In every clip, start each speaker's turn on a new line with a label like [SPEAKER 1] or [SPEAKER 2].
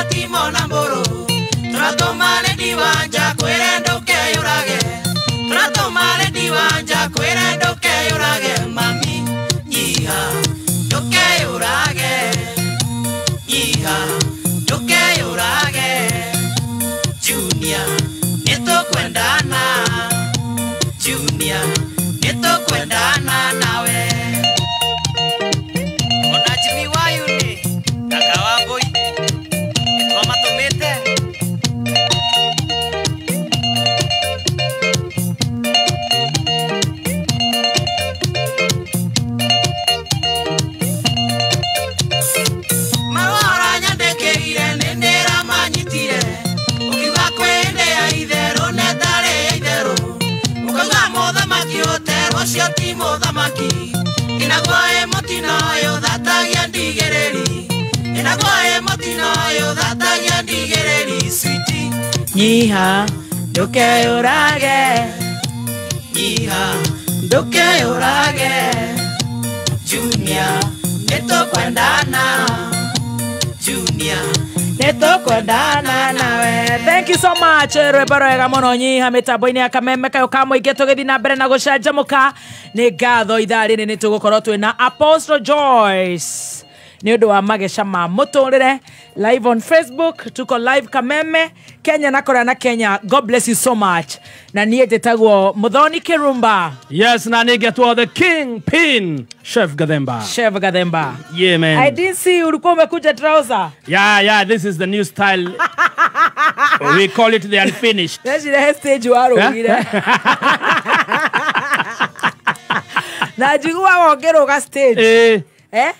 [SPEAKER 1] matimona mbũrũ. Tũratũma Lady Wanja kwĩre ndũkeyũrage. Tũratũma Lady Wanja kwĩre ndũkeyũrage. Mami nyiha ndũkeyũrage. Nyiha ndũkeyũrage. Junior nĩtũkwendana. Junior nĩtũkwendana nawe. Ona Jimmy Wayuni kaka wa Mbũi nĩtwamatũmĩte. Marũa ũranyandĩkĩire nĩ ndĩramanyitire. Ũkiuga kwĩ hĩndĩ ya itherũ na ĩtarĩ ya itherũ. Ũkauga mũthamaki ũterwo ũcio ti mũthamaki. Inaguo ĩ mũtino ũyũ thatagia ndigĩrĩri. Inaguo ĩ mũtino ũyũ thatagia ndigĩrĩri. Sweetie nyiha ndũkeyũrage. Nyiha ndũkeyũrage. Junior nĩtũkwendana. Junior
[SPEAKER 2] nĩtũkwendana nawe. Thank you so much. Rwĩmbo rwega mũno nyiha mĩtambo-inĩ ya kameme kayũ ka mũingĩ tũgĩthiĩ na mbere na gũcanjamũka. Nĩ ngatho ithaa rĩrĩ nĩ tũgũkorwo twĩna Apostle Joyce nĩ ũndũ wa mageca ma mũtũrĩre live on Facebook. Tuko live Kameme Kenya na kũrĩa na Kenya. God bless you so much. Na niĩ njĩtagwo Muthoni Kirumba.
[SPEAKER 3] Yes, na nĩngetwo the King Pin Chef Gathemba.
[SPEAKER 2] Chef Gathemba.
[SPEAKER 3] Yeah, man.
[SPEAKER 2] I didn't see ulikuwa umekuja trouser.
[SPEAKER 3] Yeah, this is the new style. We call it the unfinished.
[SPEAKER 2] Ndeciria stage warũgire. Na njiguaga ũngĩrũga stage.
[SPEAKER 3] Eh.
[SPEAKER 2] Eh?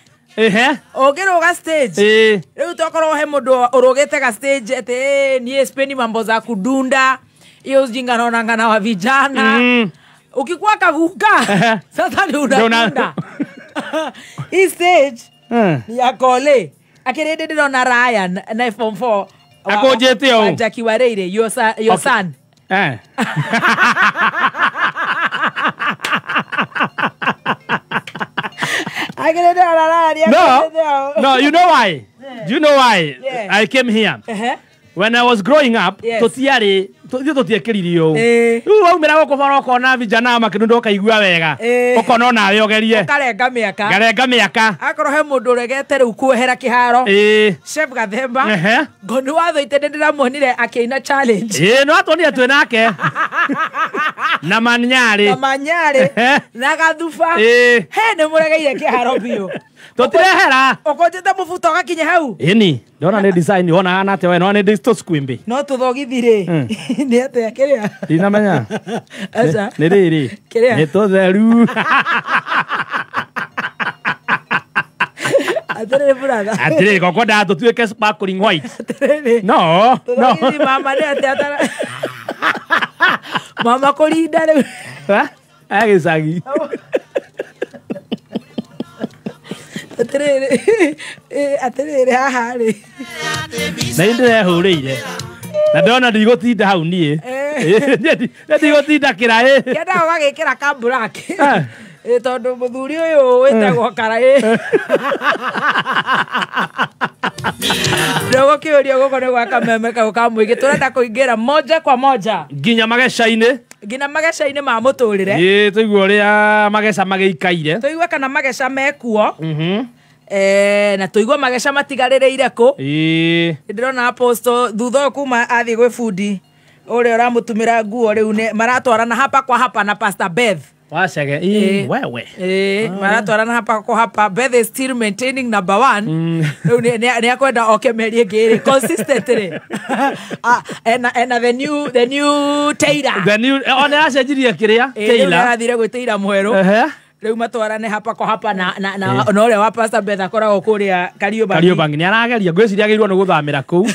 [SPEAKER 2] Ũngĩrũga stage. Rĩu tokorwo he mũndũ ũrũgĩte ga stage atĩ niĩ sipendi mambo za kudunda. Hiyo ujinga naonanga na wa vijana. Ukikuwa kaguka sasa ni unadunda. Hii stage ni ya kole. Akĩrĩ ndĩ ndĩrona Ryan na form 4.
[SPEAKER 3] Akũnjĩte ũũ.
[SPEAKER 2] Wa Jackie Wareire, your
[SPEAKER 3] Okay.
[SPEAKER 2] son. Akĩrĩ ndĩrona Ryan,
[SPEAKER 3] No.
[SPEAKER 2] akĩrĩ ũũ.
[SPEAKER 3] No, you know why? Do you know why I came here? When I was growing up, tũtiarĩ ithuĩ tũtiekĩririo ũũ. Rĩu waumĩra gũkũ bara ũkona vijana makĩnunda ũkaigua wega. Ũkona onawe ũgerie.
[SPEAKER 2] Ũkarenga mĩaka.
[SPEAKER 3] Ngarenga mĩaka.
[SPEAKER 2] Akorwo he mũndũ ũregete rĩu kuohera kĩharo. Chef Gathemba. Ngoni wa Thũite nĩ ndĩramuonire akĩina challenge.
[SPEAKER 3] No atuonire twĩ nake. Na Manyarĩ.
[SPEAKER 2] Na Manyarĩ. Na Gathuba. He nĩ mũregeire kĩharo biũ.
[SPEAKER 3] Tũtirehera.
[SPEAKER 2] Ũkũnjĩte mũbuto ũgakinya hau.
[SPEAKER 3] Ĩni, ndona nĩ design wona hana atĩa we, nona nĩ tũsquimbi.
[SPEAKER 2] No tũthogithi rĩ. Nĩ atĩa kĩrĩa?
[SPEAKER 3] Ndinamenya.
[SPEAKER 2] Aca.
[SPEAKER 3] Nĩ rĩrĩ.
[SPEAKER 2] Kĩrĩa?
[SPEAKER 3] Nĩ tũtheru.
[SPEAKER 2] Atĩrĩrĩ brother.
[SPEAKER 3] Atĩrĩrĩ, ngokwa nda tũtuĩke sparkling white.
[SPEAKER 2] Atĩrĩrĩ.
[SPEAKER 3] No, no.
[SPEAKER 2] Tũthogithi mama nĩ atĩa atara. Mama kũrinda rĩu.
[SPEAKER 3] Ha? Agĩcagi.
[SPEAKER 2] Atĩrĩrĩ, atĩrĩrĩ haha rĩ.
[SPEAKER 3] Na nĩ ndĩrehũrĩire. Na ndona ndigũtinda hau niĩ. Niĩ ndigũtinda kĩraĩ.
[SPEAKER 2] Kĩendaga ũgagĩkĩra ka black. Tondũ mũthuri ũyũ wĩtagwo karaĩ. Ndũgũkĩũrio gũkũ nĩ gwa kameme kau ka mũingĩ. Tũrenda kũingĩra moja kwa moja.
[SPEAKER 3] Nginya mageca-inĩ.
[SPEAKER 2] Nginya mageca-inĩ ma mũtũrĩre.
[SPEAKER 3] Tũigue ũrĩa mageca magĩikaire.
[SPEAKER 2] Tũigue kana mageca mekuo. Na tũigue mageca matigarĩrĩire kũ. Ndĩrona Apostle thutha ũyũ kuma athiĩ gwĩ bundi ũrĩa ũramũtumĩra nguo rĩu nĩ maratwarana hapa kwa hapa na Pastor Beth.
[SPEAKER 3] Wacege. Wewe.
[SPEAKER 2] Maratwarana hapa kwa hapa. Beth is still maintaining number 1. Rĩu nĩ akwenda oke mĩeri ĩngĩ ĩrĩ consistently. Ena the new Taylor.
[SPEAKER 3] The new, ona acenjirie kĩrĩa?
[SPEAKER 2] Rĩu
[SPEAKER 3] Taylor.
[SPEAKER 2] nĩarathire gwĩ Taylor mwerũ. Rĩu matwarane hapa kwa hapa na na ũrĩa wa Pastor Beth akoragwo kũrĩa Kariobangi.
[SPEAKER 3] Kariobangi nĩ arageria. Ngwĩciria agĩrĩirwo nĩ gũthamĩra kũu.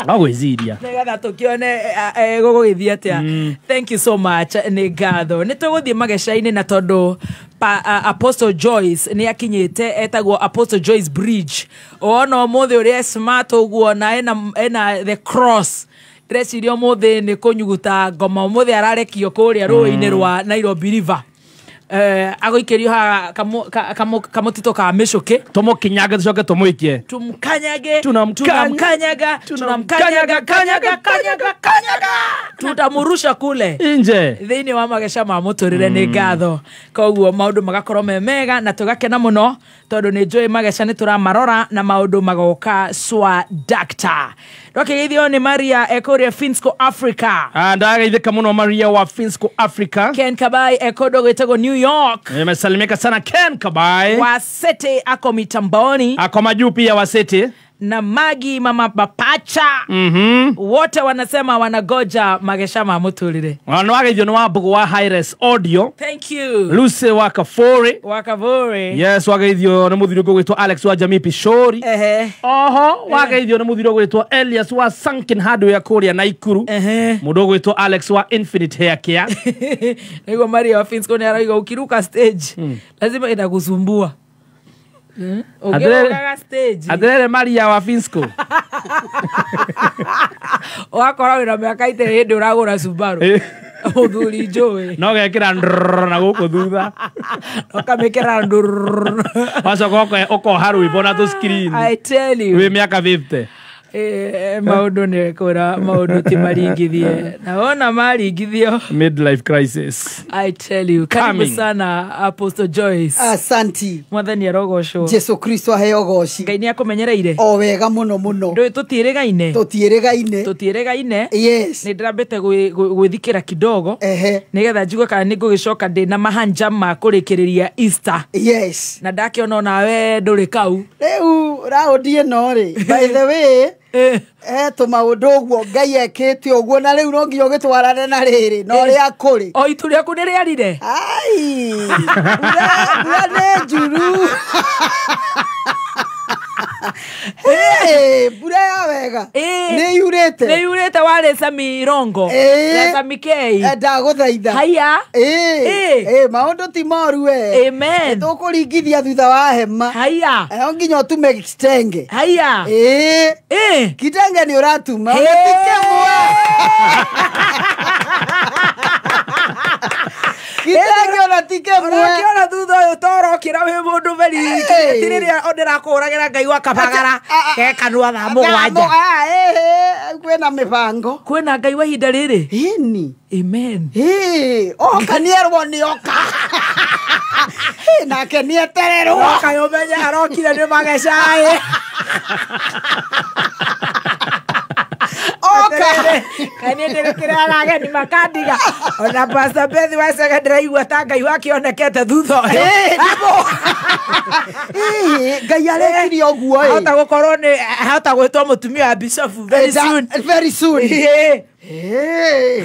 [SPEAKER 3] No gwĩciria.
[SPEAKER 2] Nĩgetha tũkĩone gũgũgĩthiĩ atĩa. Thank you so much. Nĩ ngatho. Nĩ tũgũthiĩ mageca-inĩ na tondũ Apostle Joyce nĩ akinyĩte, etagwo Apostle Joyce Bridge. Wona ũmũthĩ ũrĩa smart ũguo na ena the cross. Ndĩreciria ũmũthĩ nĩ kũnyuguta ngoma. Ũmũthĩ ararekio kũrĩa rũĩ-inĩ rwa Nairobi River. Agũikĩrio haha kamũtitũ ka mĩcũkĩ.
[SPEAKER 3] Tũmũkinyage tũcoke tũmũikie.
[SPEAKER 2] Tumkanyage,
[SPEAKER 3] Tunamkanyaga,
[SPEAKER 2] tunamkanyaga, kanyaga, kanyaga, kanyaga. Tutamurusha kule
[SPEAKER 3] inje
[SPEAKER 2] thĩinĩ wa mageca ma mũtũrĩre. Nĩ ngatho. Koguo maũndũ magakorwo me mega na tũgakena mũno tondũ nĩ njũĩ mageca nĩ tũramarora na maũndũ magoka swa dakta. Ndwakĩgeithio nĩ Maria ekũrĩa Finsco Africa.
[SPEAKER 3] Ndageithĩka mũno Maria wa Finsco Africa.
[SPEAKER 2] Ken Kabai ekũndũ gwĩtagwo New York.
[SPEAKER 3] Nimesalimika sana Ken Kabai.
[SPEAKER 2] Wasete ako mitamboni.
[SPEAKER 3] Ako majuu pia Wasete.
[SPEAKER 2] Na Magi mama Mapacha. Wote wanasema wanagoja magesha ma mũtũrĩre.
[SPEAKER 3] Wanawageithio nĩ Wambugu wa Hi-Res Audio.
[SPEAKER 2] Thank you.
[SPEAKER 3] Lucy wa Kafuri.
[SPEAKER 2] Wa Kafuri.
[SPEAKER 3] Yes, wageithio nĩ mũthuri ũngĩ ũgwĩtwo Alex wa Jamii Pishori. Oho, wageithio nĩ mũthuri ũgwĩtwo Elias wa Sunken Hardware kũrĩa Naikuru. Mũndũ ũgwĩtwo Alex wa Infinite Hair Care.
[SPEAKER 2] Nĩguo Maria wa Finsco nĩ arauga ukiruka stage lazima inakusumbua. Ũngĩrũgaga stage.
[SPEAKER 3] Atĩrĩrĩ Maria wa Finsco.
[SPEAKER 2] Ũgakora wĩna mĩaka ite hĩndĩ ũragũra Subaru. Mũthuri njũĩ.
[SPEAKER 3] No gekĩra ndrrrr na gũkũ thutha.
[SPEAKER 2] Ũkamĩkĩra ndrrrr.
[SPEAKER 3] Wacoka ũkoha rwĩmbo na tũ-screen.
[SPEAKER 2] I tell you.
[SPEAKER 3] Wĩ mĩaka 50.
[SPEAKER 2] Maũndũ nĩ kwĩra maũndũ ti maringithie. Na wona maringithio.
[SPEAKER 3] Midlife crisis.
[SPEAKER 2] I tell you. Karibu sana Apostle Joyce.
[SPEAKER 4] Asanti.
[SPEAKER 2] Mwathani arogocwo.
[SPEAKER 4] Jesu Kristo aheo goci.
[SPEAKER 2] Ngai nĩ akũmenyereire.
[SPEAKER 4] O wega mũno mũno.
[SPEAKER 2] Ndũĩ tũtiĩrĩgaine.
[SPEAKER 4] Tũtiĩrĩgaine.
[SPEAKER 2] Tũtiĩrĩgaine.
[SPEAKER 4] Yes.
[SPEAKER 2] Nĩ ndĩrambĩte gwĩthikĩra kidogo. Nĩgetha njigue kana nĩ ngũgĩcoka ndĩ na mahanja ma kũrĩkĩrĩria Easter.
[SPEAKER 4] Yes.
[SPEAKER 2] Na ndakĩona onawe ndũrĩ kau.
[SPEAKER 4] Rĩu raũndi ĩno rĩ, by the way, tũmaũndũ ũguo Ngai ekĩte ũguo na rĩu no nginya ũgĩtwarane na rĩrĩ na ũrĩa kũrĩ.
[SPEAKER 2] O itu rĩaku nĩ rĩarire?
[SPEAKER 4] Ai, mbura nĩ njuru. Mbura ya wega nĩ yurĩte.
[SPEAKER 2] Nĩ yurĩte warĩ Sami Rongo na Sami K.
[SPEAKER 4] Ndagũthaitha.
[SPEAKER 2] Haya.
[SPEAKER 4] Maũndũ ti moru we.
[SPEAKER 2] Amen.
[SPEAKER 4] Tũkũringithia thutha wa hema.
[SPEAKER 2] Haya.
[SPEAKER 4] No nginya ũtume kitenge.
[SPEAKER 2] Haya.
[SPEAKER 4] Kitenge nĩ ũratuma. Ũtikemwe. Kitenge ona tikemwe.
[SPEAKER 2] Ũrakiona thutha ũyũ torokĩra wĩ mũndũ very ti rĩrĩa ndĩrakũhũragĩra Ngai wa kabagara ke kanua thaa mũgwanja.
[SPEAKER 4] Kwĩna mĩbango.
[SPEAKER 2] Kwĩna Ngai wa ihinda rĩrĩ.
[SPEAKER 4] Ĩni.
[SPEAKER 2] Amen.
[SPEAKER 4] Oka nĩerwo nĩ oka. Nake nĩetererwo.
[SPEAKER 2] Oka ũmenye arokire nĩ mageca.
[SPEAKER 4] Oka.
[SPEAKER 2] Kaĩ niĩ ndĩrĩkĩra ageni makandiga. Ona Pastor Beth wa Cega ndĩraigua ta Ngai wakĩonekete thutha ũyũ.
[SPEAKER 4] Ngai arekire ũguo.
[SPEAKER 2] Ahota gũkorwo nĩ ahota gwĩtwo mũtumia wa bishop very soon.
[SPEAKER 4] Very soon.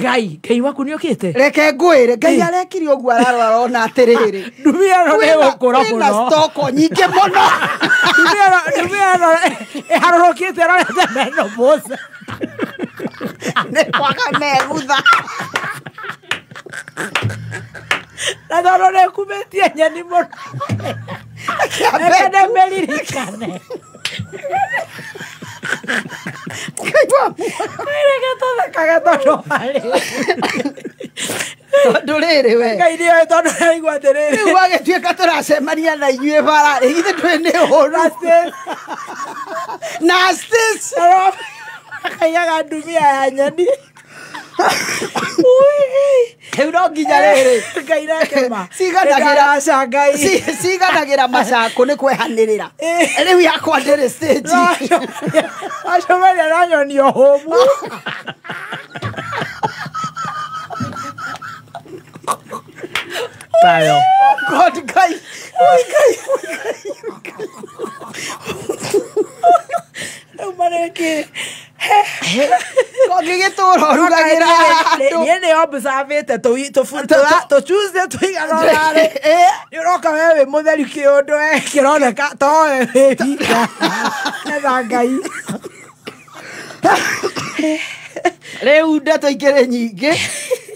[SPEAKER 2] Ngai, Ngai waku nĩ okĩte?
[SPEAKER 4] Reke ngwĩre, Ngai arekire ũguo ararora ona atĩrĩrĩ.
[SPEAKER 2] Ndumia ĩno nĩ ĩgũkũra mũno.
[SPEAKER 4] Kwĩna stoko nyingĩ mũno.
[SPEAKER 2] Ndumia ĩno ĩharũrũkĩte ĩrorete menopause.
[SPEAKER 4] Nĩ kwaga megutha.
[SPEAKER 2] Na tondũ nĩ ĩkumĩtie nyeni mũno. Reke ndĩmĩririkane. Reke tũthekage tondũ warĩ.
[SPEAKER 4] Tondũ rĩrĩ we.
[SPEAKER 2] Ngai nĩoĩ tondũ nĩaigua atĩrĩrĩ.
[SPEAKER 4] Rĩu agĩtuĩka tũracemania na inyuĩ bara rĩ, githĩ ndũĩ nĩ ũru. Nastis.
[SPEAKER 2] Akaigaga ndumia ya nyeni.
[SPEAKER 4] Rĩu no nginya rĩrĩ.
[SPEAKER 2] Ngai nake ma.
[SPEAKER 4] Ciganagĩra macakũ nĩ kwehanĩrĩra. Rĩu yakwa ndĩrĩ stage.
[SPEAKER 2] Wacemania na nyoni o hũmũ.
[SPEAKER 3] Tayo.
[SPEAKER 4] God, Ngai. Ngai, Ngai.
[SPEAKER 2] Rĩu marĩkĩ.
[SPEAKER 4] Kongĩgĩtũra ũrugagĩra andũ.
[SPEAKER 2] Niĩ nĩ observĩte tũ Tuesday tũigana ũna rĩ. Nĩ ũroka we wĩ mũtheru kĩũndũ we kĩroneka towe wĩ wika. Etha Ngai.
[SPEAKER 4] Rĩu ndeto ikĩrĩ nyingĩ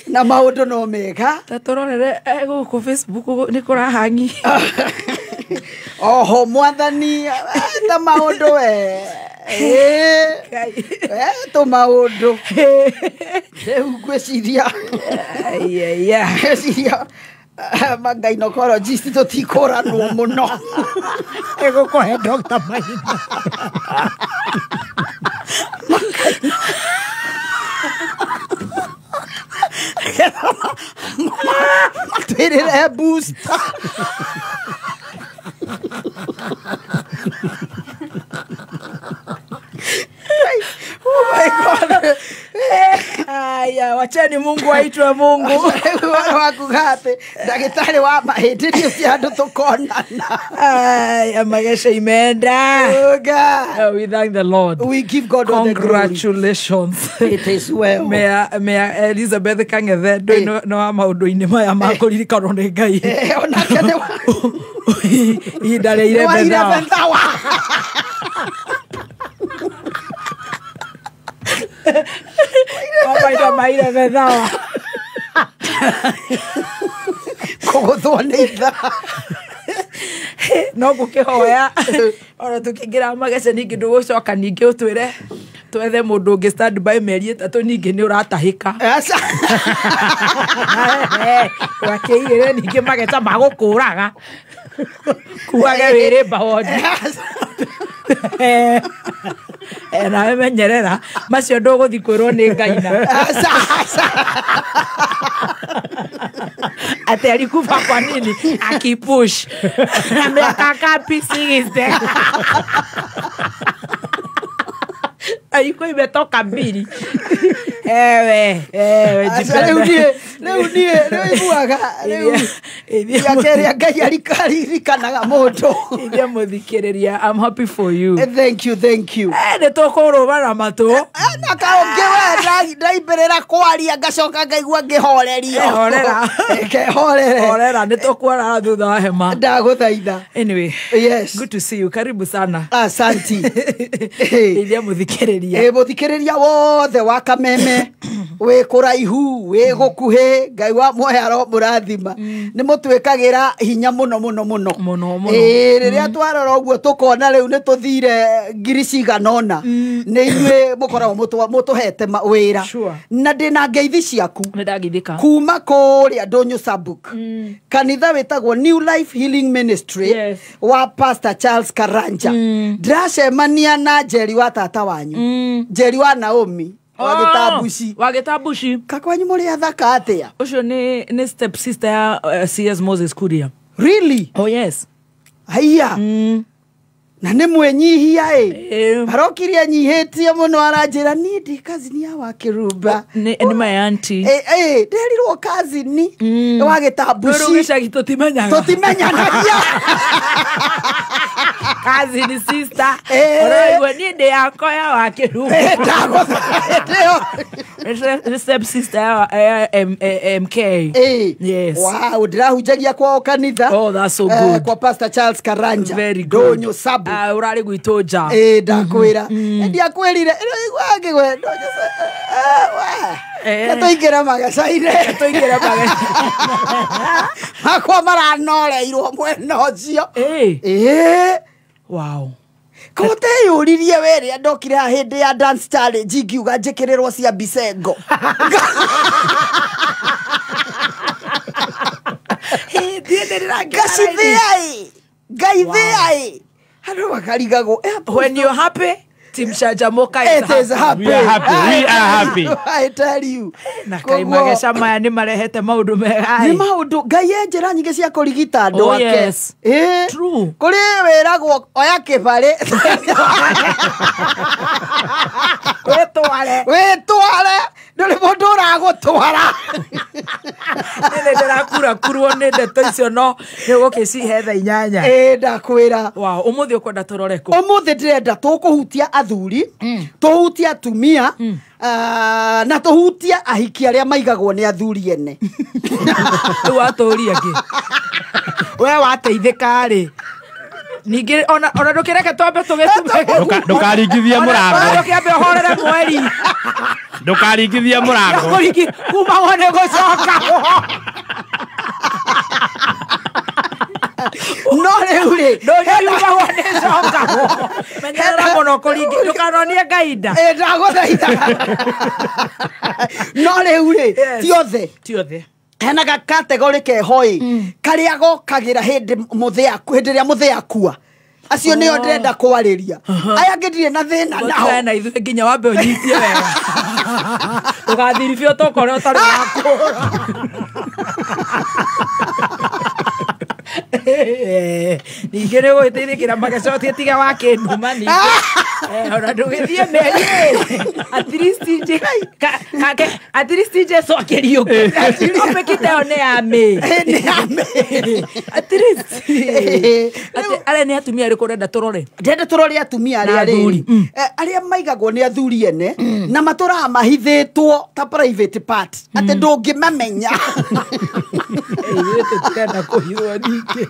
[SPEAKER 4] na maũndũ no mega.
[SPEAKER 2] Ta tũrorere gũkũ Facebook nĩ kũrahangi.
[SPEAKER 4] Oho mwathani ta maũndũ we. Tũ maũndũ. Rĩu ngwĩciria. Ngwĩciria Magynecologist tũtikũranwo mũno.
[SPEAKER 2] Ĩgũkũhe Dr. Maina.
[SPEAKER 4] Matwĩrĩre booster. Oh my God.
[SPEAKER 2] Aya, wacheni Mungu aitwe Mungu.
[SPEAKER 4] Wakuga atĩ ndagĩtarĩ wa mahĩndĩ nĩ ũcio andũ tũkonana.
[SPEAKER 2] Aya, magesha imeenda.
[SPEAKER 4] Oh God.
[SPEAKER 2] Oh, we thank the Lord.
[SPEAKER 4] We give God all the glory.
[SPEAKER 2] Congratulations.
[SPEAKER 4] It is well.
[SPEAKER 2] Mea Elizabeth Kang'ethe ndũĩ no wa maũndũ-inĩ maya ma kũririkanwo nĩ Ngai.
[SPEAKER 4] Onake nĩ
[SPEAKER 2] ihinda rĩa
[SPEAKER 4] wa
[SPEAKER 2] 11th hour.
[SPEAKER 4] 11th hour.
[SPEAKER 2] Mahinda ma 11th hour.
[SPEAKER 4] Kũgũthwo nĩ ithaa.
[SPEAKER 2] No ngũkĩhoya ona tũkĩingĩra mageca ningĩ ndũgũcoka ningĩ ũtwĩre twethe mũndũ ũngĩ stand by mĩeri 3 ningĩ nĩ ũratahĩka.
[SPEAKER 4] Aca.
[SPEAKER 2] Wakĩigĩre ningĩ mageca magũkũraga kuage wĩrĩ mbawondi. Nawe menyerera macio ndũgũthiĩ kwĩrwo nĩ Ngai na.
[SPEAKER 4] Aca, aca.
[SPEAKER 2] Ati alikufa kwa nini? Akipush. Na miaka ngapi? 60. Alikuwa imetoka 2. Ewe,
[SPEAKER 4] jipende. Rĩu niĩ rĩu iguaga rĩu ya Ngai aririkanaga mũndũ.
[SPEAKER 2] Ithe mũthikĩrĩria, I'm happy for you.
[SPEAKER 4] Thank you, thank you.
[SPEAKER 2] Nĩ tũkũrũma na matũ.
[SPEAKER 4] Na kaũngĩ we ndaimbĩrĩra kwaria ngacoka ngaigua ngĩhorerio.
[SPEAKER 2] Horera.
[SPEAKER 4] Kehorere.
[SPEAKER 2] Horera, nĩ tũkuonana thutha wa hema.
[SPEAKER 4] Ndagũthaitha.
[SPEAKER 2] Anyway.
[SPEAKER 4] Yes.
[SPEAKER 2] Good to see you. Karibu sana.
[SPEAKER 4] Asanti.
[SPEAKER 2] Ithe mũthikĩrĩria.
[SPEAKER 4] Mũthikĩrĩria wothe wa Kameme wĩ kũraihu wĩ gũkuhĩ Ngai wa muoyo aromũrathima. Nĩ mũtwĩkagĩra hinya mũno mũno mũno.
[SPEAKER 2] Mũno mũno.
[SPEAKER 4] Rĩrĩa twarora ũguo tũkona rĩu nĩ tũthire ngiri cigana ũna. Nĩ inyuĩ mũkoragwo mũtũhete wĩra. Na ndĩna ngeithi ciaku.
[SPEAKER 2] Nĩ ndagithĩka.
[SPEAKER 4] Kuma kũrĩa Ndũnyũ Sabuk. Kanitha wĩtagwo New Life Healing Ministry.
[SPEAKER 2] Yes.
[SPEAKER 4] Wa Pastor Charles Karanja. Ndĩracemania na Njeri wa tata wanyu. Njeri wa Naomi. Wagĩtambuci.
[SPEAKER 2] Wagĩtambuci.
[SPEAKER 4] Kakwanyu mũrĩ athaka atĩa?
[SPEAKER 2] Ũcio nĩ step sister ya CS Moses Kuria.
[SPEAKER 4] Really?
[SPEAKER 2] Oh yes.
[SPEAKER 4] Haiya. Na nĩ mwĩnyihia ĩ. Arokire anyihĩtie mũno aranjĩra niĩ ndĩ cousin ya Wakĩrumba.
[SPEAKER 2] Nĩ my auntie.
[SPEAKER 4] Nderirwo cousin wa Gĩtambuci.
[SPEAKER 2] Rĩu gĩcagi tũtimenyaga.
[SPEAKER 4] Tũtimenyanagia.
[SPEAKER 2] Cousin sister. Ũraigua niĩ ndĩ yakwa ya Wakĩrumba.
[SPEAKER 4] Ndagũthaitha.
[SPEAKER 2] Step sister ya MK. Yes.
[SPEAKER 4] Wow, ndĩrahunjagia kwao kanitha.
[SPEAKER 2] Oh, that's so good.
[SPEAKER 4] Kwa Pastor Charles Karanja.
[SPEAKER 2] Very good.
[SPEAKER 4] Ndũnyũ Sabu.
[SPEAKER 2] Ũrarĩ gwitũ nja.
[SPEAKER 4] Ndakwĩra. Ndiakwĩrire. Ĩno Ndũnyũ tũingĩre mageca-inĩ.
[SPEAKER 2] Tũingĩre mageca.
[SPEAKER 4] Makwa maranoreirwo mwena ũcio.
[SPEAKER 2] Wow.
[SPEAKER 4] Kũteyũririe we rĩrĩa ndokire haha hĩndĩ ya dance challenge ngiuga njĩkĩrĩrwo cia Bisengo. Ngacithĩa ĩ. Ngaithĩa ĩ. Andũ makarigagwo.
[SPEAKER 2] When you're happy, Team Canjamũka
[SPEAKER 4] is happy.
[SPEAKER 3] We are happy. We are happy.
[SPEAKER 4] I tell you.
[SPEAKER 2] Na kai mageca maya nĩ marehete maũndũ mega.
[SPEAKER 4] Nĩ maũndũ Ngai e njĩra nyingĩ cia kũrigita andũ ake.
[SPEAKER 2] Yes. True.
[SPEAKER 4] Kũrĩ wĩragwo oya kĩbarĩ.
[SPEAKER 2] Wĩtware.
[SPEAKER 4] Wĩtware. Ndũrĩ mũndũ ũragũtwara.
[SPEAKER 2] Nĩ ndĩrakura kurwo nĩ ndeto icio no nĩ ũgũkĩcihe thaa 8.
[SPEAKER 4] Ndakwĩra.
[SPEAKER 2] Wow, ũmũthĩ ũkwenda tũrore kũ?
[SPEAKER 4] Ũmũthĩ ndĩrenda tũkũhutia athuri, tũhutie atumia, na tũhutie ahiki arĩa maigagwo nĩ athuri ene.
[SPEAKER 2] Rĩu watũria kĩ? We wateithĩka rĩ? Ningĩ ona ndũkĩreke twambe tũgĩtume.
[SPEAKER 3] Ndũkaringithie mũrango.
[SPEAKER 2] Ndũkĩambe ũhorere mweri.
[SPEAKER 3] Ndũkaringithie mũrango.
[SPEAKER 2] Kuma wone gũcoka.
[SPEAKER 4] No rĩu rĩ.
[SPEAKER 2] Ndũngĩriuma wone coka. Menyerera mũno kũringi ndũkanonie Ngai nda.
[SPEAKER 4] Ndagũthaitha. No rĩu rĩ, ti othe.
[SPEAKER 2] Ti othe.
[SPEAKER 4] Hena ga category keho ĩ, karĩa gokagira hĩndĩ ĩrĩa mũthĩ akua. Acio nĩo ndĩrenda kwarĩria. Aya angĩ ndirĩ na thĩna nao.
[SPEAKER 2] Na ithuĩ nginya wambe ũnyitie wega. Ndũgathiribio tokorwo ũtarĩ wakũra. Ningĩ nĩ ũgũgĩteithĩkĩra magecotie tiga wa kĩnduma ningĩ. Ona ndũgĩthiĩ mĩeri ĩĩrĩ. At least Jesu akĩriũka. Topic ĩyo nĩ ya mĩ.
[SPEAKER 4] Nĩ ya mĩ.
[SPEAKER 2] At least. Arĩa nĩ atumia arĩkũ ũrenda tũrore?
[SPEAKER 4] Ndĩrenda tũrore atumia arĩa rĩrĩ. Arĩa maigagwo nĩ athuri ene na matũraga mahithĩtwo ta private part. Atĩ ndũngĩmamenya.
[SPEAKER 2] Ithuĩ tũtirenda kũhithwo ningĩ.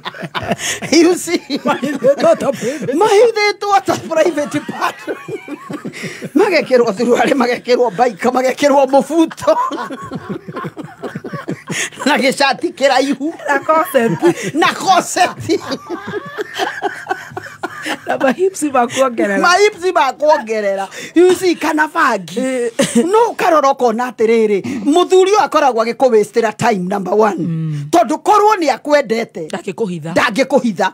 [SPEAKER 4] You see, mahithĩtwo ta private part. Magekĩrwo thuruarĩ, magekĩrwo baika, magekĩrwo mũbuto na gĩcati kĩraihu
[SPEAKER 2] na corset,
[SPEAKER 4] na corset
[SPEAKER 2] na mahipsi makuongerera,
[SPEAKER 4] mahipsi makuongerera. You see, kana bangi no ũkarora ũkona atĩrĩrĩ, mũthuri ũyũ akoragwo agĩkũwastĩra time number one, tondũ korwo nĩ akwendete
[SPEAKER 2] ndangĩkũhitha,
[SPEAKER 4] ndangĩkũhitha.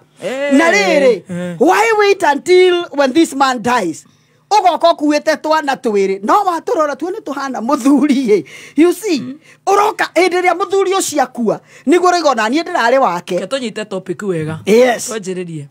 [SPEAKER 4] Na rĩrĩ, why wait until when this man dies? Ũgoka ũkuĩte twana twĩrĩ no watũrora tuo nĩ tũhana mũthuri ĩ. You see, ũroka hĩndĩ ĩrĩa mũthuri ũcio akua nĩguo ũraiga ona niĩ ndĩrarĩ wake.
[SPEAKER 2] Reke tũnyite topic wega.
[SPEAKER 4] Yes.
[SPEAKER 2] Twanjĩrĩrie.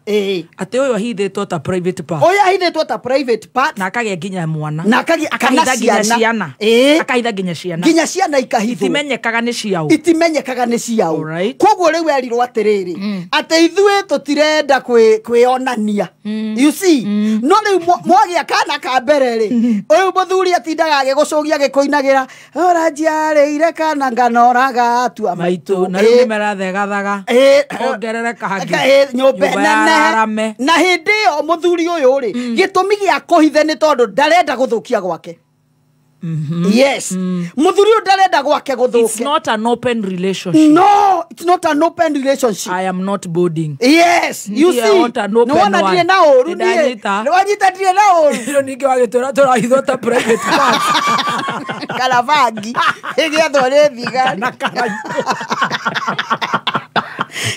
[SPEAKER 2] Atĩ ũyũ ahithĩtwo ta private part.
[SPEAKER 4] Ũyũ ahithĩtwo ta private part.
[SPEAKER 2] Na akagĩa nginya mwana.
[SPEAKER 4] Na akagĩa
[SPEAKER 2] nginya ciana. Akahitha nginya ciana.
[SPEAKER 4] Nginya ciana ikahithwo.
[SPEAKER 2] Itimenyekaga nĩ ciao.
[SPEAKER 4] Itimenyekaga nĩ ciao. Koguo rĩu erirwo atĩrĩrĩ, atĩ ithuĩ tũtirenda kwĩonania. You see, no rĩu mwagĩa kana ka mbere rĩ, ũyũ mũthuri atindaga agĩgũcũgia agĩkũinagĩra ũranjiarĩire kana nganoraga atua
[SPEAKER 2] maitũ, na rĩu nĩmarathegathaga ongerere kangĩ
[SPEAKER 4] nyũmba nene. Na hĩndĩ ĩyo mũthuri ũyũ rĩ, gĩtũmi gĩa kũhithe nĩ tondũ ndarenda gũthũkia gwake. Yes. Mũthuri ũyũ ndarenda gwake gũthũke.
[SPEAKER 2] It's not an open relationship.
[SPEAKER 4] No, it's not an open relationship.
[SPEAKER 2] I am not boarding.
[SPEAKER 4] Yes, you see.
[SPEAKER 2] No
[SPEAKER 4] wona ndirĩ na ũru niĩ. Nĩ wanyita ndirĩ na ũru.
[SPEAKER 2] Rĩu ningĩ wagĩtwĩra tũrahithwo ta private part.
[SPEAKER 4] Kana bangi ĩgĩethwo nĩ thigari.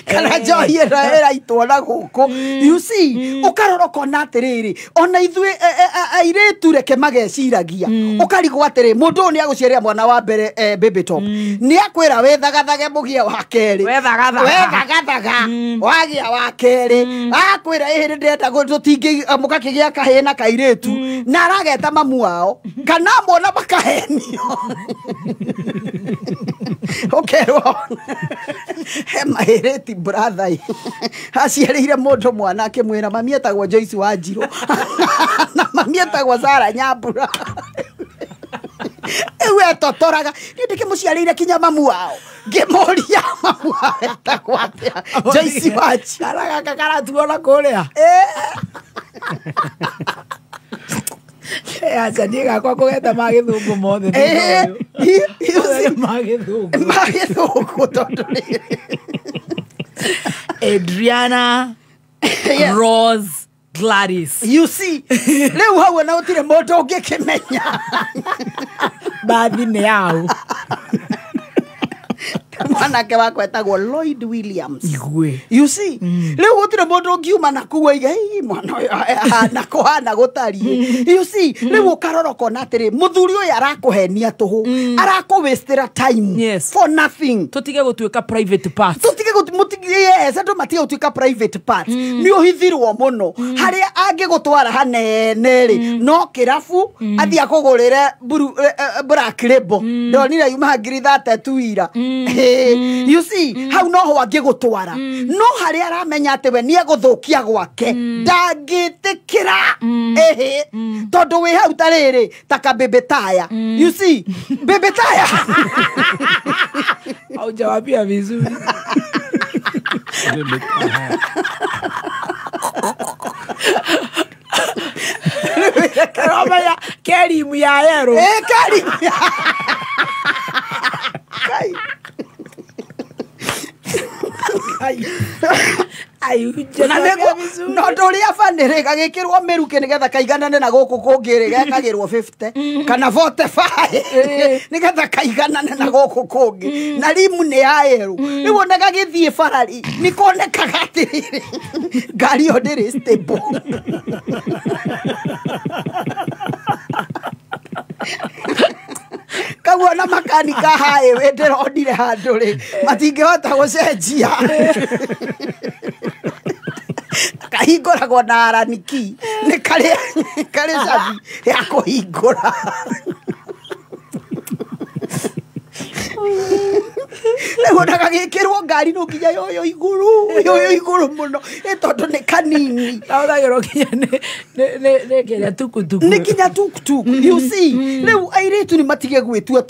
[SPEAKER 4] Kana njohi ĩraitwo na gũkũ. You see, ũkarora ũkona atĩrĩrĩ, ona ithuĩ airĩtu reke mageciragia. Ũkarigwo atĩrĩ, mũndũ ũyũ nĩ agũciarĩra mwana wa mbere baby top. Nĩ akwĩra wĩthagathage mũgĩe wa kerĩ. Wethagathaga wagĩa wa kerĩ. Akwĩra ĩhĩ ndĩrenda tũtingĩ mũgakĩgĩa kahĩĩ na kairĩtu. Na arageta mamu wao kana mona makahenio. Ũkerwo he mahĩrĩti brother aciarĩire mũndũ mwana akĩmwĩra mami etagwo Joyce Wanjirũ na mami etagwo Sarah Nyambura. Ewe etotoraga niĩ ndĩkĩmũciarĩire kinya mamu wao, ngĩmũria mamu wao etagwo atĩa? Joyce Wanjirũ.
[SPEAKER 2] Kana gaka karatuona kũrĩa. Aca niĩ gakwa kũgeta ma gĩthũngũ mothe. Ma gĩthũngũ.
[SPEAKER 4] Ma gĩthũngũ tondũ
[SPEAKER 2] Adriana,
[SPEAKER 4] yes.
[SPEAKER 2] Rose, Gladys.
[SPEAKER 4] You see, rĩu hau ona gũtirĩ mũndũ ũngĩkĩmenya.
[SPEAKER 2] Bathi nĩ yao.
[SPEAKER 4] Mwanake wakwa etagwo Lloyd Williams.
[SPEAKER 2] Igwe.
[SPEAKER 4] You see, rĩu gũtirĩ mũndũ ũngiuma na kũu oige mwana ũyũ ahana kũhana gũtariĩ. You see, rĩu ũkarora ũkona atĩrĩ, mũthuri ũyũ arakũhenia tũhũ, arakũwastĩra time.
[SPEAKER 2] Yes.
[SPEAKER 4] For nothing.
[SPEAKER 2] Tũtige gũtuĩka private parts.
[SPEAKER 4] Tũtige yes, andũ matige gũtuĩka private parts. Nĩ ũhithirwo mũno. Harĩa angĩgũtwara hanene rĩ, no kĩrabu athiĩ akũgũrĩre Black Label. Ndonire yuma 30,000 ira. You see, hau no ho angĩgũtwara. No harĩa aramenya atĩ we nĩ egũthũkia gwake, ndangĩtĩkĩra. Ĩhĩ. Tondũ wĩ hau ta rĩrĩ, ta kabebe taya. You see, bebe taya.
[SPEAKER 2] Haujawambia vizuri. Karomaya kerimu ya yero.
[SPEAKER 4] Kerimu ya. Kai. No ndũrĩa banĩrĩ gagĩkĩrwo mĩrukĩ nĩgetha kaiganane na gũkũ kũngĩ rĩ gekagĩrwo 50 kana 45 nĩgetha kaiganane na gũkũ kũngĩ na rimu nĩ ya yerũ. Rĩu ona gagĩthiĩ barari nĩkonekaga atĩrĩrĩ ngari ĩyo ndĩrĩ stable. Kaguo na makanika highway ndĩronire handũ rĩ matingĩhota gũcenjia. Kahingũragwo na araniki nĩ karĩ cabi ya kũhingũra. Rĩu ona gagĩkĩrwo ngari no nginya yoyo igũrũ mũno tondũ nĩ kanini.
[SPEAKER 2] Kahũthagĩrwo nginya nĩ nginya tukutuku.
[SPEAKER 4] Nĩ nginya tukutuku. You see, rĩu airĩtu nĩ matige gwĩtua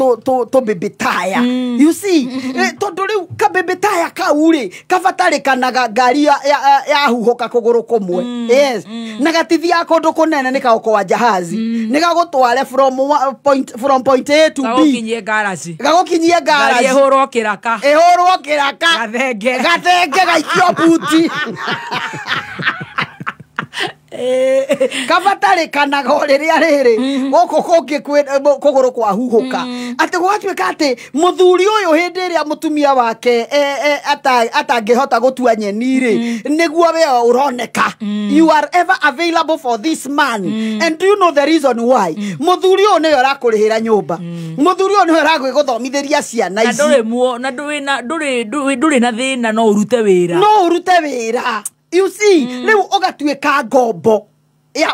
[SPEAKER 4] tũbĩbĩ taya. You see, tondũ rĩu kabĩbĩ taya kau rĩ kabatarĩkanaga ngari yahuhũka kũgũrũ kũmwe. Yes. Na gatithiaga kũndũ kũnene nĩ kagokoa jahazi. Nĩ gagũtware from point A to B.
[SPEAKER 2] Gagũkinyie garaji.
[SPEAKER 4] Gagũkinyie garaji.
[SPEAKER 2] Ĩhũrwo kĩraka.
[SPEAKER 4] Ĩhũrwo kĩraka.
[SPEAKER 2] Gathenge.
[SPEAKER 4] Gathenge gaikio buti. Kabatarĩkanaga o rĩrĩa rĩrĩ gũkũ kũngĩ kũgũrũ kwahuhũka. Atĩ gwatuĩka atĩ mũthuri ũyũ hĩndĩ ĩrĩa mũtumia wake atangĩhota gũtua nyeni rĩ nĩguo we ũroneka. You are ever available for this man. And do you know the reason why? Mũthuri ũyũ nĩwe ũrakũrĩhĩra nyũmba. Mũthuri ũyũ nĩwe ũragũthomithĩria ciana ici.
[SPEAKER 2] Na ndũrĩ na thĩna no ũrute wĩra.
[SPEAKER 4] No ũrute wĩra. You see, rĩu ũgatuĩka ngombo ya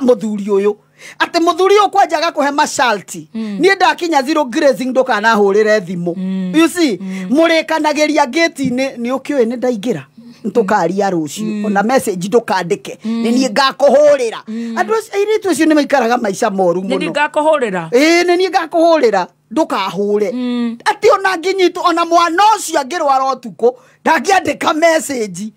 [SPEAKER 4] mũthuri ũyũ. Atĩ mũthuri ũyũ kwanja agakũhe masharti. Niĩ ndakinya zero grazing ndũkanahũrĩre thimũ. You see, mũrĩkanagĩria gate-inĩ nĩ ũkĩũĩ nĩ ndaingĩra. Tũkaria rũciũ ona message ndũkandĩke nĩ niĩ ngakũhũrĩra. Andũ airĩtu acio nĩ maikaraga maica moru mũno.
[SPEAKER 2] Nĩ niĩ ngakũhũrĩra.
[SPEAKER 4] Ĩĩ nĩ niĩ ngakũhũrĩra. Ndũkahũre. Atĩ ona ngĩnyitwo ona mwana ũcio angĩrwara ũtukũ ndangĩandĩka message.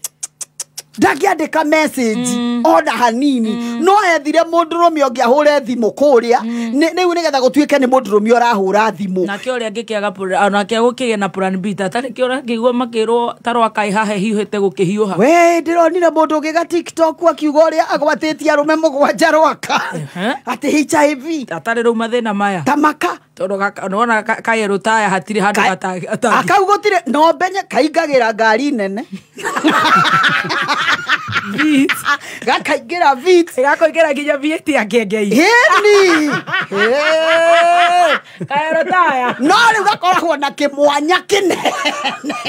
[SPEAKER 4] Ndangĩandĩka message ona hanini. No ethire mũndũrũme ũngĩ ahũre thimũ kũrĩa rĩu nĩgetha gũtuĩke nĩ mũndũrũme ũrahũra thimũ.
[SPEAKER 2] Nake ũrĩa angĩkĩaga onake gũkĩgĩa na plan B ta nĩkĩo ũrakĩigua makĩrwo ta rwakaĩ haha hiũhĩte gũkĩhiũha.
[SPEAKER 4] We ndĩronire mũndũ ũngĩ ga TikTok akiuga ũrĩa agwatĩtie arũme 7 rwaka atĩ HIV
[SPEAKER 2] atarĩ rĩu mathĩna maya
[SPEAKER 4] tamaka
[SPEAKER 2] tondũ nĩwona kayerũ taya hatirĩ handũ
[SPEAKER 4] akau gũtirĩ no mbenye kaingagĩra ngari nene. Gakaingĩra Vitz.
[SPEAKER 2] Gakaingĩra nginya V8 ya kĩengei.
[SPEAKER 4] Ĩni.
[SPEAKER 2] Kayerũ taya.
[SPEAKER 4] No rĩu gakoragwo na kĩmwanya kĩnene.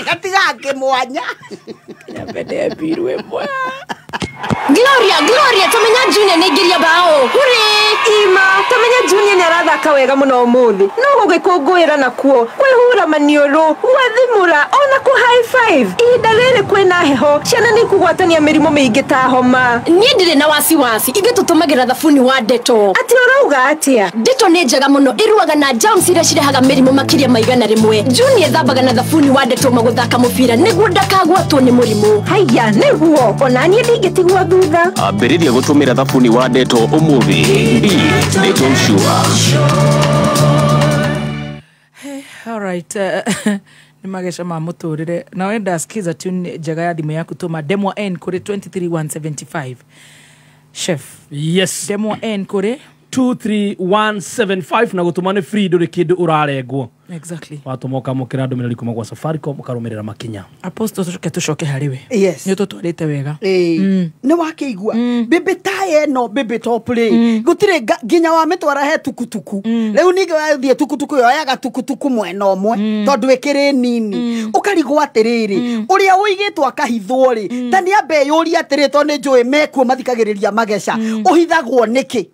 [SPEAKER 4] Gatigaga kĩmwanya.
[SPEAKER 2] Nyambe mbirũ ĩmwe.
[SPEAKER 5] Gloria, Gloria, tamenya Junior nĩaingĩria bao. Hurĩ!
[SPEAKER 6] Ima, tamenya Junior nĩarathaka wega mũno ũmũthĩ. No gũgĩkũngũĩra nakuo, kwĩhura maniũrũ, gwathimũra, ona kũ high five. Ihinda rĩrĩ kwĩna heho, ciana nĩikũgwatania mĩrimũ mĩingĩ ta homa.
[SPEAKER 5] Niĩ ndirĩ na wasiwasi, ithuĩ tũtũmagĩra thabuni wa Dettol.
[SPEAKER 6] Atĩ ũrauga atĩa?
[SPEAKER 5] Dettol nĩ njega mũno, ĩrũaga na germs iria cirehaga mĩrimũ makĩria ma 100. Junior ethambaga na thabuni wa Dettol magũthaka mũbira nĩguo ndakagwatwo nĩ mũrimũ.
[SPEAKER 6] Haiya, nĩguo, ona niĩ ndingĩtigwo thutha.
[SPEAKER 7] Ambĩrĩria gũtũmĩra thabuni wa Dettol ũmũthĩ. Be Dettol sure.
[SPEAKER 2] Hey, all right. Nĩ mageca ma mũtũrĩre. Na wenda skiza tune njega ya thimũ yaku tũma Demo N kũrĩ 23175. Chef.
[SPEAKER 3] Yes.
[SPEAKER 2] Demo N kũrĩ
[SPEAKER 3] 23175 na gũtũma nĩ free ndũrĩ kĩndũ ũrarengwo.
[SPEAKER 2] Exactly.
[SPEAKER 3] Watũma ũkamũkĩra ndũmĩrĩri kuma gwa Safaricom ũkarũmĩrĩra makinya.
[SPEAKER 2] Apostle tũcoke tũcoke harĩ we.
[SPEAKER 4] Yes.
[SPEAKER 2] Nĩ ũtũtwarĩte wega.
[SPEAKER 4] Nĩ wakĩigua. Bĩbĩ taya ĩno bĩbĩ top rĩ. Gũtirĩ nginya wamĩtwara he tukutuku. Rĩu ningĩ wathiĩ tukutuku yoyaga tukutuku mwena ũmwe tondũ ĩkĩrĩ nini. Ũkarigwo atĩrĩrĩ ũrĩa ũigĩtwo akahithwo rĩ ta nĩ ambe eyũrie atĩrĩ tondũ nĩ njũĩ mekuo mathikagĩrĩria mageca ũhithagwo nĩkĩ?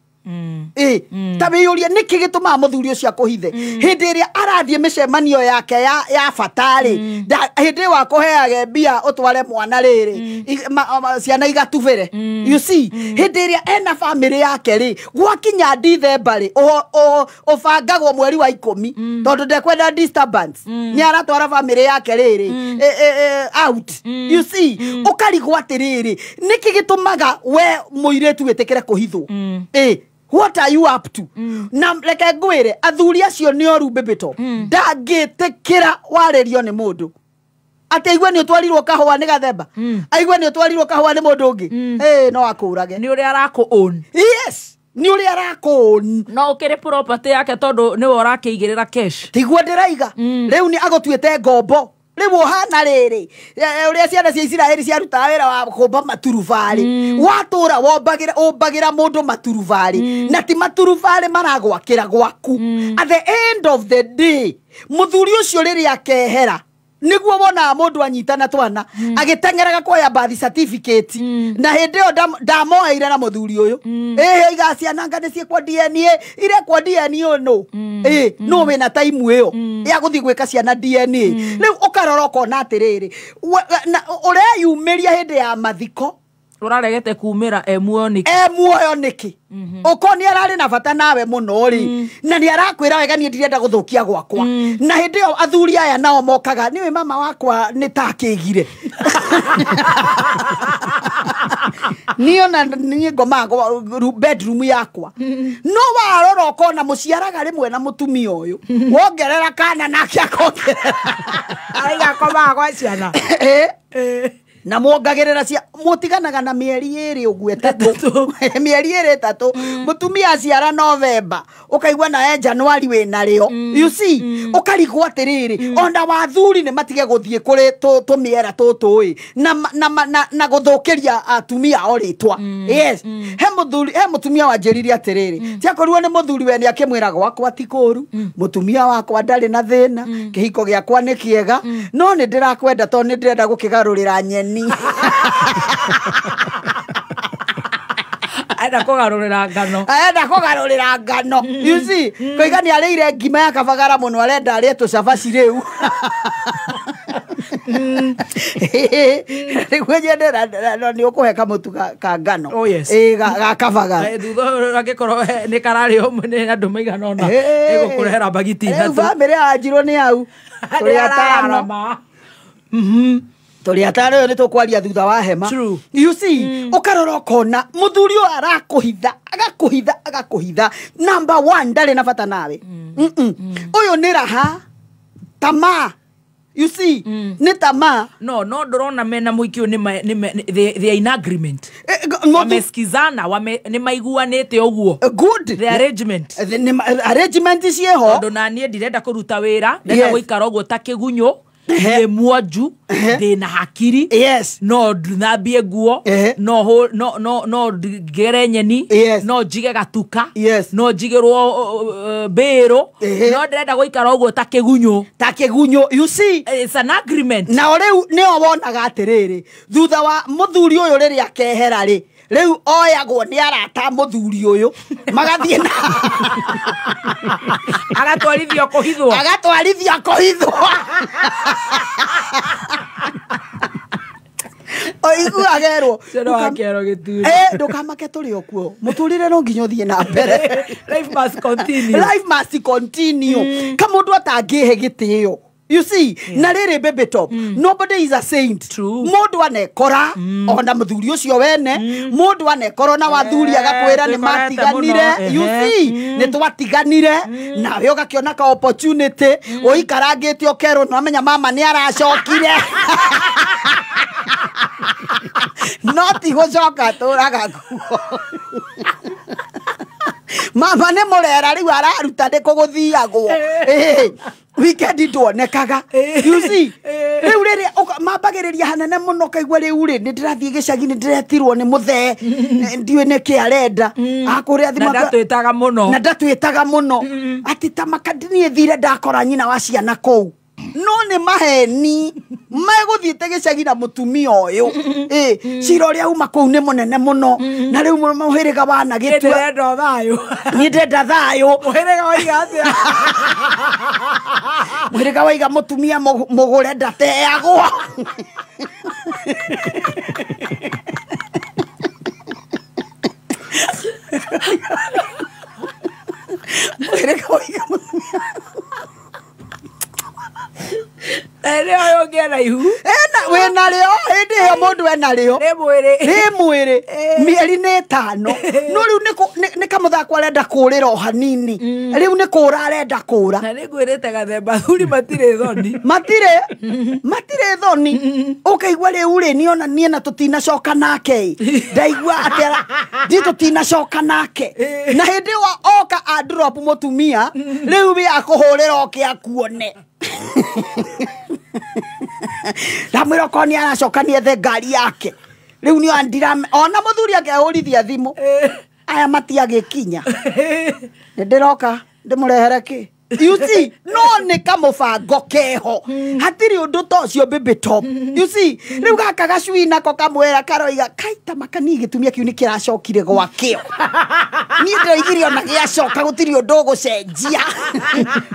[SPEAKER 4] Ta wĩyũrie nĩkĩ gĩtũmaga mũthuri ũcio akũhithe hĩndĩ ĩrĩa arathiĩ mĩcemanio yake ya bata rĩ hĩndĩ ĩyo akũheage mbia ũtware mwana rĩrĩ ciana igatubĩre. You see, hĩndĩ ĩrĩa ena bamĩrĩ yake rĩ gwakinya Dithemba rĩ ũbangagwo mweri wa 10 tondũ ndekwenda disturbance nĩ aratwara bamĩrĩ yake rĩrĩ out. You see, ũkarigwo atĩrĩrĩ nĩkĩ gĩtũmaga we mũirĩtu wĩtĩkĩre kũhithwo? What are you up to? Na reke ngwĩre athuri acio nĩ oru bĩbĩto. Ndangĩtĩkĩra warĩrio nĩ mũndũ. Atĩ aigue nĩ ũtwarirwo kahũa nĩ gathemba, aigue nĩ ũtwarirwo kahũa nĩ mũndũ ũngĩ, no akũrage.
[SPEAKER 2] Nĩ ũrĩa arakũ own.
[SPEAKER 4] Yes, nĩ ũrĩa arakũ own.
[SPEAKER 2] No ũkĩrĩ property yake tondũ nĩwe ũrakĩigĩrĩra cash.
[SPEAKER 4] Tiguo ndĩraiga. Rĩu nĩ agũtuĩte ngombo. Rĩu ũhana rĩrĩ ũrĩa ciana cia Isiraeli ciarutaga wĩra wa kũmba maturubarĩ, watũra ũmbagĩra mũndũ maturubarĩ, na ti maturubarĩ maragwakĩra gwaku. At the end of the day mũthuri ũcio rĩrĩa akehera, nĩguo wonaga mũndũ anyitana twana agĩteng'eraga kuoya birth certificate, na hĩndĩ ĩyo ndamoeire na mũthuri ũyũ. Ĩhĩ iga ciana anga nĩ ciĩkwo DNA, irekwo DNA nũ? Nũ wĩna time ĩyo ya gũthiĩ gwĩka ciana DNA? Rĩu ũkarora ũkona atĩrĩrĩ, ũreyumĩria hĩndĩ ya mathiko,
[SPEAKER 2] ũraregete kumĩra e muoyo nĩkĩ?
[SPEAKER 4] E muoyo nĩkĩ? Ũkorwo nĩ ararĩ na bata nawe mũno rĩ, na nĩ arakwĩra wega niĩ ndirenda gũthũkia gwakwa. Na hĩndĩ ĩyo athuri aya nao mokaga, nĩwe mama wakwa nĩ takĩgire. Niĩ ona niĩ ngomaga bedroom yakwa. No warora ũkona mũciaraga rĩmwe na mũtumia ũyũ, wongerera kana nake akongerera.
[SPEAKER 2] Araiga akomaga gwa ciana.
[SPEAKER 4] Na mwongagĩrĩra cia mũtiganaga na mĩeri ĩrĩ ũguo ĩtatũ, mĩeri ĩrĩ ĩtatũ, mũtumia aciara November, ũkaigua nawe January wĩna rĩo. You see, ũkarigwo atĩrĩrĩ, ona wathuri nĩ matige gũthiĩ kũrĩ tũmĩera tũtũ ĩ, na gũthũkĩria atumia ao rĩtwa. Yes, he mũthuri, he mũtumia wanjĩrire atĩrĩrĩ, tiakorirwo nĩ mũthuri we nĩ akĩmwĩra gwakwa ti kũru, mũtumia wakwa ndarĩ na thĩna, kĩhiko gĩakwa nĩ kĩega, no nĩ ndĩrakwenda tondũ nĩ ndĩrenda gũkĩgarũrĩra nyeni.
[SPEAKER 2] Enda kũgarũrĩra ngano.
[SPEAKER 4] Enda kũgarũrĩra ngano. You see, koiga nĩ arĩire ngima ya kabagara mũno, arenda arĩe tũcabaci rĩu. Rĩu nyendera nĩ ũkũhe kamũtu ka ngano.
[SPEAKER 2] Oh yes.
[SPEAKER 4] Ga kabagara.
[SPEAKER 2] Thutha angĩkorwo nĩ kararĩo nĩ andũ maigana ũna, ĩgũkũrehera mbagiti ithatũ.
[SPEAKER 4] Rĩu bamĩrĩ ya Njirũ nĩ au. Tũrĩ atano. Tũrĩ atano ũyũ nĩ tũkwaria thutha wa hema. You see, ũkarora ũkona mũthuri ũyũ arakũhitha, agakũhitha, agakũhitha. Number one, ndarĩ na bata nawe. Ũyũ nĩ raha, tamaa. You see, nĩ tamaa.
[SPEAKER 2] No, no ndũrona mena mũingĩ ũyũ they are in agreement. Wamesikizana, nĩ maiguanĩte ũguo.
[SPEAKER 4] Good.
[SPEAKER 2] The arrangement.
[SPEAKER 4] Arrangement ciĩho.
[SPEAKER 2] Tondũ na niĩ ndirenda kũruta wĩra, ndĩrenda gũikara ũguo ta kĩgunyũ. Ndĩ mwonju, ndĩ na hakiri.
[SPEAKER 4] Yes.
[SPEAKER 2] No thambie nguo, no ngere nyeni, no njige gatuka, no njigĩrwo mbĩrũ, no ndĩrenda gũikara ũguo ta kĩgunyũ.
[SPEAKER 4] Ta kĩgunyũ, you see.
[SPEAKER 2] It's an agreement.
[SPEAKER 4] Nao rĩu nĩo wonaga atĩrĩrĩ, thutha wa mũthuri ũyũ rĩrĩa akehera rĩ, rĩu oyagwo nĩ arata mũthuri ũyũ, magathiĩ na
[SPEAKER 2] agatwarithio kũhithwo.
[SPEAKER 4] Agatwarithio kũhithwo. Oiguagerwo. Ndũkamake tũrĩ o kuo. Mũtũrĩre no nginya ũthiĩ na mbere.
[SPEAKER 2] Life must continue.
[SPEAKER 4] Life must continue. Kamũndũ atangĩhe gĩtĩo. You see, na rĩrĩ baby top, nobody is a saint. Mũndũ anekora, ona mũthuri ũcio wene, mũndũ anekora na wathuri agakwĩra nĩ matiganire. You see, nĩ twatiganire, nawe ũgakĩona ka opportunity, ũikarangĩte ũkerwo nĩwamenya mama nĩ aracokire. No ti gũcoka tũraga kuo. Mama nĩ mũrera rĩu araruta nĩ kũgũthiagwo. Weekend ndwonekaga. You see, rĩu rĩrĩa mambagĩrĩria hanene mũno kaigua rĩu rĩ nĩ ndĩrathiĩ gĩcagi nĩ ndĩretirwo nĩ mũthee, ndiũĩ nĩkĩ arenda. Akũrĩa thimũ
[SPEAKER 2] Na ndatwĩtaga mũno.
[SPEAKER 4] Na ndatwĩtaga mũno. Atĩ ta makandi niĩ thire ndakora nyina wa ciana kũu. No nĩ maheni megũthiĩte gĩcagi na mũtumia ũyũ. Cira ũrĩa uma kũu nĩ mũnene mũno. Na rĩu mũhĩrĩga wanagĩtua.
[SPEAKER 2] Ndĩrenda thayũ.
[SPEAKER 4] Niĩ ndĩrenda thayũ.
[SPEAKER 2] Mũhĩrĩga waiga atĩa?
[SPEAKER 4] Mũhĩrĩga waiga mũtumia mũgũre ndateagwo. Mũhĩrĩga waiga mũtumia.
[SPEAKER 2] Ĩrĩa ũyũ ũngĩ ena ihu.
[SPEAKER 4] Ena, wĩna rĩo, hĩndĩ Hĩndĩ ĩyo mũndũ enarĩo rĩ mwĩrĩ mĩeri nĩ 5 no rĩu nĩ kamũthako arenda kũũrĩra o hanini rĩu nĩ kũũra arenda kũũra
[SPEAKER 2] na nĩ ngwĩrĩte gathemba athuri matirĩ thoni
[SPEAKER 4] matirĩ thoni ũkaigua rĩu rĩ niona niĩ na tũtinacoka nake ndaigua atĩ ndi tũtinacoka nake na hĩndĩ ĩyo oka a drop mũtumia rĩu wĩ akũhũrĩra oke akuone ndamwĩra okorwo nĩ aracoka nĩethe ngari yake rĩu nĩ andira ona mũthuri akehũrithia thimũ aya matiagĩkinya nĩ ndĩroka ndĩmũrehere kĩ. You see, no nĩ kamũbango keho hatirĩ ũndũ ta ũcio baby top. You see, rĩu gaka gacui nako kamwĩra karoiga kaita makani gĩtumia kĩu nĩ kĩracokire gwakĩo niĩ ndĩroigire ona gĩacoka gũtirĩ ũndũ ũgũcenjia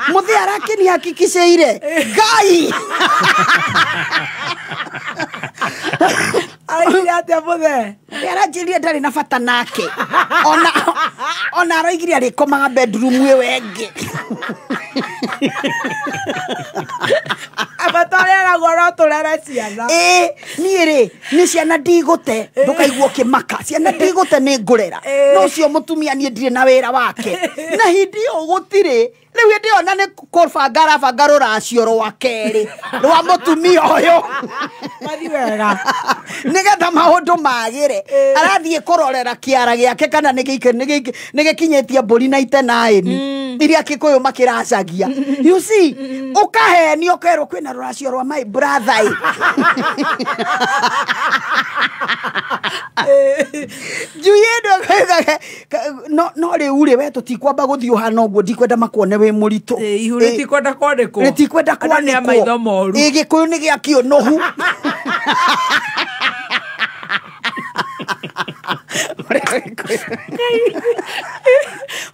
[SPEAKER 4] mũthĩ arakĩnihakikicĩire Ngai
[SPEAKER 2] araigire atĩa mũthee
[SPEAKER 4] aranjĩrire ndarĩ na bata nake ona aroigire arĩkomaga bedroom ĩyo ĩngĩ
[SPEAKER 2] aba twareragwo no tũrere ciana
[SPEAKER 4] ĩĩ niĩ rĩ nĩ ciana ndigũte ndũkaigua ũkĩmaka ciana ndigũte nĩ ngũrera no ũcio mũtumia niĩ ndirĩ na wĩra wake na hĩndĩ ĩyo gũtirĩ rĩu hĩndĩ ĩyo na nĩ kũbanga arabanga rũracio rwa kerĩ rwa mũtumia ũyũ
[SPEAKER 2] mathi wega
[SPEAKER 4] nĩgetha maũndũ magĩre arathiĩ kũrorera kĩara gĩake kana nĩ gĩkinyĩtie mbũri na itenaĩni iria Kikuyu makĩracagia. You see, ũkahenio ũkerwo kwĩna rũracio rwa my brother njui ĩno no rĩu rĩ we tũtikwamba gũthiĩ ũhana ũguo ndikwenda makuone wĩ mũritũ
[SPEAKER 2] ihu rĩtikwenda kwanĩkwo
[SPEAKER 4] rĩtikwenda kwanĩkwo
[SPEAKER 2] maitho moru
[SPEAKER 4] ĩ Gĩkũyũ nĩ gĩa kĩũnũhu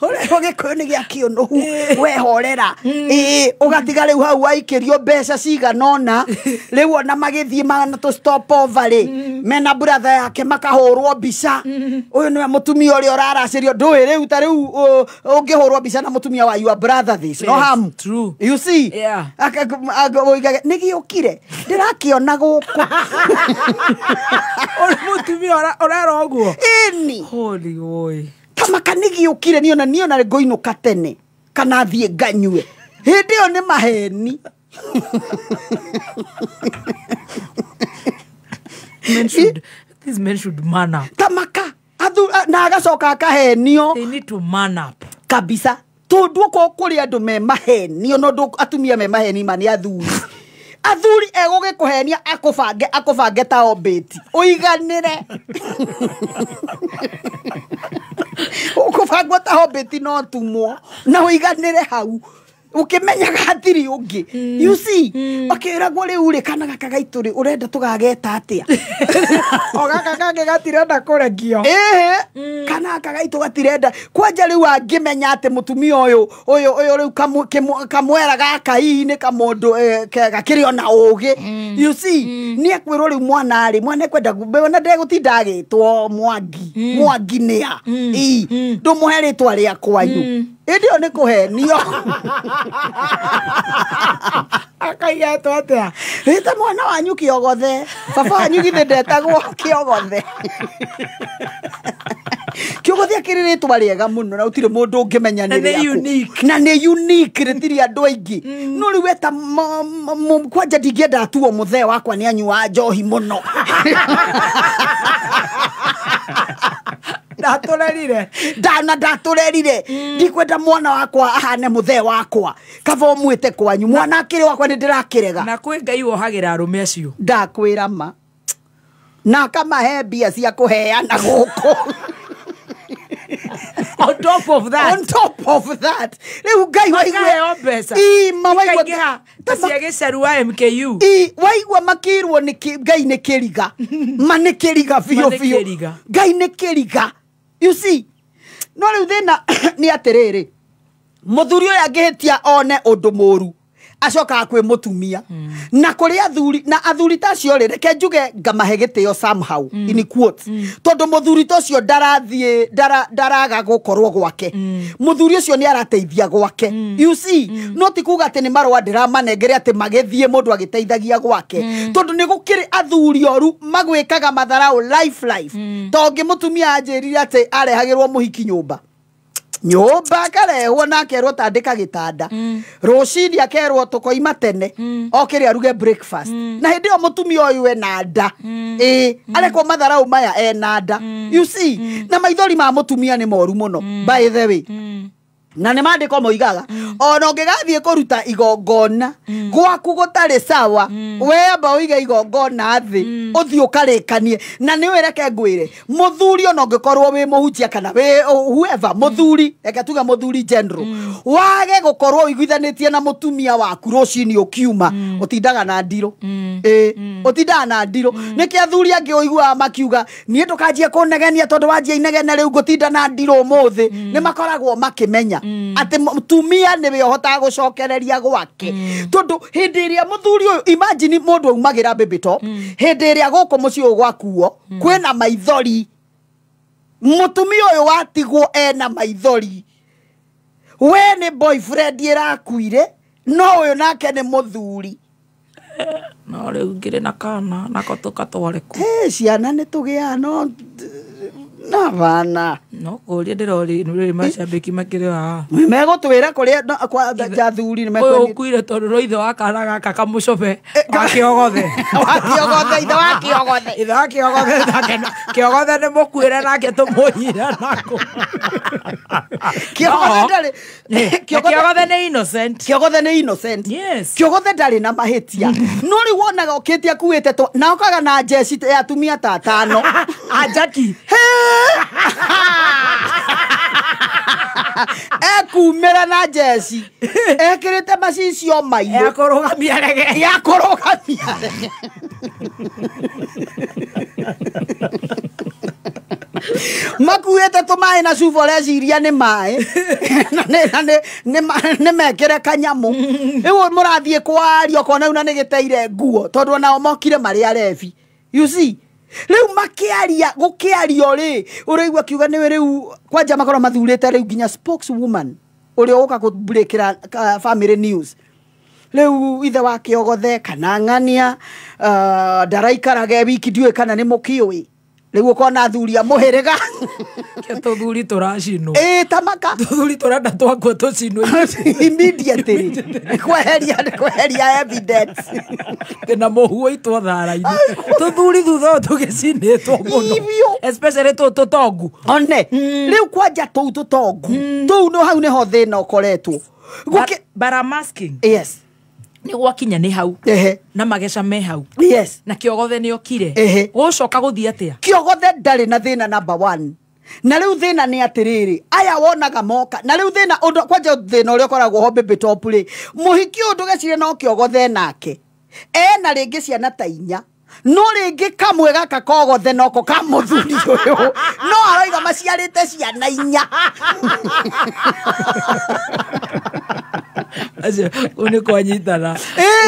[SPEAKER 4] ũrĩa Gĩkũyũ nĩ gĩa kĩũnũhu wehorera ĩ ũgatiga rĩu hau waikĩrio mbeca cigana ũna rĩu ona magĩthiĩ mana tũ stop over rĩ mena brother yake makahũrwo mbica ũyũ nĩwe mũtumia ũrĩa ũraracĩrio ndũĩ rĩu ta rĩu ũngĩhũrwo mbica na mũtumia wa your brother this no harm.
[SPEAKER 2] True.
[SPEAKER 4] You see,
[SPEAKER 2] yeah.
[SPEAKER 4] Nĩ gĩũkire ndĩrakĩona gũkũ
[SPEAKER 2] ũrĩ mũtumia ũrera ũguo
[SPEAKER 4] ĩni
[SPEAKER 2] holy boy
[SPEAKER 4] tamaka nĩ gĩũkire niona niona ngũinũka tene kana thiĩ nganyue hĩndĩ ĩyo nĩ maheni.
[SPEAKER 2] These men should man up.
[SPEAKER 4] Tamaka na agacoka akahenio.
[SPEAKER 2] They need to man up
[SPEAKER 4] kabisa tondu okorwo kũrĩ andũ me mahenio no atumia me maheni ma nĩ athuri athuri egũgĩkũhenia akũbange akũbange ta ombĩti ũiganĩre ũkũbangwo ta ombĩti no tumwo na ũiganĩre hau ũkĩmenyaga hatirĩ ũngĩ. You see, ũkĩragwo rĩu rĩ kana gaka gaitũ rĩ ũrenda tũgageta atĩa
[SPEAKER 2] o gaka kangĩ gatirenda kũrekio
[SPEAKER 4] ĩhĩ kana gaka gaitũ gatirenda kwanja rĩu angĩmenya atĩ mũtumia ũyũ ũyũ ũyũ rĩu kamwera gaka hihi nĩ kamũndũ gakĩrĩ ona ũgĩ. You see, nĩ ekwĩrwo rĩu mwana rĩ mwana ekwenda ona ndegũtinda agĩtwo Mwangi Mwangi nĩa ĩ ndũmũhe rĩtwa rĩa kwanyu hĩndĩ ĩyo nĩ kũhenio
[SPEAKER 2] akaigetwo atĩa
[SPEAKER 4] rĩta mwana wanyu Kĩogothe baba wanyu githĩ ndetagwo Kĩogothe Kĩogothe akĩrĩ rĩtwa rĩega mũno na gũtirĩ mũndũ ũngĩmenya nĩ rĩaku na nĩ unique rĩtirĩ andũ aingĩ no rĩu weta kwanja ndingĩenda atuo mũthee wakwa nĩ anyuaga njohi mũno
[SPEAKER 2] ndatũrerire
[SPEAKER 4] ndana ndatũrerire ndikwenda mwana wakwa ahane mũthee wakwa kaba ũmwĩte kwanyu mwana akĩrĩ wakwa nĩ ndĩrakĩrega
[SPEAKER 2] na kwĩ Ngai wohagĩra arũme acio
[SPEAKER 4] ndakwĩra ma na akamahe mbia cia kũheana gũkũ.
[SPEAKER 2] On top of that,
[SPEAKER 4] on top of that rĩu Ngai
[SPEAKER 2] waigua mbeca ikaingĩha ta cia gĩcaru wa MKU
[SPEAKER 4] waigua makĩrwo nĩ Ngai nĩ kĩriga ma nĩ kĩriga biũ biũ Ngai nĩ kĩriga. You see, no rĩu thĩna nĩ atĩrĩrĩ mũthuri ũyũ angĩhĩtia one ũndũ mũru Acokaga kwĩ mũtumia. Na kũrĩ athuri na athuri ta acio rĩ, reke njuge ngamahe gĩtĩo somehow in quotes. Tondũ mũthuri ta ũcio ndarathiĩ ndaraga gũkorwo gwake. Mũthuri ũcio nĩ arateithia gwake. You see, no ti kuga atĩ nĩ marũa ndĩramanengere atĩ magĩthiĩ mũndũ agĩteithagia gwake. Tondũ nĩ gũkĩrĩ athuri oru magwĩkaga matharau life. Tongĩ mũtumia anjĩrire atĩ arehagĩrwo mũhiki nyũmba. Nyũmba akarehwo na akerwo tandĩka gĩtanda. Rũcinĩ akerwo tũkoima tene. Okĩre aruge breakfast. Na hĩndĩ ĩyo mũtumia ũyũ ena nda. Ĩĩ, arekwo matharau maya ena nda. You see, na maithori ma mũtumia nĩ moru mũno. By the way. Na nĩ maandĩko moigaga ona ũngĩgathiĩ kũruta igongona gwaku gũtarĩ sawa, we amba ũige igongona thĩ ũthiĩ ũkarĩkanie. Na nĩ reke ngwĩre mũthuri ona ũngĩkorwo wĩ mũhunjia kana wĩ whoever, mũthuri reke tuge mũthuri general, wage gũkorwo ũiguithanĩtie na mũtumia waku rũcinĩ ũkiuma, ũtindaga na ndirũ. Ĩĩ, ũtindaga na ndirũ. Nĩkĩ athuri angĩ ũiguaga makiuga niĩ ndũkanjie kũnegenia tondũ wanjia inegene rĩu ngũtinda na ndirũ ũmũthĩ. Nĩ makoragwo makĩmenya atĩ mũtumia nĩwe ũhotaga gũcokereria gwake. Tondũ hĩndĩ ĩrĩa mũthuri ũyũ, imagine mũndũ aumagĩra baby top, hĩndĩ ĩrĩa gũkũ mũciĩ ũyũ gwakuo kwĩna maithori, mũtumia ũyũ watigwo ena maithori. We nĩ boyfriend ĩrakuire, no ũyũ nake nĩ mũthuri.
[SPEAKER 2] No rĩu ngĩrĩ na kana nako tũkatware kũ?
[SPEAKER 4] Ciana nĩ tũgĩaga no na bana.
[SPEAKER 2] No kũria ndĩrori nĩ macambĩki makĩrĩ haha.
[SPEAKER 4] Megũtwĩra kũrĩa kwa athuri nĩ
[SPEAKER 2] mekwenda. Ũyũ ũkuire tondũ no ithe wa kana gaka kamũcobe wa kĩogothe.
[SPEAKER 4] Wa kĩogothe, ithe wa kĩogothe.
[SPEAKER 2] Ithe wa kĩogothe nake kĩogothe nĩ mũkuĩre nake tũmũiyire nako.
[SPEAKER 4] Kĩogothe ndarĩ.
[SPEAKER 2] Kĩogothe nĩ innocent.
[SPEAKER 4] Kĩogothe nĩ innocent.
[SPEAKER 2] Yes.
[SPEAKER 4] Kĩogothe ndarĩ na mahĩtia. No rĩu wonaga ũkĩte akuĩte to na okaga na njeci ya atumia ta atano.
[SPEAKER 2] Anjaki.
[SPEAKER 4] Ekumĩra na njeci ekĩrĩte macicio mairũ
[SPEAKER 2] ya kũrũgamia rege.
[SPEAKER 4] Ya kũrũgamia rege. Makuĩte tũmaĩ na cuba ũreciria nĩ maĩ nĩ mekĩre kanyamũ. Rĩu mũrathiĩ kwaria ũkona una nĩ gĩteire nguo tondũ onao mokire marĩ arebi. You see, rĩu makĩaria gũkĩario rĩ ũraigua akiuga nĩwe rĩu kwanja makorwo mathurĩte rĩu nginya spokeswoman ũrĩa ũgũka kũbreakĩra family news. Rĩu ithe wa kĩogothe kana ng'ania ndaraikarage wiki ndiũĩ kana nĩ mũkĩũĩ. Rĩu ũkona athuri a mũhĩrĩga.
[SPEAKER 2] Tũthuri tũracinwo.
[SPEAKER 4] Ĩĩ tamaka.
[SPEAKER 2] Tũthuri tũrenda twakua tũcinwo
[SPEAKER 4] immediately. Kweheria evidence.
[SPEAKER 2] Tena mũhu ũitwo thara-inĩ. Tũthuri thutha ũyũ tũgĩcinĩtwo mũno. Especially tũtũ tũtongu.
[SPEAKER 4] One. Rĩu kwanja tũu tũtongu. Tũu no hau nĩho thĩna ũkoretwo.
[SPEAKER 2] But I'm asking.
[SPEAKER 4] Yes.
[SPEAKER 2] Nĩ gwakinya nĩ hau. Na mageca me hau.
[SPEAKER 4] Yes.
[SPEAKER 2] Na kĩogothe nĩ okire. Gũcoka gũthiĩ atĩa?
[SPEAKER 4] Kĩogothe ndarĩ na thĩna number 1. Na rĩu thĩna nĩ atĩrĩrĩ, aya wonaga moka. Na rĩu thĩna ũndũ kwanja thĩna ũrĩa ũkoragwo ho baby top rĩ, mũhiki ũyũ ndũgecire no kĩogothe nake. Ena rĩngĩ ciana ta inya. No rĩngĩ kamwe gaka kogothe noko ka mũthuri ũyũ. No aroiga maciarĩte ciana inya.
[SPEAKER 2] Acio kũu kwanyitana.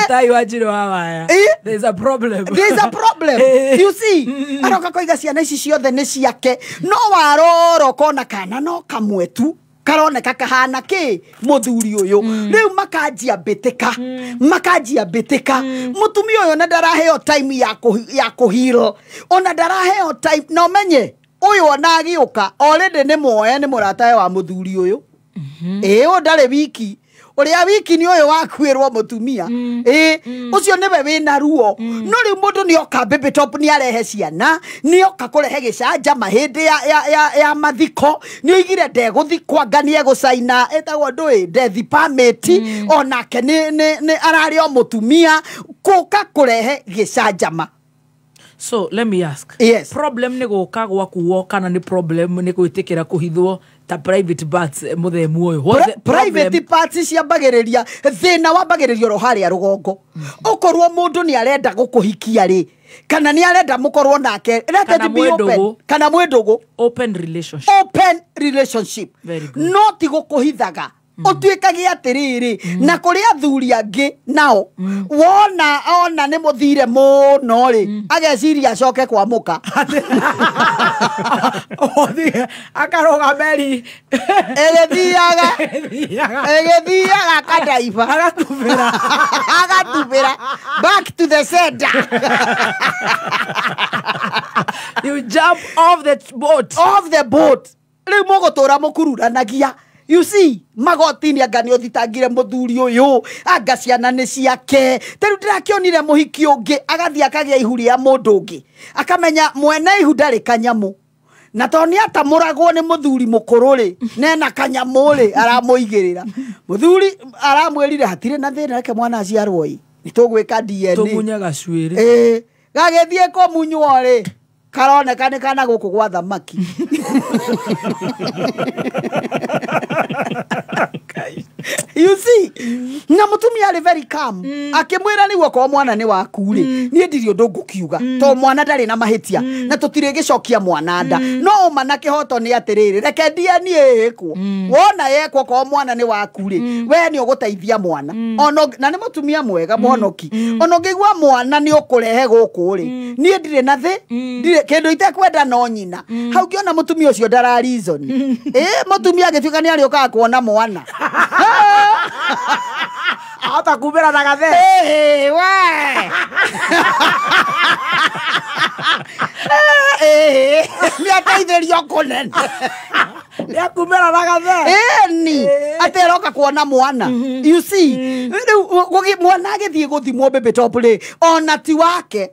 [SPEAKER 2] Tai wa njiro wa waya. There's a problem.
[SPEAKER 4] There's a problem. You see, aroka koiga ciana ici ciothe nĩ ciake. No warora ũkona kana no kamwe tu karoneka kahana kĩ mũthuri ũyũ. Rĩu makanjia mbĩtĩka. Makanjia mbĩtĩka. Mũtumia ũyũ ona ndaraheo time ya kũhilo. Ona ndaraheo time na ũmenye ũyũ ona agĩũka already nĩ muoe nĩ mũratawe wa mũthuri ũyũ. Ĩĩ ũyũ ndarĩ wiki. Ũrĩa wiki nĩ ũyũ wakuĩrwo mũtumia. Ĩĩ ũcio nĩwe wĩna ruo. No rĩu mũndũ nĩoka baby top nĩ arehe ciana, nĩoka kũrehe gĩcanjama hĩndĩ ya mathiko, nĩoigire ndegũthikwo anga nĩegũcaina ĩtagwo ndũĩ death permit, onake nĩ ararĩ o mũtumia kũka kũrehe gĩcanjama.
[SPEAKER 2] So let me ask.
[SPEAKER 4] Yes.
[SPEAKER 2] Problem nĩ gũka gwakuo kana nĩ problem nĩ gwĩtĩkĩra kũhithwo ta private parts mũthemu ũyũ?
[SPEAKER 4] Private parts ciambagĩrĩria thĩna wambagĩrĩria oro harĩa rũgongo. Ũkorwo mũndũ nĩ arenda gũkũhikia rĩ, kana nĩ arenda mũkorwo nake, let it be open. Kana mwĩ ndũgũ.
[SPEAKER 2] Open relationship.
[SPEAKER 4] Open relationship.
[SPEAKER 2] Very good.
[SPEAKER 4] No ti gũkũhithaga. Ũtuĩkage atĩrĩrĩ na kũrĩ athuri angĩ nao wona ona nĩ mũthire mũno rĩ ageciria acoke kwa mũka
[SPEAKER 2] akarũga meri
[SPEAKER 4] ĩgĩthiaga ĩgĩthiaga kadaiba agatubĩra back to the center.
[SPEAKER 2] You jump off the boat.
[SPEAKER 4] Off the boat. Rĩu mũgũtũra mũkururanagia. You see, magoti-inĩ anga nĩ ũthitangire mũthuri ũyũ, anga ciana nĩ ciake. Ta rĩu ndĩrakĩonire mũhiki ũngĩ agathiĩ akagĩa ihu rĩa mũndũ ũngĩ. Akamenya mwene ihu ndarĩ kanyamũ. Na tondũ nĩ atamũragwo nĩ mũthuri mũkũrũ rĩ, nena kanyamũ rĩ, aramũigĩrĩra. Mũthuri aramwĩrire hatirĩ na thĩna reke mwana aciarwo ĩ. Nĩ tũgwĩka DNA.
[SPEAKER 2] Tũmunye gacuĩrĩ.
[SPEAKER 4] Ĩĩ, gagĩthiĩ kũmunywo rĩ, karoneka nĩ kana gũkũ gwa thamaki. You see, na mũtumia arĩ very calm. Akĩmwĩra rĩu okorwo mwana nĩ waku rĩ, niĩ ndirĩ ũndũ ngũkiuga tondũ mwana ndarĩ na mahĩtia na tũtirĩgĩcokia mwana nda. No ũma na kĩhoto nĩ atĩrĩrĩ, reke DNA ĩkwo. Wona yekwo okorwo mwana nĩ waku rĩ, we nĩ ũgũteithia mwana. Ona na nĩ mũtumia mwega mũhonoki. Ona ũngĩigua mwana nĩ ũkũrehe gũkũ rĩ, niĩ ndirĩ na thĩ, ndirĩ kĩndũ itekwenda no nyina. Hau ngĩona mũtumia ũcio ndara reason. Ĩ mũtumia agĩtuĩka nĩ arĩũkaga kuona mwana.
[SPEAKER 2] Hata kumera na gathe.
[SPEAKER 4] Eh, we. Eh, ni ateithĩrio kũnene.
[SPEAKER 2] Ni akumera na gathe.
[SPEAKER 4] Eh, ni ateroka kuona mwana. You see, rĩu mwana agĩthiĩ gũthimwo baby top rĩ, ona ti wake.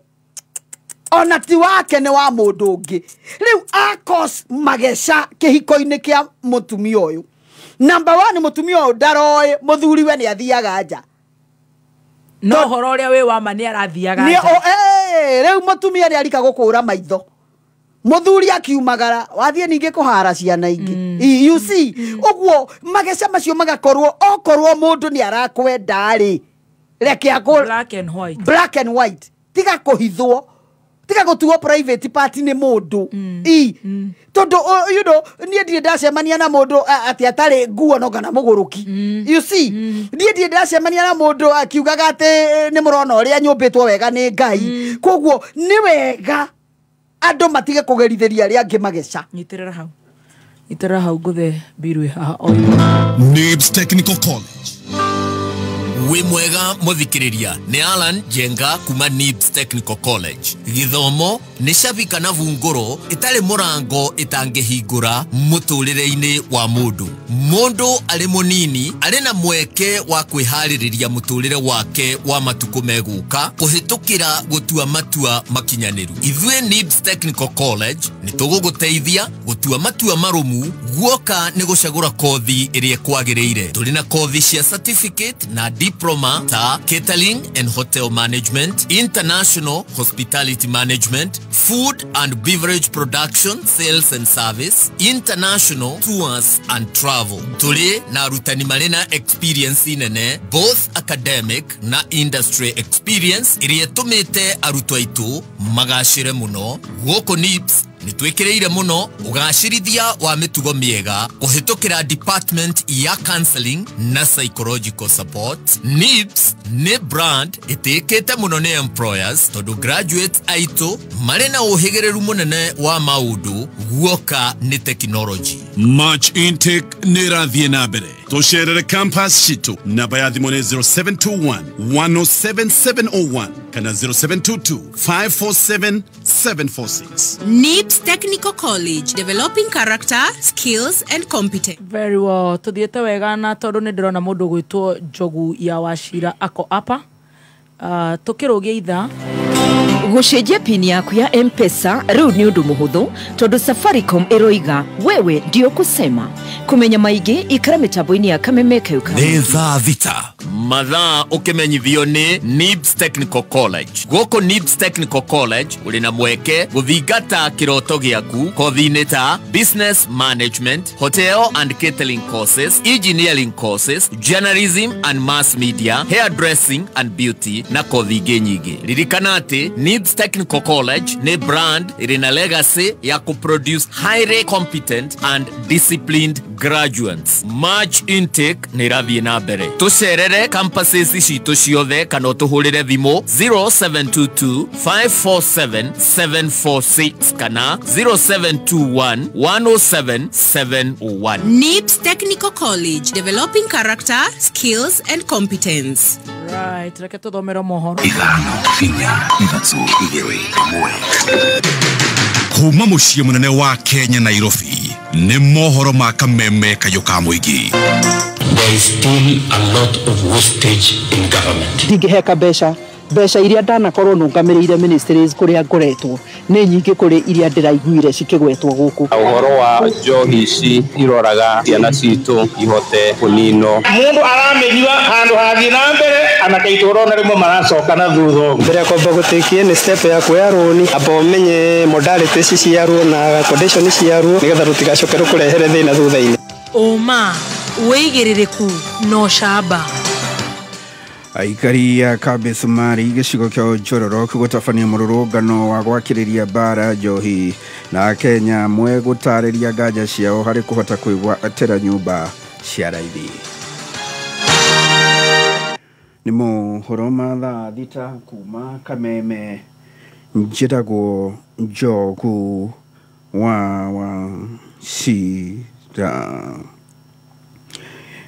[SPEAKER 4] Ona ti wake nĩ wa mũndũ ũngĩ. Rĩu akos mageca kĩhiko-inĩ kĩa mũtumia ũyũ. Number 1 mũtumia ũyũ ndaroĩ mũthuri we nĩ athiaga nja.
[SPEAKER 2] No horo ũrĩa wĩ wa ma nĩ arathiaga nja.
[SPEAKER 4] Rĩu mũtumia nĩ arika gũkũra maitho. Mũthuri akiumagara wathiĩ ningĩ kũhara ciana ingĩ. You see, ũguo mageca macio magakorwo okorwo mũndũ nĩ arakwenda rĩ, reke akũ
[SPEAKER 2] black and white.
[SPEAKER 4] Black and white. Tiga kũhithwo. Tiga gũtuo private party nĩ mũndũ. Tondũ you know, niĩ ndirĩ ndacemania na mũndũ atĩ atarĩ nguo no kana mũgũrũki. You see, niĩ ndirĩ ndacemania na mũndũ akiugaga atĩ nĩ mũrona ũrĩa nyũmbĩtwo wega nĩ Ngai. Koguo nĩ wega andũ matige kũgerithĩria arĩa angĩ mageca.
[SPEAKER 2] Nyitĩrĩra hau. Nyitĩrĩra hau ngũthe mbirũ haha o.
[SPEAKER 8] Nibs Technical College.
[SPEAKER 9] Wĩ mwega mũthikĩrĩria nĩ Alan Jenga kuma Nibs Technical College. Gĩthomo nĩ cabi kana bungũro ĩtarĩ mũrango ĩtangĩhingũra mũtũrĩre-inĩ wa mũndũ. Mũndũ arĩ mũnini arĩ na mweke wa kwĩharĩrĩria mũtũrĩre wake wa matukũ megũka kũhĩtũkĩra gũtua matua makinyanĩru. Ithuĩ Nibs Technical College nĩ tũgũgũteithia gũtua matua marũmu guoka nĩ gũcagũra kothi ĩrĩa ĩkwagĩrĩire. Tũrĩ na kothi cia certificate na diploma ta catering and hotel management, international hospitality management, food and beverage production, sales and service, international tours and travel. Tũrĩ na arutani marĩ na experience nene, both academic na industry experience ĩrĩa ĩtũmĩte arutwo aitũ magacĩre mũno. Gũkũ Nibs nĩ twĩkĩrĩire mũno ũgacĩrithia wa mĩtugo mĩega kũhĩtũkĩra department ya counseling na psychological support. Nibs nĩ brand ĩtĩkĩte mũno nĩ employers tondũ graduates aitũ marĩ na ũhĩgĩrĩru mũnene wa maũndũ guoka nĩ technology.
[SPEAKER 8] March intake nĩ ĩrathiĩ na mbere. Tũcerere campus citũ. Namba ya thimũ nĩ 0721 107 701 kana 0722 547 746.
[SPEAKER 10] Nibs Technical College, developing character, skills and competence.
[SPEAKER 2] Very well. Tuthiĩte wega na tondũ nĩ ndĩrona mũndũ gwĩtwo Njogu ya Wachira ako apa. Tũkĩrũgia ithaa
[SPEAKER 11] Gũcenjia pin yaku ya M-Pesa rĩu nĩ ũndũ mũhũthũ tondũ Safaricom ĩroiga wewe ndio kusema. Kũmenya maingĩ ikara mĩtambo-inĩ ya Kameme Keuka.
[SPEAKER 9] Nĩ thaa 6 Mathaa ũkĩmenyithio nĩ NIBS Technical College. Gũkũ NIBS Technical College ũrĩ na mweke gũthingata kĩroto gĩaku kothi-inĩ ta Business Management, Hotel and Catering Courses, Engineering Courses, Journalism and Mass Media, Hairdressing and Beauty na kothi ingĩ nyingĩ. Ririkana atĩ NIBS Technical College nĩ brand ĩrĩ na legacy ya kũproduce highly competent and disciplined graduates. March intake nĩ ĩrathiĩ na mbere. Tũcerere campuses citũ ciothe kana ũtũhũrĩre thimũ 0722 547 746 kana 0721 107 701.
[SPEAKER 10] NIBS Technical College, developing character, skills and competence.
[SPEAKER 2] Right, reke tuthomere mohoro.
[SPEAKER 12] 5 4 3 2 1. Kuma muciĩ mũnene wa Kenya Nairobi nĩ mohoro ma kameme kayũ ka mũingĩ.
[SPEAKER 13] There is still a lot of wastage in government.
[SPEAKER 14] Ndingĩheka mbeca iria ndanakorwo nũngamĩrĩire ministries kũrĩa ngoretwo nĩ nyingĩ kũrĩ iria ndĩraiguire cikĩgwetwo gũkũ.
[SPEAKER 15] Ũhoro wa njohi ici iroraga ciana citũ ihote kũninwo.
[SPEAKER 16] Mũndũ aramĩnyua handũ hathiĩ na mbere anake itũra ona rĩmwe maracoka na thutha.
[SPEAKER 17] Mbere ya kwamba gũtĩkie nĩ step ya kuoya rũni amba ũmenye modalities ciaruo na condition ciaruo nĩgetha rũtigacoke rũkũrehere thĩna thutha-inĩ.
[SPEAKER 2] Ũma wĩigĩrĩrĩku no camba.
[SPEAKER 18] Aikari a Kabisumari gĩcigo kĩa Njororo gũtabania mũrũrũngano wa gwakĩrĩria mbara njohi na Kenya amwe gũtarĩria nganja ciao harĩ kũhota kwĩgwatĩra nyũmba cia raithi. Nĩ mohoro ma thaa 6 kuma Kameme. Njĩtagwo Njogu wa Wachira.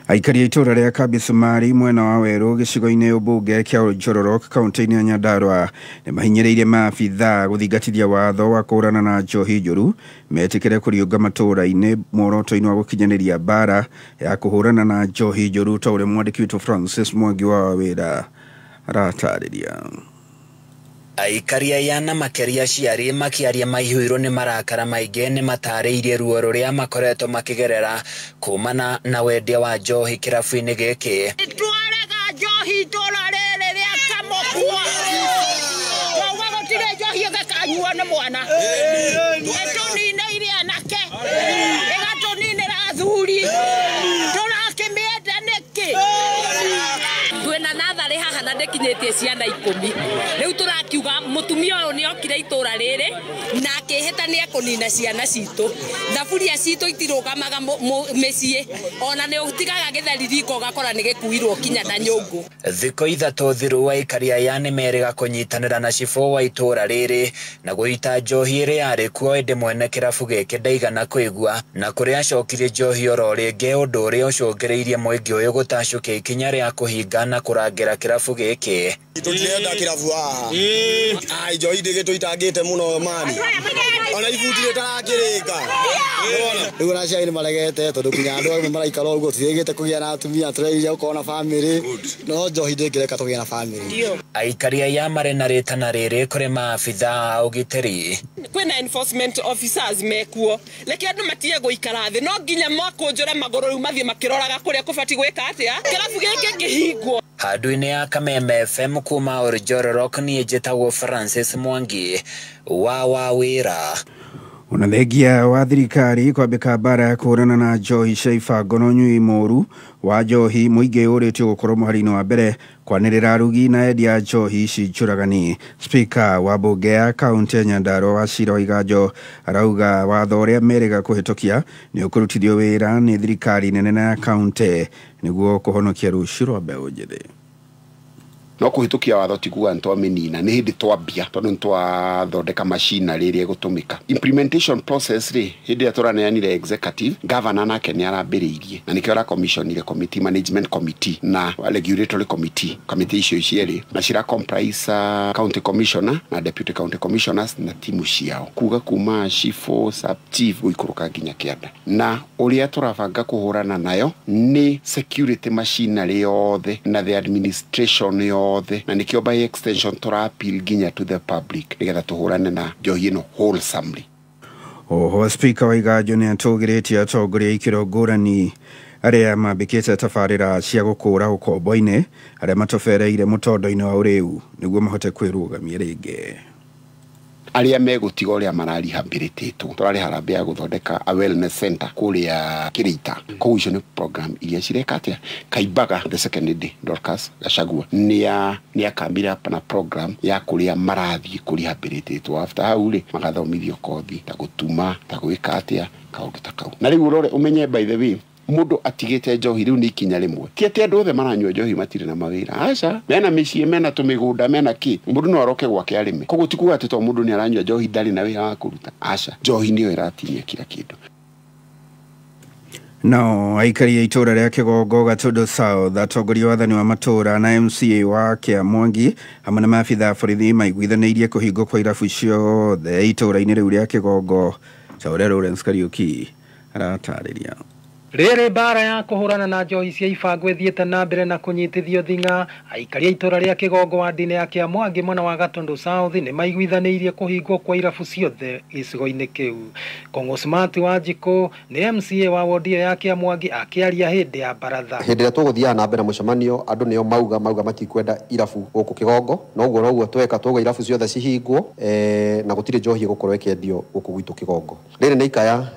[SPEAKER 18] Aikari a itũra rĩa Kabisumari mwena wa Werũ gĩcigo-inĩ ũmbunge kĩa Njororo kaunti-inĩ ya Nyandarua nĩ mahinyĩrĩirie maabithaa gũthingatithia watho wa kũhũrana na njohi njũru metĩkĩre kũriũnga matũũra-inĩ muoroto-inĩ wa gũkinyanĩria mbara ya kũhũrana na njohi njũru ta ũrĩa mwandĩki witũ Francis Mwangi wa Wawĩra aratarĩria. Aikari aya na makĩria aciari makĩaria maihũirwo nĩ marakara maingĩ nĩ matarĩirie ruo rũrĩa makoretwo makĩgerera kumana na wendia wa njohi kĩrabu-inĩ gĩkĩ.
[SPEAKER 19] Twarega njohi itũra rĩrĩ rĩa Kamũkua. Twauga gũtirĩ njohi ĩgĩkanyuo nĩ mwana. Ĩtũninĩire anake, ĩgatũninĩra athuri. Tũrakĩmĩenda nĩkĩ?
[SPEAKER 20] Twĩna natharĩ haha na ndĩkinyĩtie ciana 10. Rĩu tũrakiuga mũtumia ũyũ nĩokire itũra rĩrĩ na akĩhĩta nĩekũnina ciana citũ. Thaburia citũ itirũgamaga mĩciĩ ona nĩ ũtigaga gĩtheri riko ũgakora nĩ gĩkuirwo kinya na nyũngũ.
[SPEAKER 18] Thikũ 3 thiru aikari aya nĩ merĩga kũnyitanĩra na cibũ wa itũra rĩrĩ na gũita njohi ĩrĩa yarĩ kuo ĩndĩ mwene kĩrabu gĩkĩ ndaigana kũigua na kũrĩa acokirie njohi oro rĩngĩ ũndũ ũrĩa ũcũngĩrĩirie mũingĩ ũyũ gũtacũkia ikinya rĩa kũhinga na kũrangĩra kĩrabu gĩkĩ.
[SPEAKER 21] Tũtirenda kĩrabu haha. Ai njohi ndĩgĩtũitangĩte mũno mani. Ona ibuti rĩtarakĩrĩka. Rĩu ona aciari nĩmaregete tondũ nginya andũ amwe maraikara ũguo tũtirĩgĩte kũgĩa na atumia tũreire gũkorwo na bamĩrĩ no njohi ndĩngĩreka tũgĩe na bamĩrĩ.
[SPEAKER 18] Aikari aya marĩ na rĩtana rĩrĩ kũrĩ maabithaa a ũgitĩri.
[SPEAKER 22] Kwĩna enforcement officers mekuo reke andũ matige gũikara thĩ no nginya makũnjũre magũrũ rĩu mathiĩ makĩroraga kũrĩa kũbatiĩ gwĩka atĩa kĩrabu gĩkĩ kĩhingwo.
[SPEAKER 18] Handũ-inĩ ya Kameme FM kuma Oljororok niĩ njĩtagwo Francis Mwangi wa Wawĩra. Ona thengia wa thirikari kwambĩka mbara ya kũhũrana na njohi cia ibango na ũnyui mũru wa njohi mũingĩ ũrĩtio gũkorwo mũhari-inĩ wa mbere kwanĩrĩra arugi na endia njohi ici njũragani. Spika wa mbunge ya kaunti ya Nyandarua Wachira Waiganjo arauga watho ũrĩa merĩga kũhĩtũkia nĩ ũkũrutithio wĩra nĩ thirikari nene na ya kaunti nĩguo kũhonokia rũciũ rwa mbeũ njĩthĩ.
[SPEAKER 23] No kũhĩtũkia watho ti kuga nĩtwamĩnina nĩ hĩndĩ twambia tondũ nĩtwathondeka machinery ĩrĩa ĩgũtũmĩka. Implementation process rĩ hĩndĩ ĩrĩa tũraneanire executive governor nake nĩ arambĩrĩirie na nĩkĩo aracommissionire committee management committee na regulatory committee committee icio cierĩ na cira comprise county commissioner na deputy county commissioners na timu ciao kuga kuma chief sub chief gũikũrũka nginya kĩanda. Na ũrĩa tũrabanga kũhũrana nayo nĩ security machinery yothe na the administration yothe na nikio by extension tora appeal nginya to the public nigetha tuhurane na njohi ĩno wholesomely.
[SPEAKER 18] Oho Spika Waiganjo nĩ atũgĩrĩtie atongoria ikĩro ngũrani Arĩa mambĩkĩte tabarĩra cia gũkũra ũkombo-inĩ arĩa matobereire mũtondo-inĩ wa ũrĩu nĩguo mahote kwĩrũgamia rĩngĩ.
[SPEAKER 23] Arĩa megũtiga ũrĩa mararehabilitatwo tũrarĩ harambee ya gũthondeka a wellness center kũrĩa Kĩrĩita. Koguo icio nĩ program iria cireka atĩa. Kaimbaga the second day Dorcas Gachagua nĩ akamira up na program ya kũrĩa marathiĩ kũrehabilitatwo. After hau rĩ magathomithio kothi ta gũtuma ta gwĩka atĩa kaũndũ ta kau. Na rĩu ũrore ũmenye by the way mundu atigite njohi riu ni ikinya rimwe ti ati andu othe maranyua njohi matire na mawira aca mena mĩciĩ mena tũmĩgũnda mena ki mundu no aroke gwake arĩme koguo ti kuga ati to mundu ni aranyua njohi ndari na wĩra wa kũruta aca njohi nĩyo ĩratinia kila kĩndũ.
[SPEAKER 18] Nao aikari a itũra rĩa Kĩgongo Gatundu South atongoria wathani wa matũra na MCA wa Kĩamwangi hamwe na maabitha a borithi maiguithanĩirie kũhingwo kwa irabu ciothe itũra-inĩ rĩu rĩa Kĩgongo ta ũrĩa Lawrence Kariuki aratarĩria.
[SPEAKER 1] Rĩrĩ mbara ya kũhũrana na njohi cia ibango ĩthiĩte na mbere na kũnyitithio thing'a aikari a itũra rĩa Kĩgongo ward-inĩ ya Kĩamwangi mwena wa Gatundu South nĩ maiguithanĩirie kũhingwo kwa irabu ciothe gĩcigo-inĩ kĩu. Kong'o Smart Wanjikũ nĩ MCA wa ward ĩyo ya Kĩamwangi akĩaria hĩndĩ ya baratha.
[SPEAKER 5] Hĩndĩ ĩrĩa tũgũthiaga na mbere mũcemanio andũ nĩo mauga matikwenda irabu gũkũ Kĩgongo noguo noguo tweka twauga irabu ciothe cihingwo na gũtirĩ njohi ĩgũkorwo ĩkĩendio gũkũ gwitũ Kĩgongo. Rĩrĩ nĩ ikaya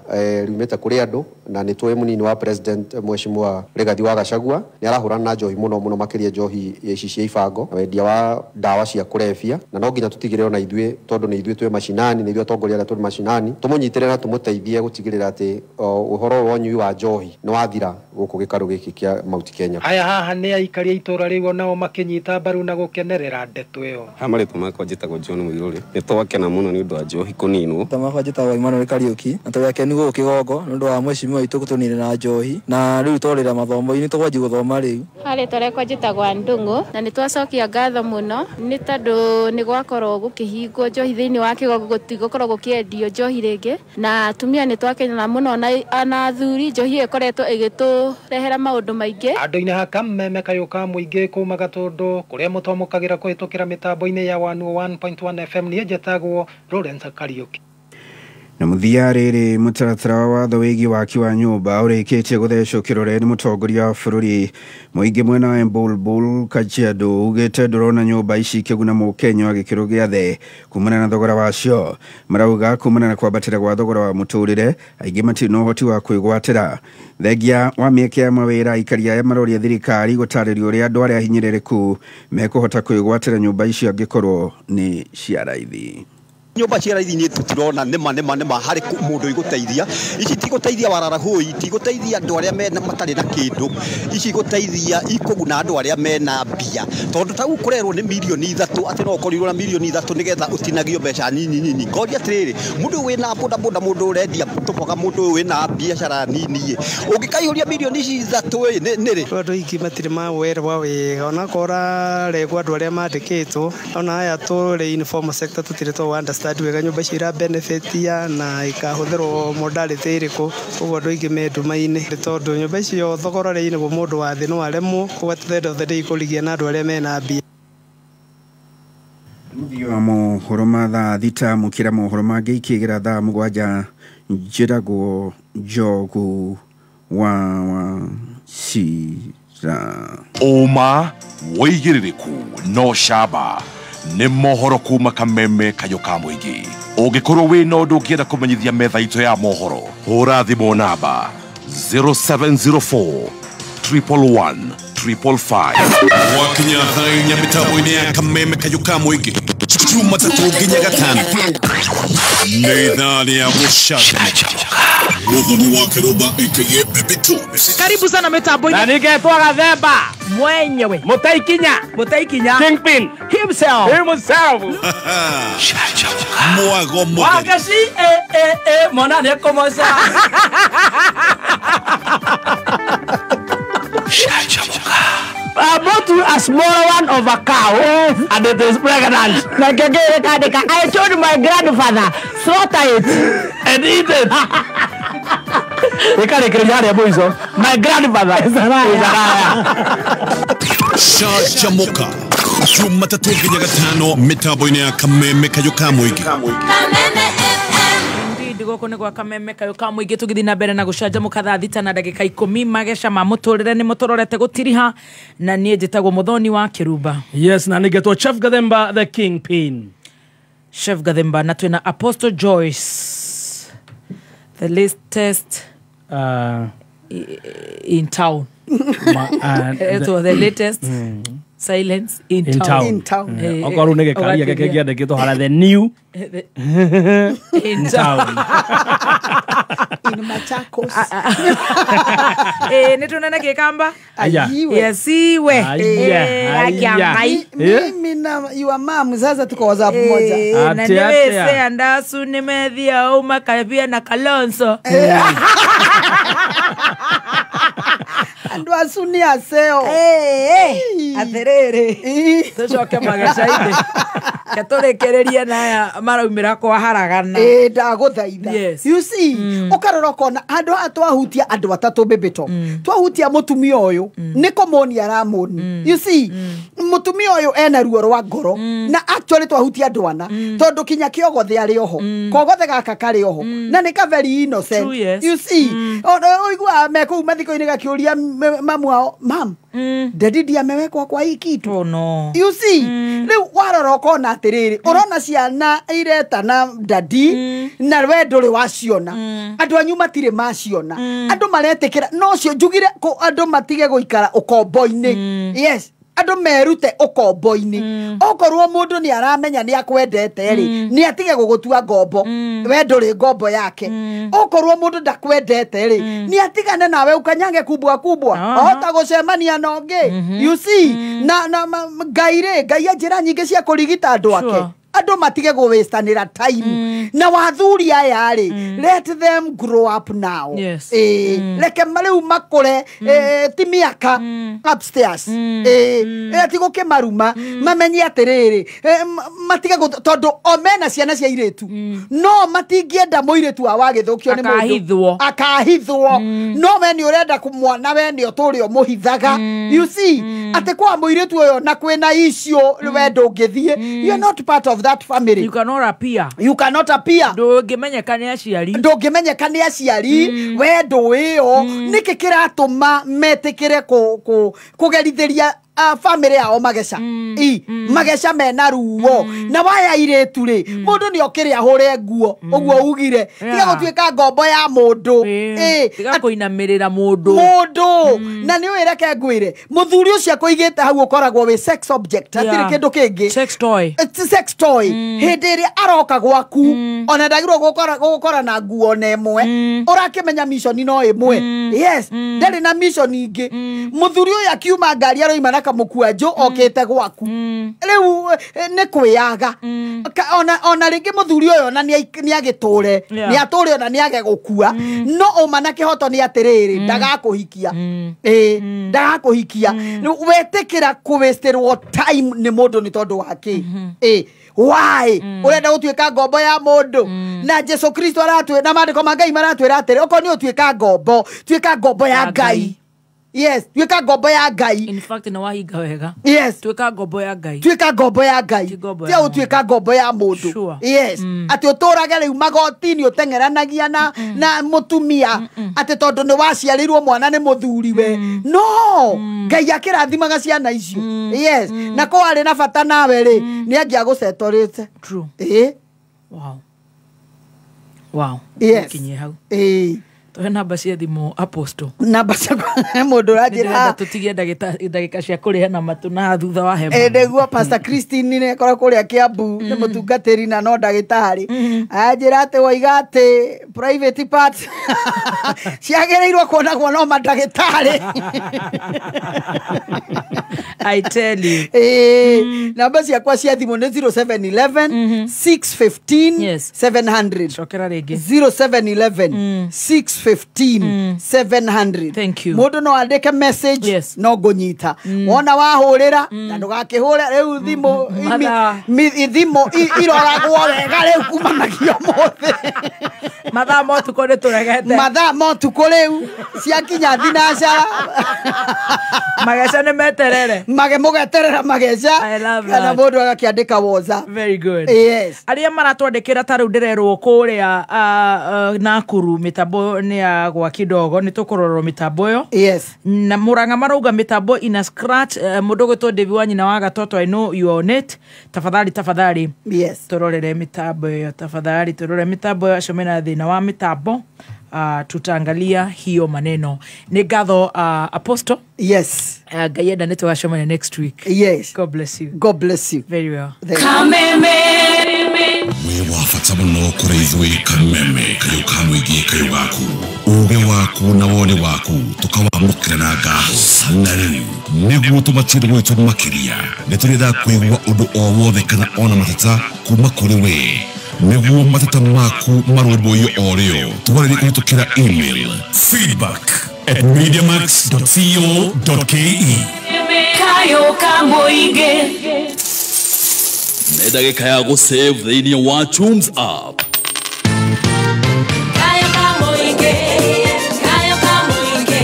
[SPEAKER 5] riumĩte kũrĩ andũ na nĩ tũĩ mũnini wa president Mheshimiwa Rigathi wa Gachagua nĩ arahũrana na njohi mũno mũno makĩria njohi ici cia ibango na wendia wa ndawa cia kũrebia na no nginya tũtigĩrĩre ona ithuĩ tondũ nĩ ithuĩ twĩ macinani nĩ ithuĩ atongoria arĩa tũrĩ macinani tũmũnyitĩrĩre na tũmũteithie gũtigĩrĩra atĩ ũhoro wa ũnyui wa njohi nĩ wathira gũkũ gĩkarũ gĩkĩ kĩa Mount Kenya.
[SPEAKER 1] Aya haha nĩ aikari a itũra rĩu nao makĩnyita mbaru na gũkenerera ndeto ĩyo.
[SPEAKER 15] Ha marĩtwa makwa njĩtagwo John Mũirũrĩ nĩ twakena mũno nĩ ũndũ wa njohi kũninwo.
[SPEAKER 6] Marĩtwa makwa njĩtagwo Emmanuel Kariuki na tũrĩ akenu gũkũ Kĩgongo nĩ ũndũ wa mheshimiwa witũ gũtũninĩra njohi na rĩu twarĩra mathomo-inĩ tũkwanjia gũthoma rĩu.
[SPEAKER 24] Rĩtwa rĩakwa njĩtagwo Ndung'u na nĩ twacokia ngatho mũno nĩ tondũ nĩ gwakorwo gũkĩhingwo njohi thĩinĩ wa Kĩgongo gũtigũkorwo gũkĩendio njohi rĩngĩ na atumia nĩ twakenana mũno na athuri njohi ĩkoretwo ĩgĩtũrehera maũndũ maingĩ.
[SPEAKER 1] Andũ-inĩ ha Kameme kayũ ka mũingĩ kuma Gatũndũ kũrĩa mũtwamũkagĩra kũhĩtũkĩra mĩtambo-inĩ ya 101.1 FM niĩ njĩtagwo Lawrence Kariuki.
[SPEAKER 18] Na mũthia rĩrĩ mũtaratara wa watho wĩgiĩ waki wa nyũmba ũrĩkĩtie gũthecwo kĩrore nĩ mũtongoria wa bũrũri. Mũingĩ mwena wa Embulbul Kajiado ugĩte ndũrona nyũmba ici ikĩguna mũkenya wa gĩkĩro gĩa thĩ kumana na thogora wacio. Marauga kumana na kwambatĩra gwa thogora wa mũtũrĩre aingĩ matirĩ na ũhoti wa kwĩgwatĩra. Thengia wa mĩeke ya mawĩra aikari aya maroria thirikari gũtarĩria ũrĩa andũ arĩa ahinyĩrĩrĩku mekũhota kwĩgwatĩra nyũmba icio angĩkorwo nĩ cia raithi.
[SPEAKER 25] Nyũmba cia raithi nĩ tũtirona nĩma nĩma nĩma harĩ mũndũ igũteithia ici tigũteithia wararahũi tigũteithia andũ arĩa mena matarĩ na kĩndũ ici igũteithia ikũguna andũ arĩa mena mbia tondũ ta kũrerwo nĩ mirioni 3 atĩ no ũkorirwo na mirioni 3 nĩgetha ũtinagio mbeca nini nini. Ngoria atĩrĩrĩ mũndũ wĩna boda boda mũndũ ũrendia tũboga mũndũ wĩna biacara nini ũngĩkaihũria mirioni ici 3 nĩ rĩ.
[SPEAKER 17] Andũ aingĩ matirĩ mawerwa wega onakora regwo andũ arĩa mandĩkĩtwo ona aya tũrĩ informal sector tũtirĩ twa understand wega nyũmba icio ira benefitia na ikahũthĩrwo modality ĩrĩkũ ũguo andũ aingĩ me nduma-inĩ tondũ nyũmba icio thogora ũrĩa inagwo mũndũ wa thĩ no aremwo koguo at the end of the day ikũrigia na andũ arĩa mena mbia.
[SPEAKER 18] Mũthia wa mohoro ma thaa 6 mũkĩra mohoro mangĩ ikĩgĩra thaa 7 njĩragwo Njogu wa Wachira.
[SPEAKER 12] Ũma wĩigĩrĩrĩku no camba nĩ mohoro kuma Kameme kayũ ka mũingĩ. Ũngĩkorwo wĩna ũndũ ũngĩenda kũmenyithia metha itũ ya mohoro hũra thimũ namba 0704 111 555.
[SPEAKER 8] Wakinya thaa 4 mĩtambo-inĩ ya Kameme kayũ ka mũingĩ Jumatatũ nginya Gatano nĩ ithaa rĩa gũcanjamũka. Muthoni wa Kĩrũmba aka Baby Two.
[SPEAKER 2] Karibu sana mitambo-inĩ.
[SPEAKER 3] Na ningetwo Gathemba
[SPEAKER 2] mwenyewe Mũtaikinya
[SPEAKER 3] Kingpin
[SPEAKER 2] himself.
[SPEAKER 8] Mwago mũtheri.
[SPEAKER 2] Wagaci mwana nĩ ekũmoca.
[SPEAKER 3] I bought you a small one of a cow and it is pregnant.
[SPEAKER 2] I told my grandfather, slaughter it
[SPEAKER 3] and eat it. My grandfather is a liar.
[SPEAKER 8] Canjamuka Jumatatũ nginya Gatano mĩtambo-inĩ ya Kameme kayũ ka mũingĩ.
[SPEAKER 2] Indeed, Indeed gũkũ nĩ gwa Kameme kayũ ka mũingĩ tũgĩthiĩ na mbere na gũcanjamũka thaa 6 na ndagĩka 10 mageca ma mũtũrĩre nĩ mũtũrorete gũtiriha na niĩ njĩtagwo Mũthoni wa Kĩrumba.
[SPEAKER 3] Yes, na nĩngetwo Chef Gathemba the Kingpin.
[SPEAKER 2] Chef Gathemba na twĩna Apostle Joyce, the latest in town. The latest silence in town.
[SPEAKER 3] In town. Okorwo nĩ gĩkaria gĩkĩ kĩandĩkĩtwo harĩa the new in town.
[SPEAKER 4] In Machakos.
[SPEAKER 2] Nĩ tuonana Gĩkamba? Yesiwe.
[SPEAKER 4] Mimi na your mom sasa tuko WhatsApp moja.
[SPEAKER 2] Na niwese andasu nimethia uma karibia na Kalonzo.
[SPEAKER 4] Andu acu nĩ aceo.
[SPEAKER 2] Atĩrĩrĩ tũcoke magaca-inĩ ke tũrĩkĩrĩrie na aya maraumĩra kwa haragana.
[SPEAKER 4] Ndagũthaitha. You see, ũkarora ũkona andũ aya twahutia andũ atatũ bĩbĩto. Twahutia mũtumia ũyũ nĩ kũmoni aramoni. You see, mũtumia ũyũ ena ruo rwa ngoro na actually twahutia andũ ana tondũ kinya kĩogothe arĩ oho. Kogothe gaka karĩ oho na nĩ ka very innocent. You see, ũiguaga me kũu mathiko-inĩ gakĩũria mamu wao, mam, daddy ndiye amewekwa kwa hii kitu.
[SPEAKER 2] Oh no.
[SPEAKER 4] You see, rĩu warora ũkona atĩrĩrĩ, ũrona ciana iretana daddy na we ndũrĩ waciona. Andũ anyu matirĩ maciona. Andũ maretĩkĩra no cio njugire andũ matige gũikara ũkombo-inĩ. Yes. Andũ merute ũkombo-inĩ. Okorwo mũndũ nĩ aramenya nĩ akwendete rĩ, nĩ atige gũgũtua ngombo. We ndũrĩ ngombo yake. Okorwo mũndũ ndakwendete rĩ, nĩ atigane nawe ukanyange kubwa kubwa. Ahota gũcemania na ũngĩ. You see, na Ngai rĩ, Ngai e njĩra nyingĩ cia kũrigita andũ ake. Andũ matige gũwastanĩra time. Na wathuri aya rĩ, let them grow up now.
[SPEAKER 2] Yes.
[SPEAKER 4] Reke rĩu makũre ti mĩaka upstairs. Ti gũkĩmaruma mamenye atĩrĩrĩ, matige tondũ o mena ciana cia airĩtu no matingĩenda mũirĩtu wao agĩthũkio nĩ mũndũ akahithwo. No we nĩ ũrenda mwana we nĩ ũtũre ũmũhithaga. You see, atĩ kwa mũirĩtu ũyũ na kwĩna icio we ndũngĩthiĩ. You are not part of that family.
[SPEAKER 2] You cannot appear.
[SPEAKER 4] You cannot appear.
[SPEAKER 2] Ndũngĩmenyeka nĩ aciari.
[SPEAKER 4] Ndũngĩmenyeka nĩ aciari. We ndũĩo. Nĩkĩ kĩratũma metĩkĩre kũgerithĩria family yao mageca. Mageca mena ruo. Na waya airĩtu rĩ, mũndũ nĩ okĩre ahũre nguo ũguo ugire. Tiga gũtuĩka ngombo ya mũndũ.
[SPEAKER 2] Tiga kũinamĩrĩra mũndũ.
[SPEAKER 4] Mũndũ. Na nĩ ũĩ reke ngwĩre, mũthuri ũcio akũigĩte hau ũkoragwo wĩ sex object. Hatirĩ kĩndũ kĩngĩ.
[SPEAKER 2] Sex toy.
[SPEAKER 4] Sex toy. Hĩndĩ ĩrĩa aroka gwaku, ona ndagĩrĩirwo gũkora na nguo na ĩmwe. Ũrakĩmenya mission no ĩmwe. Yes. Ndarĩ na mission ingĩ. Mũthuri ũyũ akiuma ngari aroima na kamũkwanjũ okĩte gwaku. Rĩu nĩ kwĩyaga. Ona rĩngĩ mũthuri ũyũ ona nĩ agĩtũre. Nĩ atũre ona nĩ age gũkua. No ũma na kĩhoto nĩ atĩrĩrĩ, ndagakũhikia. Ndagakũhikia. Rĩu wetĩkĩra kũwastĩrwo time nĩ mũndũ nĩ tondũ wa kĩ? Why? Ũrenda gũtuĩka ngombo ya mũndũ. Na Jesu Kristo aratwĩra, na maandĩko ma Ngai maratwĩra atĩrĩ, okorwo nĩ ũtuĩka ngombo, tuĩka ngombo ya Ngai. Yes, tuĩka ngombo ya Ngai.
[SPEAKER 2] In fact, na wahinga wega.
[SPEAKER 4] Yes.
[SPEAKER 2] Tuĩka ngombo ya Ngai.
[SPEAKER 4] Tuĩka ngombo ya Ngai. Tia ũtuĩka ngombo ya mũndũ.
[SPEAKER 2] Sure.
[SPEAKER 4] Yes. Atĩ ũtũrage rĩu magoti-inĩ ũteng'eranagia na mũtumia atĩ tondũ nĩ waciarĩirwo mwana nĩ mũthuriwe. No, Ngai akĩrathimaga ciana icio. Yes. Na ko arĩ na bata nawe rĩ, nĩ angĩagũcetorĩte.
[SPEAKER 2] True. Wow. Wow.
[SPEAKER 4] Yes.
[SPEAKER 2] Kinyie hau. Tuhe namba cia thimũ Apostle.
[SPEAKER 4] Namba cia mũndũ ũranjĩra.
[SPEAKER 2] Tũtigie ndagĩka cia kũrĩha na matũ na thutha wa hema.
[SPEAKER 4] Nĩguo Pastor Christine nĩ akoragwo kũrĩa Kiambu nĩ mũtungatĩri na no ndagĩtarĩ. Anjĩra atĩ woiga atĩ private parts ciagĩrĩirwo kuonagwo no mandagĩtarĩ.
[SPEAKER 2] I tell you.
[SPEAKER 4] Namba ciakwa cia thimũ nĩ 0711 615 700.
[SPEAKER 2] Cokera rĩngĩ.
[SPEAKER 4] 0711 615 15 700.
[SPEAKER 2] Thank you.
[SPEAKER 4] Mũndũ no andĩke message.
[SPEAKER 2] Yes.
[SPEAKER 4] No ngũnyita. Wona wahũrĩra na ndũgakĩhũre rĩu thimũ thimũ iroragwo wega rĩu kumanagia ũmũthĩ.
[SPEAKER 2] Mathaa ma ũtukũ nĩ tũregete.
[SPEAKER 4] Mathaa ma ũtukũ rĩu ciakinya thinacara.
[SPEAKER 2] Mageca nĩ meterere.
[SPEAKER 4] Mũgeterera mageca. Kana mũndũ agakĩandĩka WhatsApp.
[SPEAKER 2] Very good.
[SPEAKER 4] Yes.
[SPEAKER 2] Arĩa maratwandĩkĩra ta rĩu ndĩrerwo kũrĩa Nakuru mĩtambo nĩ ya gwa kidogo nĩ tũkũrorwo mĩtambo ĩyo.
[SPEAKER 4] Yes.
[SPEAKER 2] Na Murang'a marauga mĩtambo ina scratch. Mũndũ ũgwĩtwo David wa nyina wa Gatoto, I know you are on it. Tafadhali tafadhali.
[SPEAKER 4] Yes.
[SPEAKER 2] Tũrorere mĩtambo ĩyo tafadhali, tũrore mĩtambo ĩyo acio mena thĩna wa mĩtambo. Tutaangalia hiyo maneno. Nĩ ngatho Apostle.
[SPEAKER 4] Yes.
[SPEAKER 2] Ngai enda nĩ tũgacemania next week.
[SPEAKER 4] Yes.
[SPEAKER 2] God bless you.
[SPEAKER 4] God bless you.
[SPEAKER 2] Very well.
[SPEAKER 7] Kameme.
[SPEAKER 12] Wĩ wa bata mũno kũrĩ ithuĩ Kameme kayũ ka mũingĩ kayũ gaku ũgĩ waku na woni waku tũkawamũkĩra na ngatho. Na rĩu nĩguo tũmatie gwitũ makĩria nĩ tũrĩendaga kũigua ũndũ o wothe kana ona mateta kuma kũrĩ we nĩguo mateta maku marũmbũiyo o rĩo twarĩrie kũhĩtũkĩra email feedback@mediamax.co.ke.
[SPEAKER 7] Kayũ ka mũingĩ.
[SPEAKER 9] Nĩ ndagĩka ya gũsave thĩinĩ wa Chums app.
[SPEAKER 7] Kayũ ka mũingĩ, kayũ ka mũingĩ,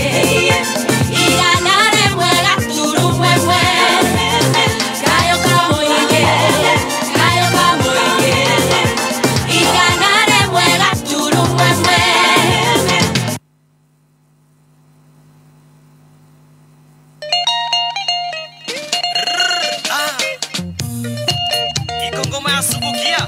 [SPEAKER 7] igana rĩmwe gaturumo ĩmwe. Kayũ ka mũingĩ, kayũ ka mũingĩ, igana rĩmwe gaturumo ĩmwe.
[SPEAKER 10] Ngoma ya Subukia.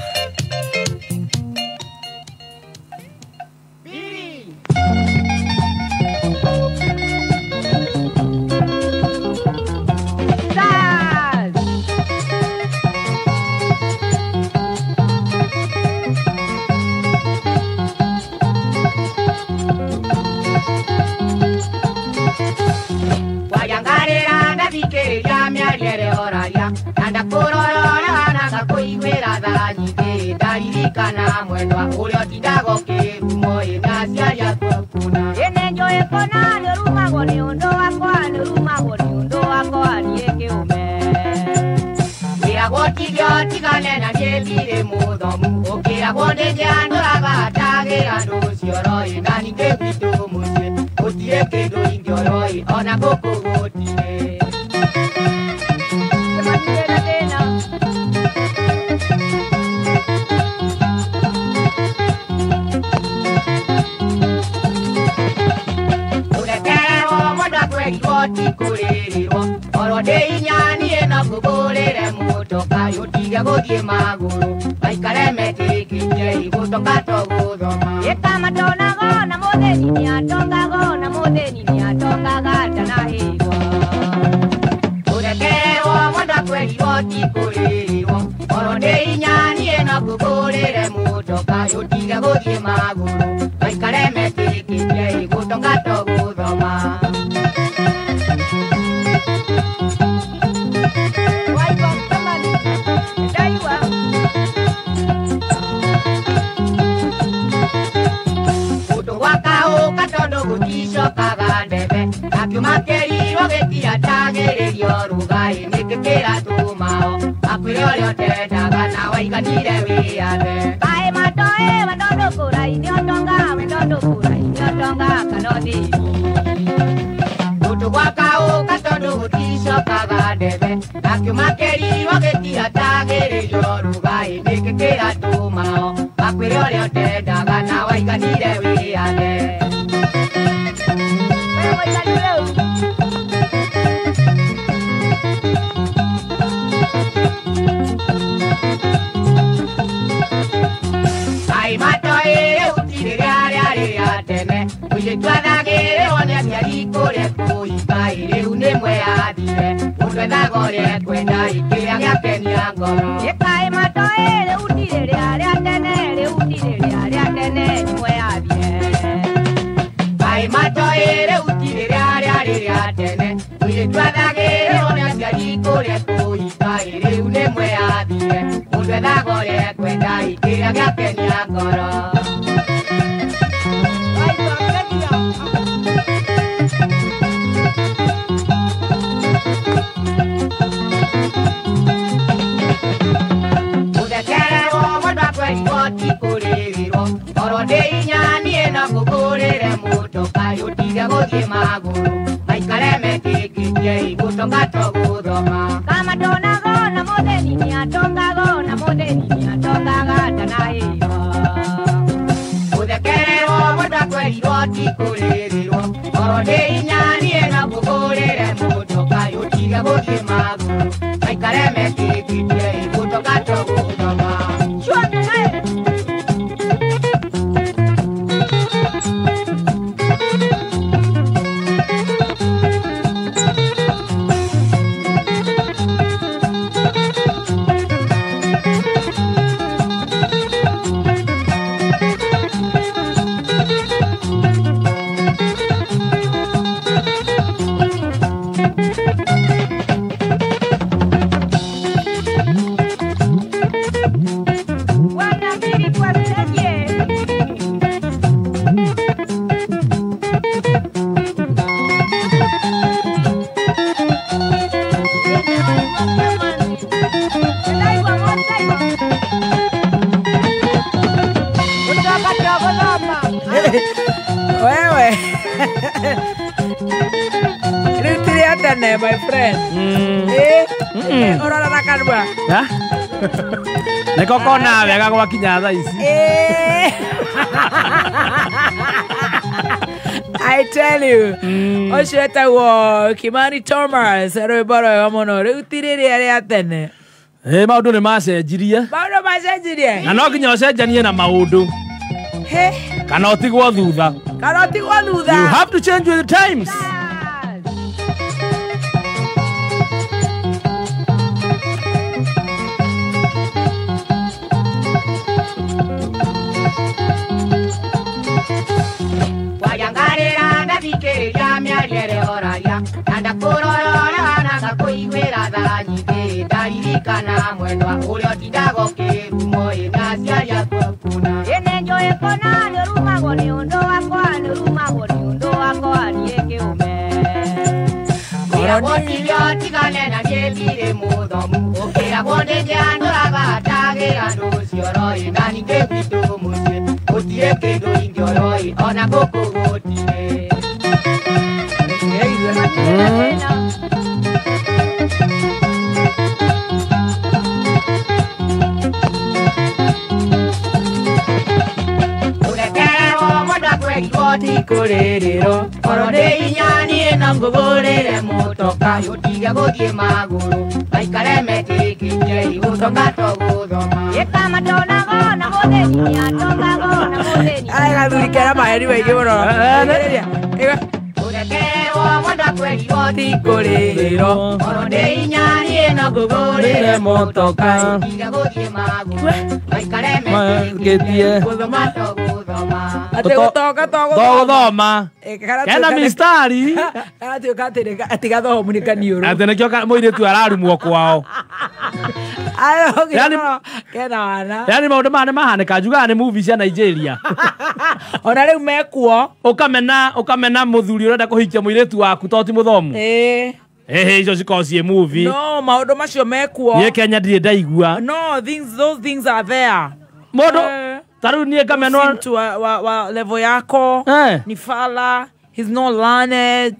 [SPEAKER 11] Wayangarĩra ndathikĩrĩria mĩario ĩrĩa ũraria na ndakũrorora na ngakũiguĩra tha nyingĩ ndaririkana mwendwa ũrĩa ũtindaga ũkĩrumwo ĩ na aciari aku akuna.
[SPEAKER 13] Ĩ nĩnjũĩ kũna nĩũrumagwo nĩ ũndũ wakwa nĩũrumagwo nĩ ũndũ wakwa niĩ kĩũme.
[SPEAKER 11] Wĩragwo tige ũtigane na niĩ ndirĩ mũthomu ũkĩragwo nĩnjandũraga ndagĩra ndũcioro ĩ na ningĩ gwitũ mũciĩ gũtirĩ kĩndũ ingĩoyo ĩ ona gũkũ gũtirĩ. Ũrekererwo mũndũ akwerirwo ti kũrĩrĩrwo oro ndĩ inya niĩ no ngũgũrĩre mũtoka ũtige gũthiĩ magũrũ maikare metĩkĩtie gũtoka to gũthoma.
[SPEAKER 13] Ĩka matonago na mũthĩni nĩatongago na mũthĩni nĩatongaga ndanahĩgwo.
[SPEAKER 11] Ũrekererwo mũndũ akwerirwo ti kũrĩrĩrwo oro ndĩ inya niĩ no ngũgũrĩre mũtoka ũtige gũthiĩ magũrũ maikare metĩkĩtie gũtonga to gũthoma.
[SPEAKER 13] Waigua Kamani, ndaigua.
[SPEAKER 11] Mũndũ gwakaũka tondũ gũticokaga ndebe nakiuma kĩrirwo gĩtiatagĩrĩrio rũgai nĩkĩ kĩratũmao makwĩre ũrĩa ũtendaga na waiganire wĩyathe.
[SPEAKER 13] Kaĩ matoĩ wendo ndũkũrai nĩũtonga wendo ndũkũrai nĩũtonga kana ũthĩni.
[SPEAKER 11] Mũndũ gwakaũka tondũ gũticokaga ndebe nakiuma kĩrirwo gĩtiatagĩrĩrio rũgai nĩkĩ kĩratũmao makwĩre ũrĩa ũtendaga na waiganire wĩyathe.
[SPEAKER 13] We mũiganu rĩu.
[SPEAKER 11] Kaĩ matoĩ rĩu ti rĩrĩa rĩarĩ rĩa tene mũirĩtu athagĩrĩrwo nĩ aciari kũrĩa kũhika ĩ rĩu nĩ mweyathire mũndũ ethaga ũrĩa ekwenda ĩ kĩrĩa gĩakenia ngoro.
[SPEAKER 13] Ĩkaĩ matoĩ rĩu ti rĩrĩa rĩa tene rĩu ti rĩrĩa rĩa tene nĩ mweyathire.
[SPEAKER 11] Kaĩ matoĩ rĩu ti rĩrĩa rĩarĩ rĩa tene mũirĩtu athagĩrĩrwo nĩ aciari kũrĩa kũhika ĩ rĩu nĩ mweyathire mũndũ ethaga ũrĩa ekwenda ĩ kĩrĩa gĩakenia ngoro.
[SPEAKER 13] Waigua
[SPEAKER 11] mũtoka ũtige gũthiĩ magũrũ maikare metĩkĩtie igũtonga to gũthoma
[SPEAKER 13] Kama ndonago na mũthĩni nĩatongago na mũthĩni nĩatongaga ndanahĩo.
[SPEAKER 11] Gũthekererwo mũndũ akwerirwo ti kũrĩrĩrwo oro ndĩ inya niĩ no ngũgũrĩre mũtoka ũtige gũthiĩ magũrũ maikare metĩkĩtie igũtonga to gũthoma.
[SPEAKER 2] Wewe rĩu ti rĩa tene my friend. Eh, ũrora na kanua.
[SPEAKER 3] Nĩko kona wega gwakinya thaa ici.
[SPEAKER 2] I tell you, ũcio etagwo Kimani Thomas, rwĩmbo rwega mũno. Rĩu ti rĩrĩa rĩa tene.
[SPEAKER 3] Maũndũ nĩ macenjirie.
[SPEAKER 2] Maũndũ macenjirie.
[SPEAKER 3] Na no nginya ũcenjanie na maũndũ.
[SPEAKER 2] He.
[SPEAKER 3] Kana ũtigwo thutha.
[SPEAKER 2] Kana ũtigwo thutha.
[SPEAKER 3] You have to change with the times.
[SPEAKER 11] Wajangarĩra ndathikĩrĩria mĩario ĩrĩa ũraria na ndakũrorora na ngakũiguĩra tha nyingĩ ndaririkana mwendwa ũrĩa ũtindaga ũkĩrumwo ĩ na aciari aku akuna.
[SPEAKER 13] Ĩnĩ njũĩ kũna nĩũrumagwo nĩ ũndũ wakwa nĩũrumagwo nĩ ũndũ wakwa niĩ kĩũme.
[SPEAKER 11] Ũkĩragwo tirio tigane na niĩ ndirĩ mũthomu ũkĩragwo nĩngĩandũraga ndagĩra ndũcioro ĩ na ningĩ gwitũ mũciĩ gũtirĩ kĩndũ ingĩoyo ĩ ona gũkũ gũtirĩ. Ũrekererwo mũndũ akwerirwo ti kũrĩrĩrwo oro ndĩ inya niĩ no ngũgũrĩre mũtoka ũtige gũthiĩ magũrũ maikare metĩkĩtie igũtonga to gũthoma.
[SPEAKER 13] Ĩkama ndonago na mũthĩni nĩatongago na mũthĩni.
[SPEAKER 2] Arĩa gathuri kena maheni maingĩ mũno.
[SPEAKER 11] Ũrekererwo mũndũ akwerirwo ti kũrĩrĩrwo oro ndĩ inya niĩ no ngũgũrĩre mũtoka ũtige gũthiĩ magũrũ maikare metĩkĩtie gũthoma to gũthoma.
[SPEAKER 2] Atĩ gũtonga to
[SPEAKER 3] gũthoma. Kena mistari.
[SPEAKER 2] Karatuĩka atĩ gathomu nĩ kaniũrũ.
[SPEAKER 3] Atĩ nĩkĩo mũirĩtu ararumwo kwao.
[SPEAKER 2] Kena wana.
[SPEAKER 3] Yani maũndũ maya nĩ mahanĩka njugaga nĩ movie cia Nigeria.
[SPEAKER 2] Ona rĩu mekuo.
[SPEAKER 3] Ũkamena mũthuri ũrenda kũhikia mũirĩtu waku to ti mũthomu. Ehe icio cikoragwo ciĩ movie.
[SPEAKER 2] No maũndũ macio mekuo.
[SPEAKER 3] Niĩ Kenya ndirĩ ndaigua.
[SPEAKER 2] No those things are there.
[SPEAKER 3] Mũndũ ta rĩu niĩ ngamenwo
[SPEAKER 2] mtu wa level yako ni fala, he's not learned.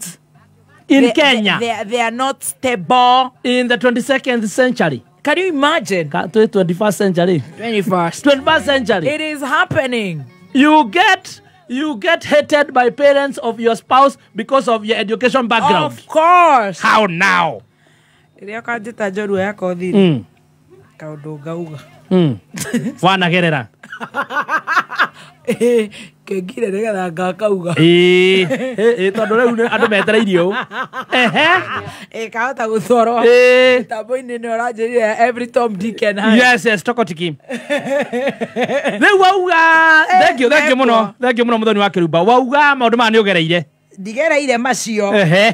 [SPEAKER 3] In Kenya
[SPEAKER 2] they are not stable.
[SPEAKER 3] In the 22nd century.
[SPEAKER 2] Can you imagine?
[SPEAKER 3] 21st century. 21st century.
[SPEAKER 2] It is happening.
[SPEAKER 3] You get hated by parents of your spouse because of your education background.
[SPEAKER 2] Of course.
[SPEAKER 3] How now?
[SPEAKER 2] Ĩrĩa kanjĩta njorua yakwa thiri. Kaũndũ ngauga.
[SPEAKER 3] Wanagerera.
[SPEAKER 2] Kengire nĩgetha ngakauga.
[SPEAKER 3] Tondũ rĩu andũ metereirie ũũ.
[SPEAKER 2] Ehe. Kahota gũtwarwo. Mĩtambo-inĩ nĩ ũranjĩrire every Tom, Dick and Harry.
[SPEAKER 3] Yes, yes, tokotiki. Rĩu wauga, thank you mũno. Thank you mũno mũthoni wa Kĩrumba. Wauga maũndũ maya nĩ ũgereire.
[SPEAKER 2] Ndigereire macio.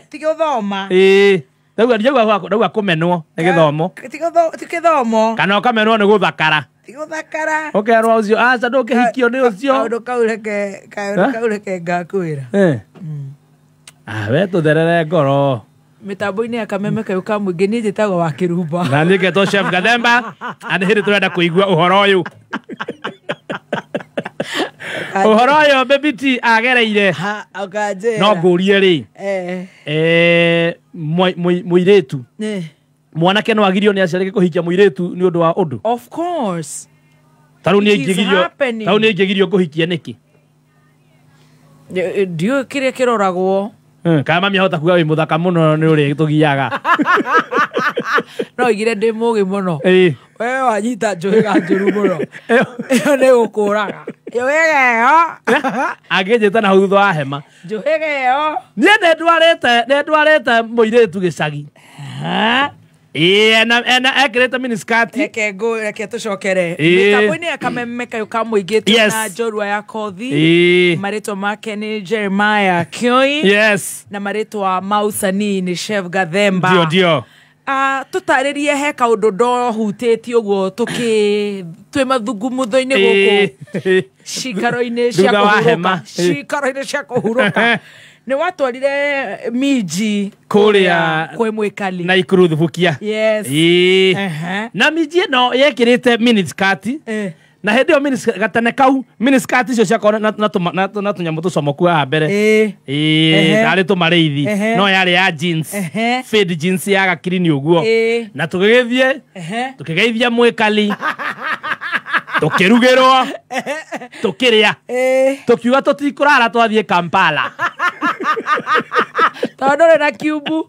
[SPEAKER 2] Ti gũthoma.
[SPEAKER 3] Ndauga kũmenwo nĩ gĩthomo.
[SPEAKER 2] Ti gĩthomo.
[SPEAKER 3] Kana ũkamenwo nĩ gũthakara.
[SPEAKER 2] Ti gũthakara.
[SPEAKER 3] Ũkerwo ũcio aca ndũkĩhikio nĩ ũcio.
[SPEAKER 2] Kaũndũ kau reke ngakwĩra.
[SPEAKER 3] We tũtherere ngoro.
[SPEAKER 2] Mĩtambo-inĩ ya kameme kayũ ka mũingĩ niĩ njĩtagwo wa Kĩrumba.
[SPEAKER 3] Na niĩ ngetwo Chef Gathemba na nĩ hĩndĩ tũrenda kũigua ũhoro ũyũ. Ũhoro ũyũ Baby T agereire.
[SPEAKER 2] Ũkanjĩra.
[SPEAKER 3] No ngũrie rĩ. Mũirĩtu. Mwanake no agirio nĩ aciari kũhikia mũirĩtu nĩ ũndũ wa ũndũ.
[SPEAKER 2] Of course.
[SPEAKER 3] Tarĩu niĩ ingĩgirio. Tarĩu niĩ ingĩgirio kũhikia nĩkĩ?
[SPEAKER 2] Ndiũĩ kĩrĩa kĩroragwo.
[SPEAKER 3] Kana mami ahota kuga wĩ mũthaka mũno nĩ ũrĩa tũgiaga.
[SPEAKER 2] No igire ndĩ mũgĩ mũno. We wanyita njũhĩga njũru mũno. Ĩyo nĩ gũkũraga. Njũhĩga ĩyo.
[SPEAKER 3] Angĩnjĩta na hau thutha wa hema.
[SPEAKER 2] Njũhĩga ĩyo.
[SPEAKER 3] Niĩ nĩ ndwarĩte mũirĩtu gĩcagi. Ena ekĩrĩte miniskirt.
[SPEAKER 2] Reke tũcokere. Mĩtambo-inĩ ya Kameme kayũ ka mũingĩ twĩna njorua ya kothi. Marĩtwa make nĩ Jeremiah Kioi.
[SPEAKER 3] Yes.
[SPEAKER 2] Na marĩtwa ma usanii nĩ Chef Gathemba.
[SPEAKER 3] Ndio.
[SPEAKER 2] Tũtarĩrie he kaũndũ ndohutĩtie ũguo tũkĩ twĩ mathungumutho-inĩ gũkũ cikaro-inĩ cia kũhurũka. Cikaro-inĩ cia kũhurũka. Nĩ watwarire minji
[SPEAKER 3] kũrĩa
[SPEAKER 2] kwĩ mwĩkali
[SPEAKER 3] na Ikuru Thubukia.
[SPEAKER 2] Yes.
[SPEAKER 3] Na minji ĩno yekĩrĩte miniskirt. Na hĩndĩ ĩyo miniskirt gatene kau miniskirt icio ciakorwo na tũnyamũ tũcomoku haha mbere. Tarĩ tũmarĩithi. No yarĩ ya jeans. Fade jeans ya gakirini ũguo. Na tũgĩgĩthiĩ tũkĩgeithia mwĩkali. Tũkĩrugĩrwo. Tũkĩrĩa. Tũkiuga tũtikũrara twathiĩ Kampala.
[SPEAKER 2] Tondũ ndũrĩ na kiumbu.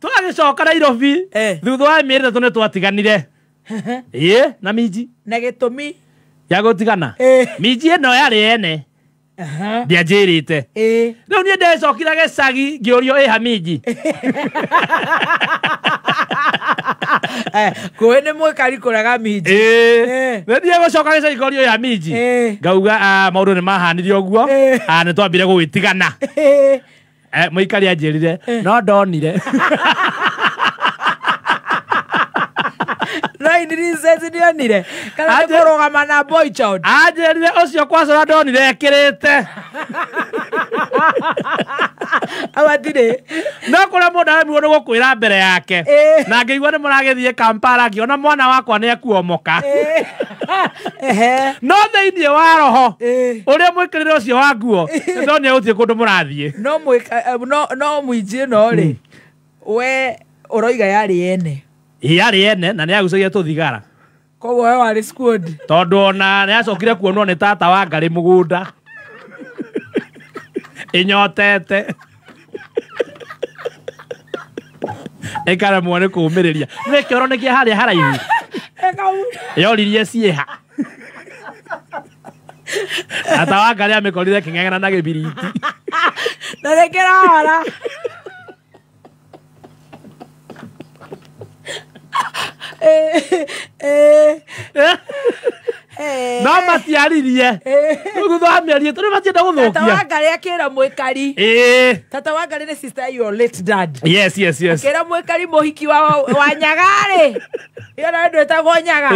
[SPEAKER 3] Twagĩcoka Nairobi thutha wa mĩeri 3 nĩ twatiganire. Na minji.
[SPEAKER 2] Na gĩtũmi
[SPEAKER 3] ya gũtigana. Minji ĩno yarĩ ene. Ndianjĩrĩte. Rĩu niĩ ndecokire gĩcagi ngĩũrio ĩha minji.
[SPEAKER 2] Kũĩ nĩ mwĩkari kũrega minji.
[SPEAKER 3] Nĩ gũcoka gĩcagi ngĩũrio ĩha minji. Ngauga maũndũ nĩ mahanire ũguo. Nĩ twambire gũgĩtigana. Mũikari anjĩrire no ndonire.
[SPEAKER 2] No iniricensi ndionire. Kana nĩ kũrũgama na boy child.
[SPEAKER 3] Anjĩrire ũcio kwacora ndonire ekĩrĩte.
[SPEAKER 2] Awatirĩ.
[SPEAKER 3] No kũrĩa mũndũ aremirwo nĩ gũkwĩra mbere yake. Na ngĩigua nĩ mũragĩthiĩ Kampala ngĩona mwana wakwa nĩ ekuomoka. No thĩinĩ wa roho ũrĩa mwĩkĩrĩre ũcio wa nguo ndonire gũtirĩ kũndũ mũrathiĩ.
[SPEAKER 2] No mũinji ĩno rĩ we ũroiga yarĩ ene.
[SPEAKER 3] Yarĩ ene na nĩ yagucagia tũthigara.
[SPEAKER 2] Koguo we warĩ squad.
[SPEAKER 3] Tondũ ona nĩ acokire kuonwo nĩ tata wa ngarĩ mũgũnda. Ĩnyotete. Ĩkaremwo nĩ kũũmĩrĩria. Nĩ kĩoro nĩ kĩa harĩa haraihu. Yoririe ciĩha. Tata wa ngarĩ amĩkorire kĩng'eng'ana na gĩbiriti.
[SPEAKER 2] Na nĩ kĩrahora.
[SPEAKER 3] No matiaririe. Thutha wa mĩeri 3 matienda gũthũkia.
[SPEAKER 2] Tata wa ngarĩ akĩra mwĩkari. Tata wa ngarĩ nĩ sister your late dad.
[SPEAKER 3] Yes.
[SPEAKER 2] Akĩra mwĩkari mũhiki wa Nyaga rĩ. Ĩyo nayo ndwĩtagwo Nyaga.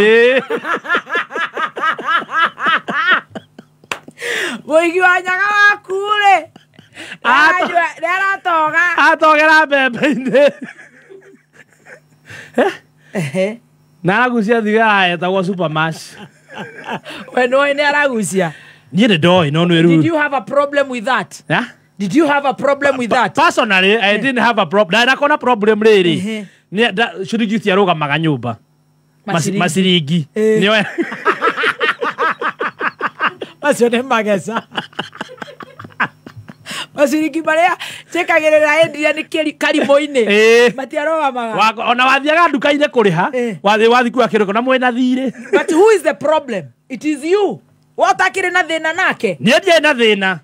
[SPEAKER 2] Mũhiki wa Nyaga waku rĩ. Nĩ aratoga.
[SPEAKER 3] Atogera mbembe-inĩ. Na aragucia thigara etagwo Supermash.
[SPEAKER 2] We nĩũĩ nĩ aragucia.
[SPEAKER 3] Niĩ nĩ ndoĩ no nĩ rĩu.
[SPEAKER 2] Did you have a problem with that?
[SPEAKER 3] Yeah?
[SPEAKER 2] Did you have a problem with that?
[SPEAKER 3] Personally, I didn't have a problem. Ndakona problem rĩrĩ. Nĩ ciringi ciarũgamaga nyũmba. Maciringi. Nĩoe.
[SPEAKER 2] Macio nĩ mageca. Maciringi marĩa njĩkagĩrĩra Adrian karimũ-inĩ. Matiarũgamaga.
[SPEAKER 3] Ona wathiaga nduka-inĩ kũrĩha, wathiĩ kuoya kĩrĩko na mwĩna thirĩ.
[SPEAKER 2] But who is the problem? It is you. We ũtakĩrĩ na thĩna nake?
[SPEAKER 3] Niĩ ndiarĩ na thĩna.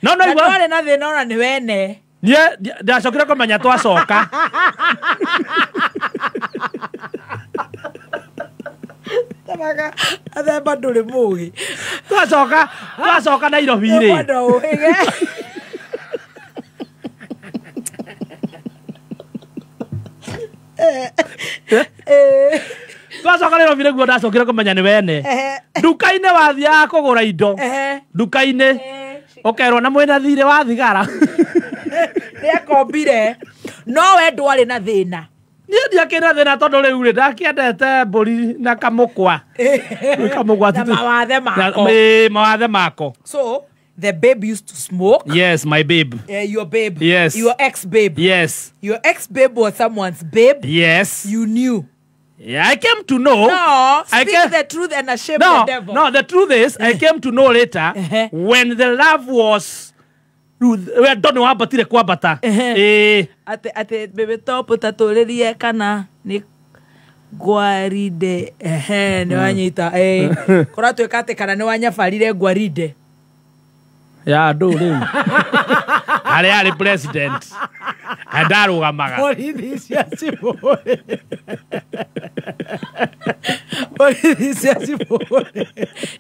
[SPEAKER 3] No
[SPEAKER 2] Na ndwarĩ na thĩna ona nĩ wene.
[SPEAKER 3] Niĩ ndacokire kũmenya twacoka.
[SPEAKER 2] Tabaga athemba ndũrĩ mũgĩ.
[SPEAKER 3] Twacoka Nairobi rĩ.
[SPEAKER 2] Ũkwenda ũhĩge.
[SPEAKER 3] Twacoka Nairobi nĩguo ndacokire kũmenya nĩ wene. Nduka-inĩ wathiaga kũgũra indo. Nduka-inĩ ũkerwo na mwĩna thirĩ wa thigara.
[SPEAKER 2] Nĩ akombire. No we ndwarĩ na thĩna.
[SPEAKER 3] Niĩ ndiakĩrĩ na thĩna tondũ rĩu rĩ ndakĩendete mbũri na kamũkwa. Kamũkwa
[SPEAKER 2] Na mawathe mako.
[SPEAKER 3] Mawathe mako.
[SPEAKER 2] So the babe used to smoke.
[SPEAKER 3] Yes, my babe.
[SPEAKER 2] Your babe.
[SPEAKER 3] Yes.
[SPEAKER 2] Your ex babe.
[SPEAKER 3] Yes.
[SPEAKER 2] Your ex babe was someone's babe.
[SPEAKER 3] Yes.
[SPEAKER 2] You knew.
[SPEAKER 3] Yeah, I came to know.
[SPEAKER 2] No,
[SPEAKER 3] I
[SPEAKER 2] speak the truth and shame
[SPEAKER 3] no,
[SPEAKER 2] the devil.
[SPEAKER 3] No, the truth is, I came to know later when the love was wendo wambatire kwambata.
[SPEAKER 2] Ate ate baby top utatũrĩrie kana nĩ ngwarinde. Ehe, nĩ wanyita. Kũratuĩka atĩ kana nĩ wanyabarire ngwarinde.
[SPEAKER 3] Ya andũ rĩu harĩa arĩ president ndarũgamaga.
[SPEAKER 2] Borithi cia cibũrĩ. Borithi cia cibũrĩ.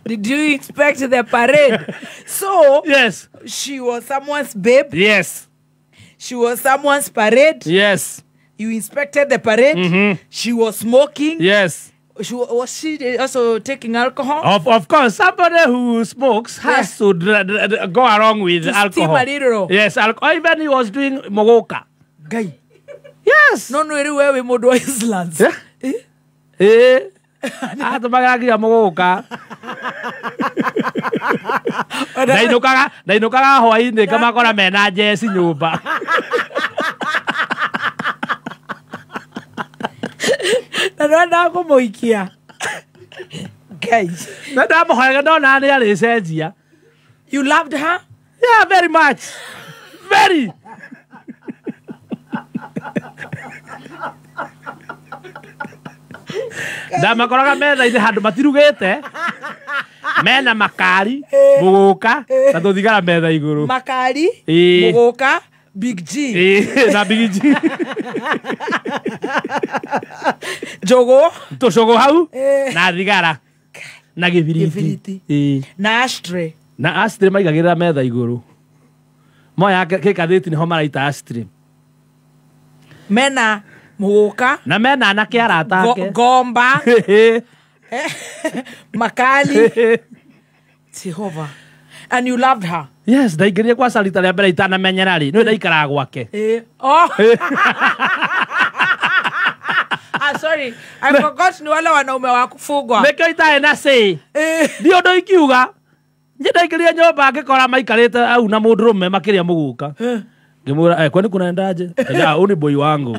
[SPEAKER 2] Did you expect the parade? So
[SPEAKER 3] yes,
[SPEAKER 2] she was someone's babe.
[SPEAKER 3] Yes.
[SPEAKER 2] She was someone's parade.
[SPEAKER 3] Yes.
[SPEAKER 2] You inspected the parade.
[SPEAKER 3] Mm-hmm.
[SPEAKER 2] She was smoking.
[SPEAKER 3] Yes.
[SPEAKER 2] Was she also taking alcohol?
[SPEAKER 3] Of course, somebody who smokes has to go along with
[SPEAKER 2] to
[SPEAKER 3] alcohol.
[SPEAKER 2] Steam a little.
[SPEAKER 3] Yes, alcohol. Even he was doing mogoka.
[SPEAKER 2] Guy.
[SPEAKER 3] Yes.
[SPEAKER 2] No, no, where we modo Islands.
[SPEAKER 3] Yeah. Eh. Atũmagĩra mogoka. Ndainũkaga hwaĩ-inĩ ngamakora mena njeci nyũmba.
[SPEAKER 2] Na nĩwendaga kũmũikia. Ngai.
[SPEAKER 3] Na ndamũhoyaga ndona nĩ arĩcenjia.
[SPEAKER 2] You loved her?
[SPEAKER 3] Yeah, very much. Very. Ndamakoraga metha-inĩ handũ matirugĩte mena makari mũgũka na tũthigara metha igũrũ.
[SPEAKER 2] Makari, mũgũka, Big G.
[SPEAKER 3] Na Big G.
[SPEAKER 2] Njogo.
[SPEAKER 3] Tũcũgũ hau na thigara na gĩbiriti.
[SPEAKER 2] Na ashtray.
[SPEAKER 3] Na ashtray maigagĩrĩra metha igũrũ. Moya kĩkathĩti nĩho maraita ashtray.
[SPEAKER 2] Mena mũgũka
[SPEAKER 3] na mena anake arata ake.
[SPEAKER 2] Ngomba. Makali. Jehova. And you loved her?
[SPEAKER 3] Yes, ndaingĩrire kwa Sarita rĩa mbere itanamenyera rĩ, nĩwe ndaikaraga gwake.
[SPEAKER 2] Oh. Ah, sorry. I forgot ni wale wanaume wa kufugwa.
[SPEAKER 3] Nĩkĩo itarĩ na say. Ndi ũndũ ingiuga. Niĩ ndaingĩrire nyũmba ngĩkora maikarĩte au na mũndũrũme makĩrĩa mũgũka. Ngĩmwĩra, kwani kunaendaje? Akauga, huyu ni boy wangu.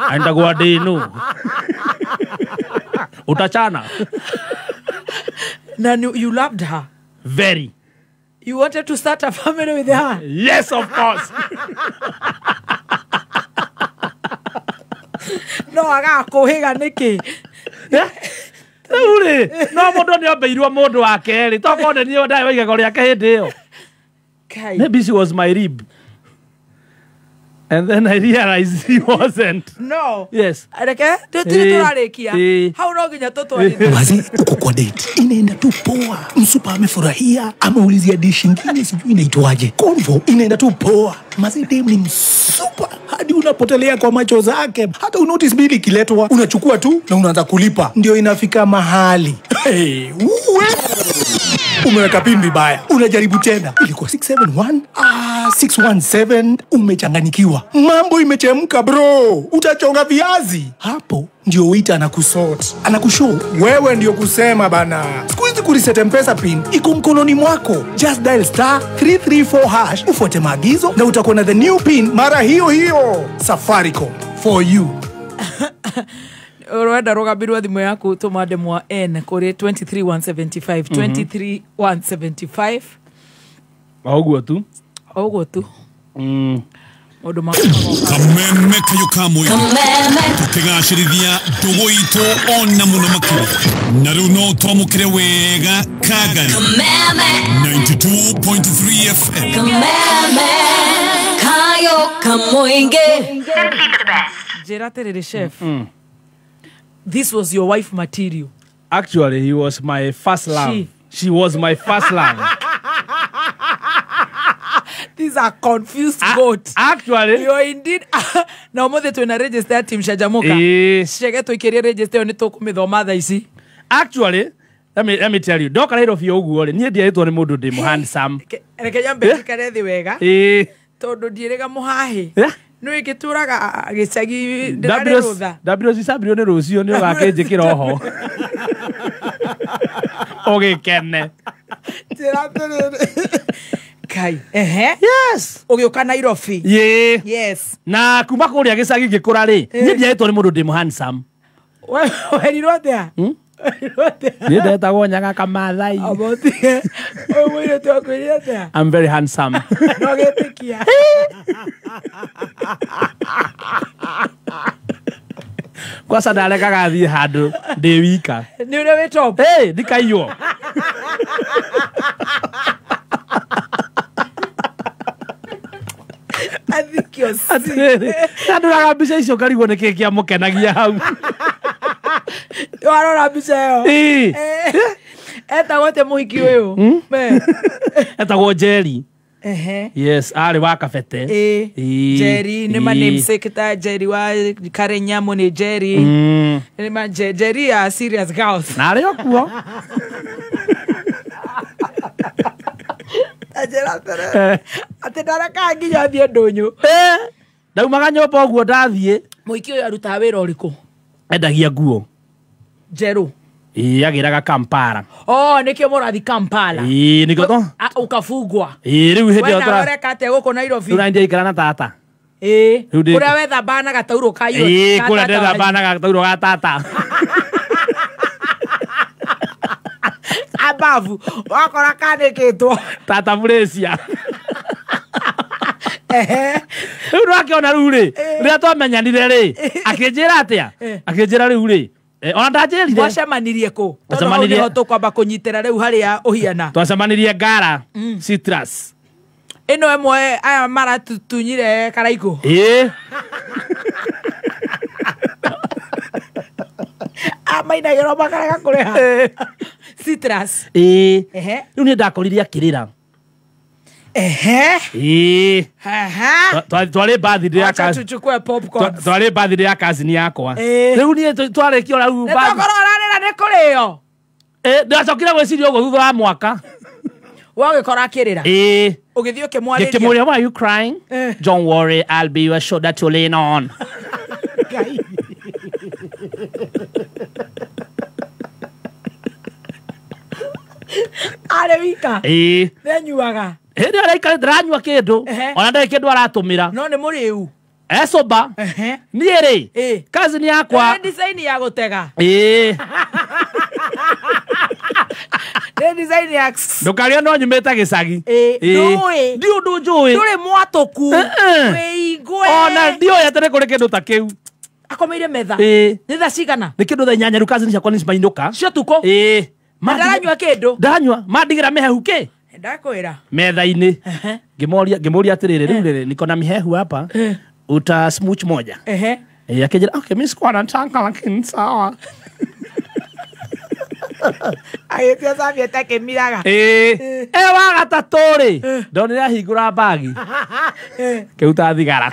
[SPEAKER 3] Aenda kwa deno. Utachana.
[SPEAKER 2] Na you loved her?
[SPEAKER 3] Very.
[SPEAKER 2] You wanted to start a family with her?
[SPEAKER 3] Yes, of course.
[SPEAKER 2] No, agakũhĩga nĩkĩ?
[SPEAKER 3] Rĩu rĩ, no mũndũ nĩombeirwo mũndũ wake rĩ, tokorwo nĩ niĩ ndarĩ wa igego rĩake hĩndĩ ĩyo. Maybe she was my rib. And then I realized he wasn't.
[SPEAKER 2] No.
[SPEAKER 3] Yes.
[SPEAKER 2] Reke, tutiri turarĩkia. Hau no nginya tũtwarithie.
[SPEAKER 10] Wazi, uko kwa date. Inaenda tu poa. Msupa amefurahia, ameulizia dish nyingine sijui inaitwaje. Convo inaenda tu poa. Mazi dem ni msupa hadi unapotelea kwa macho zake. Hata unotice bili ikiletwa, unachukua tu na unaanza kulipa. Ndio inafika mahali. Hey, uwe. Umeweka pin vibaya. Unajaribu tena. Ilikuwa 671, 617, umechanganyikiwa. Mambo imechemka bro. Utachonga viazi. Hapo ndio waiter anakusort. Anakushow wewe ndio kusema bana. Siku hizi kureset M-Pesa pin iko mkononi mwako. Just dial *334# ufuate maagizo na utakuwa na the new pin mara hiyo hiyo. Safaricom for you.
[SPEAKER 2] Urenda rugambirwo thimu yaku tuma ndemwa N kuri 23175 23175.
[SPEAKER 3] Oguo tu.
[SPEAKER 2] Oguo tu. Maũndũ ma
[SPEAKER 8] Kameme kayo kamwe tukigacĩrithia ndũgũ itũ ona mũno makĩria na rĩu no twamũkĩre wega Kagari 92.3 FM.
[SPEAKER 7] Kameme kayo kamũingĩ.
[SPEAKER 2] Njĩra atĩrĩrĩ chef. This was your wife material.
[SPEAKER 3] Actually, he was my first love. She was my first love.
[SPEAKER 2] These are confused goat.
[SPEAKER 3] Actually,
[SPEAKER 2] you are indeed. Na ũmũthĩ twĩna register team Canjamũka. Cege tũikĩrie register ĩyo nĩ tũkũmĩthoma thaa ici.
[SPEAKER 3] Actually, let me tell you. Ndoka Nairobi ũguo rĩ, niĩ ndiaĩtwo nĩ mũndũ ndĩ handsome.
[SPEAKER 2] Reke nyambe njikare thĩ wega. Tondũ ndiĩrĩga mũhahĩ. Nĩ ngĩtũraga gĩcagi ndĩrarĩ rũtha.
[SPEAKER 3] WC Sabrio nĩ rũciũ nĩ ũgakĩnjĩkĩra oho. Ũgĩkene.
[SPEAKER 2] Njĩra atĩrĩrĩ. Kai. Ehe.
[SPEAKER 3] Yes.
[SPEAKER 2] Ũgĩũka Nairobi.
[SPEAKER 3] Yĩ.
[SPEAKER 2] Yes.
[SPEAKER 3] Na kuma kũrĩa gĩcagi ngĩkũra rĩ, niĩ ndiaĩtwo nĩ mũndũ ndĩ handsome.
[SPEAKER 2] Werirwo atĩa? Werirwo atĩa?
[SPEAKER 3] Niĩ ndetagwo Nyaga Kamathai.
[SPEAKER 2] Abotie. Ũyũ mũirĩtu akwĩrire atĩa?
[SPEAKER 3] I'm very handsome.
[SPEAKER 2] No gĩtĩkia.
[SPEAKER 3] Kwanza ndarekaga thiĩ handũ ndĩ wika.
[SPEAKER 2] Nĩ ũrĩa wĩ top.
[SPEAKER 3] Hey, ndikaiywo. Ndandoraga mbica icio ngarigwo nĩ kĩĩ kĩamũkenagia hau.
[SPEAKER 2] Warora mbica ĩyo.
[SPEAKER 3] Ĩĩ.
[SPEAKER 2] Etagwo atĩa mũhiki ũyũ?
[SPEAKER 3] Etagwo Jerry.
[SPEAKER 2] Ehe.
[SPEAKER 3] Yes, arĩ wa Kabete.
[SPEAKER 2] Ĩĩ. Jerry nĩ ma namesake ta Jerry wa Karenyamu nĩ Jerry. Nĩ ma Jerry ya Serious Girls.
[SPEAKER 3] Na arĩ o kuo.
[SPEAKER 2] Anjĩra atĩrĩrĩ. Atĩ ndarekaga nginya thiĩ ndũnyũ.
[SPEAKER 3] Ndaumaga nyũmba ũguo ndathiĩ.
[SPEAKER 2] Mũhiki ũyũ arutaga wĩra ũrĩkũ?
[SPEAKER 3] Endagia nguo.
[SPEAKER 2] Njerũ.
[SPEAKER 3] Ĩĩ, agĩraga Kampala.
[SPEAKER 2] Oh, nĩkĩo mũrathiĩ Kampala.
[SPEAKER 3] Ĩĩ, nĩkĩo to.
[SPEAKER 2] Ũkabungwa.
[SPEAKER 3] Ĩĩ, rĩu hĩndĩ ĩyo
[SPEAKER 2] We nawe ũreka atĩa gũkũ Nairobi?
[SPEAKER 3] Rĩu nĩ na tata.
[SPEAKER 2] Ĩĩ. Kũrĩa wethambaga na gataurũ ka irũ.
[SPEAKER 3] Ĩĩ, kũrĩa ndethambaga na gataurũ ga tata.
[SPEAKER 2] Abavu, wakora kanĩkĩtwo.
[SPEAKER 3] Tata Murĩcia. Rĩu nĩwakĩona rĩu rĩ, rĩrĩa twamenyanire rĩ, akĩnjĩra atĩa? Akĩnjĩra rĩu rĩ, ona ndanjĩrire.
[SPEAKER 2] Mwacemanirie kũ? Tondũ hau nĩho tũkwamba kũnyitĩra rĩu harĩa ũhiana.
[SPEAKER 3] Twacemanirie Ngara, Citrus.
[SPEAKER 2] Ĩno ĩmwe aya maratutunyire Karaikũ.
[SPEAKER 3] Ĩĩ.
[SPEAKER 2] Mainagĩrwo makarega kũrĩha. Citrus.
[SPEAKER 3] Ĩĩ. Rĩu niĩ ndakorire akĩrĩra.
[SPEAKER 2] Ehe.
[SPEAKER 3] Ĩĩ. Twarĩ birthday ya
[SPEAKER 2] Acha tuchukue popcorn.
[SPEAKER 3] Twarĩ birthday ya cousin yakwa. Rĩu niĩ twarĩkia rĩu.
[SPEAKER 2] Nĩtwakorwo ũrarĩra nĩ kũrĩo.
[SPEAKER 3] Ndacokire gwĩciria ũguo thutha wa mwaka.
[SPEAKER 2] Wagĩkora akĩrĩra.
[SPEAKER 3] Ĩĩ.
[SPEAKER 2] Ũgĩthiĩ ũkĩmwarĩria.
[SPEAKER 3] Ngĩkĩmũria, why are you crying? Don't worry, I'll be your shoulder to lean on.
[SPEAKER 2] Ngai. Arĩ wika.
[SPEAKER 3] Ĩĩ.
[SPEAKER 2] Nĩanyuaga.
[SPEAKER 3] Hĩndĩ ĩyo araikarĩte ndaranyua kĩndũ. Ona ndarĩ kĩndũ aratũmĩra.
[SPEAKER 2] No nĩ mũrĩu.
[SPEAKER 3] Ecoba. Niĩ rĩ, cousin yakwa.
[SPEAKER 2] Nĩ design ya gũtega.
[SPEAKER 3] Ĩĩ.
[SPEAKER 2] Nĩ design ya
[SPEAKER 3] Ndũkarĩo no nyumĩte gĩcagi.
[SPEAKER 2] Ndũĩ.
[SPEAKER 3] Ndi ũndũ njũĩ.
[SPEAKER 2] Ndũrĩ mwatũku. Wĩ igwe.
[SPEAKER 3] Ona ndiũĩ atĩ nĩ kũrĩ kĩndũ ta kĩu.
[SPEAKER 2] Akomeire metha.
[SPEAKER 3] Ĩĩ.
[SPEAKER 2] Nĩ thaa cigana?
[SPEAKER 3] Nĩ kĩndũ thaa 8 rĩu cousin ciakwa nĩ cimainũka.
[SPEAKER 2] Cia ũtukũ?
[SPEAKER 3] Ĩĩ.
[SPEAKER 2] Ndaranyua kĩndũ?
[SPEAKER 3] Ndanyua. Mandigĩra mĩhehu kĩ?
[SPEAKER 2] Ndakwĩra.
[SPEAKER 3] Metha-inĩ. Ngĩmũria atĩrĩrĩ, rĩu rĩrĩ niko na mihehu hapa. Uta smooch moja.
[SPEAKER 2] Ehe.
[SPEAKER 3] Akĩnjĩra, okay, mimi sikuwa nataka lakini sawa.
[SPEAKER 2] Agĩtia serviette akĩmiraga.
[SPEAKER 3] Ĩĩ. Wa gatatũ rĩ, ndonire ahingũra mbagi. Kĩruta thigara.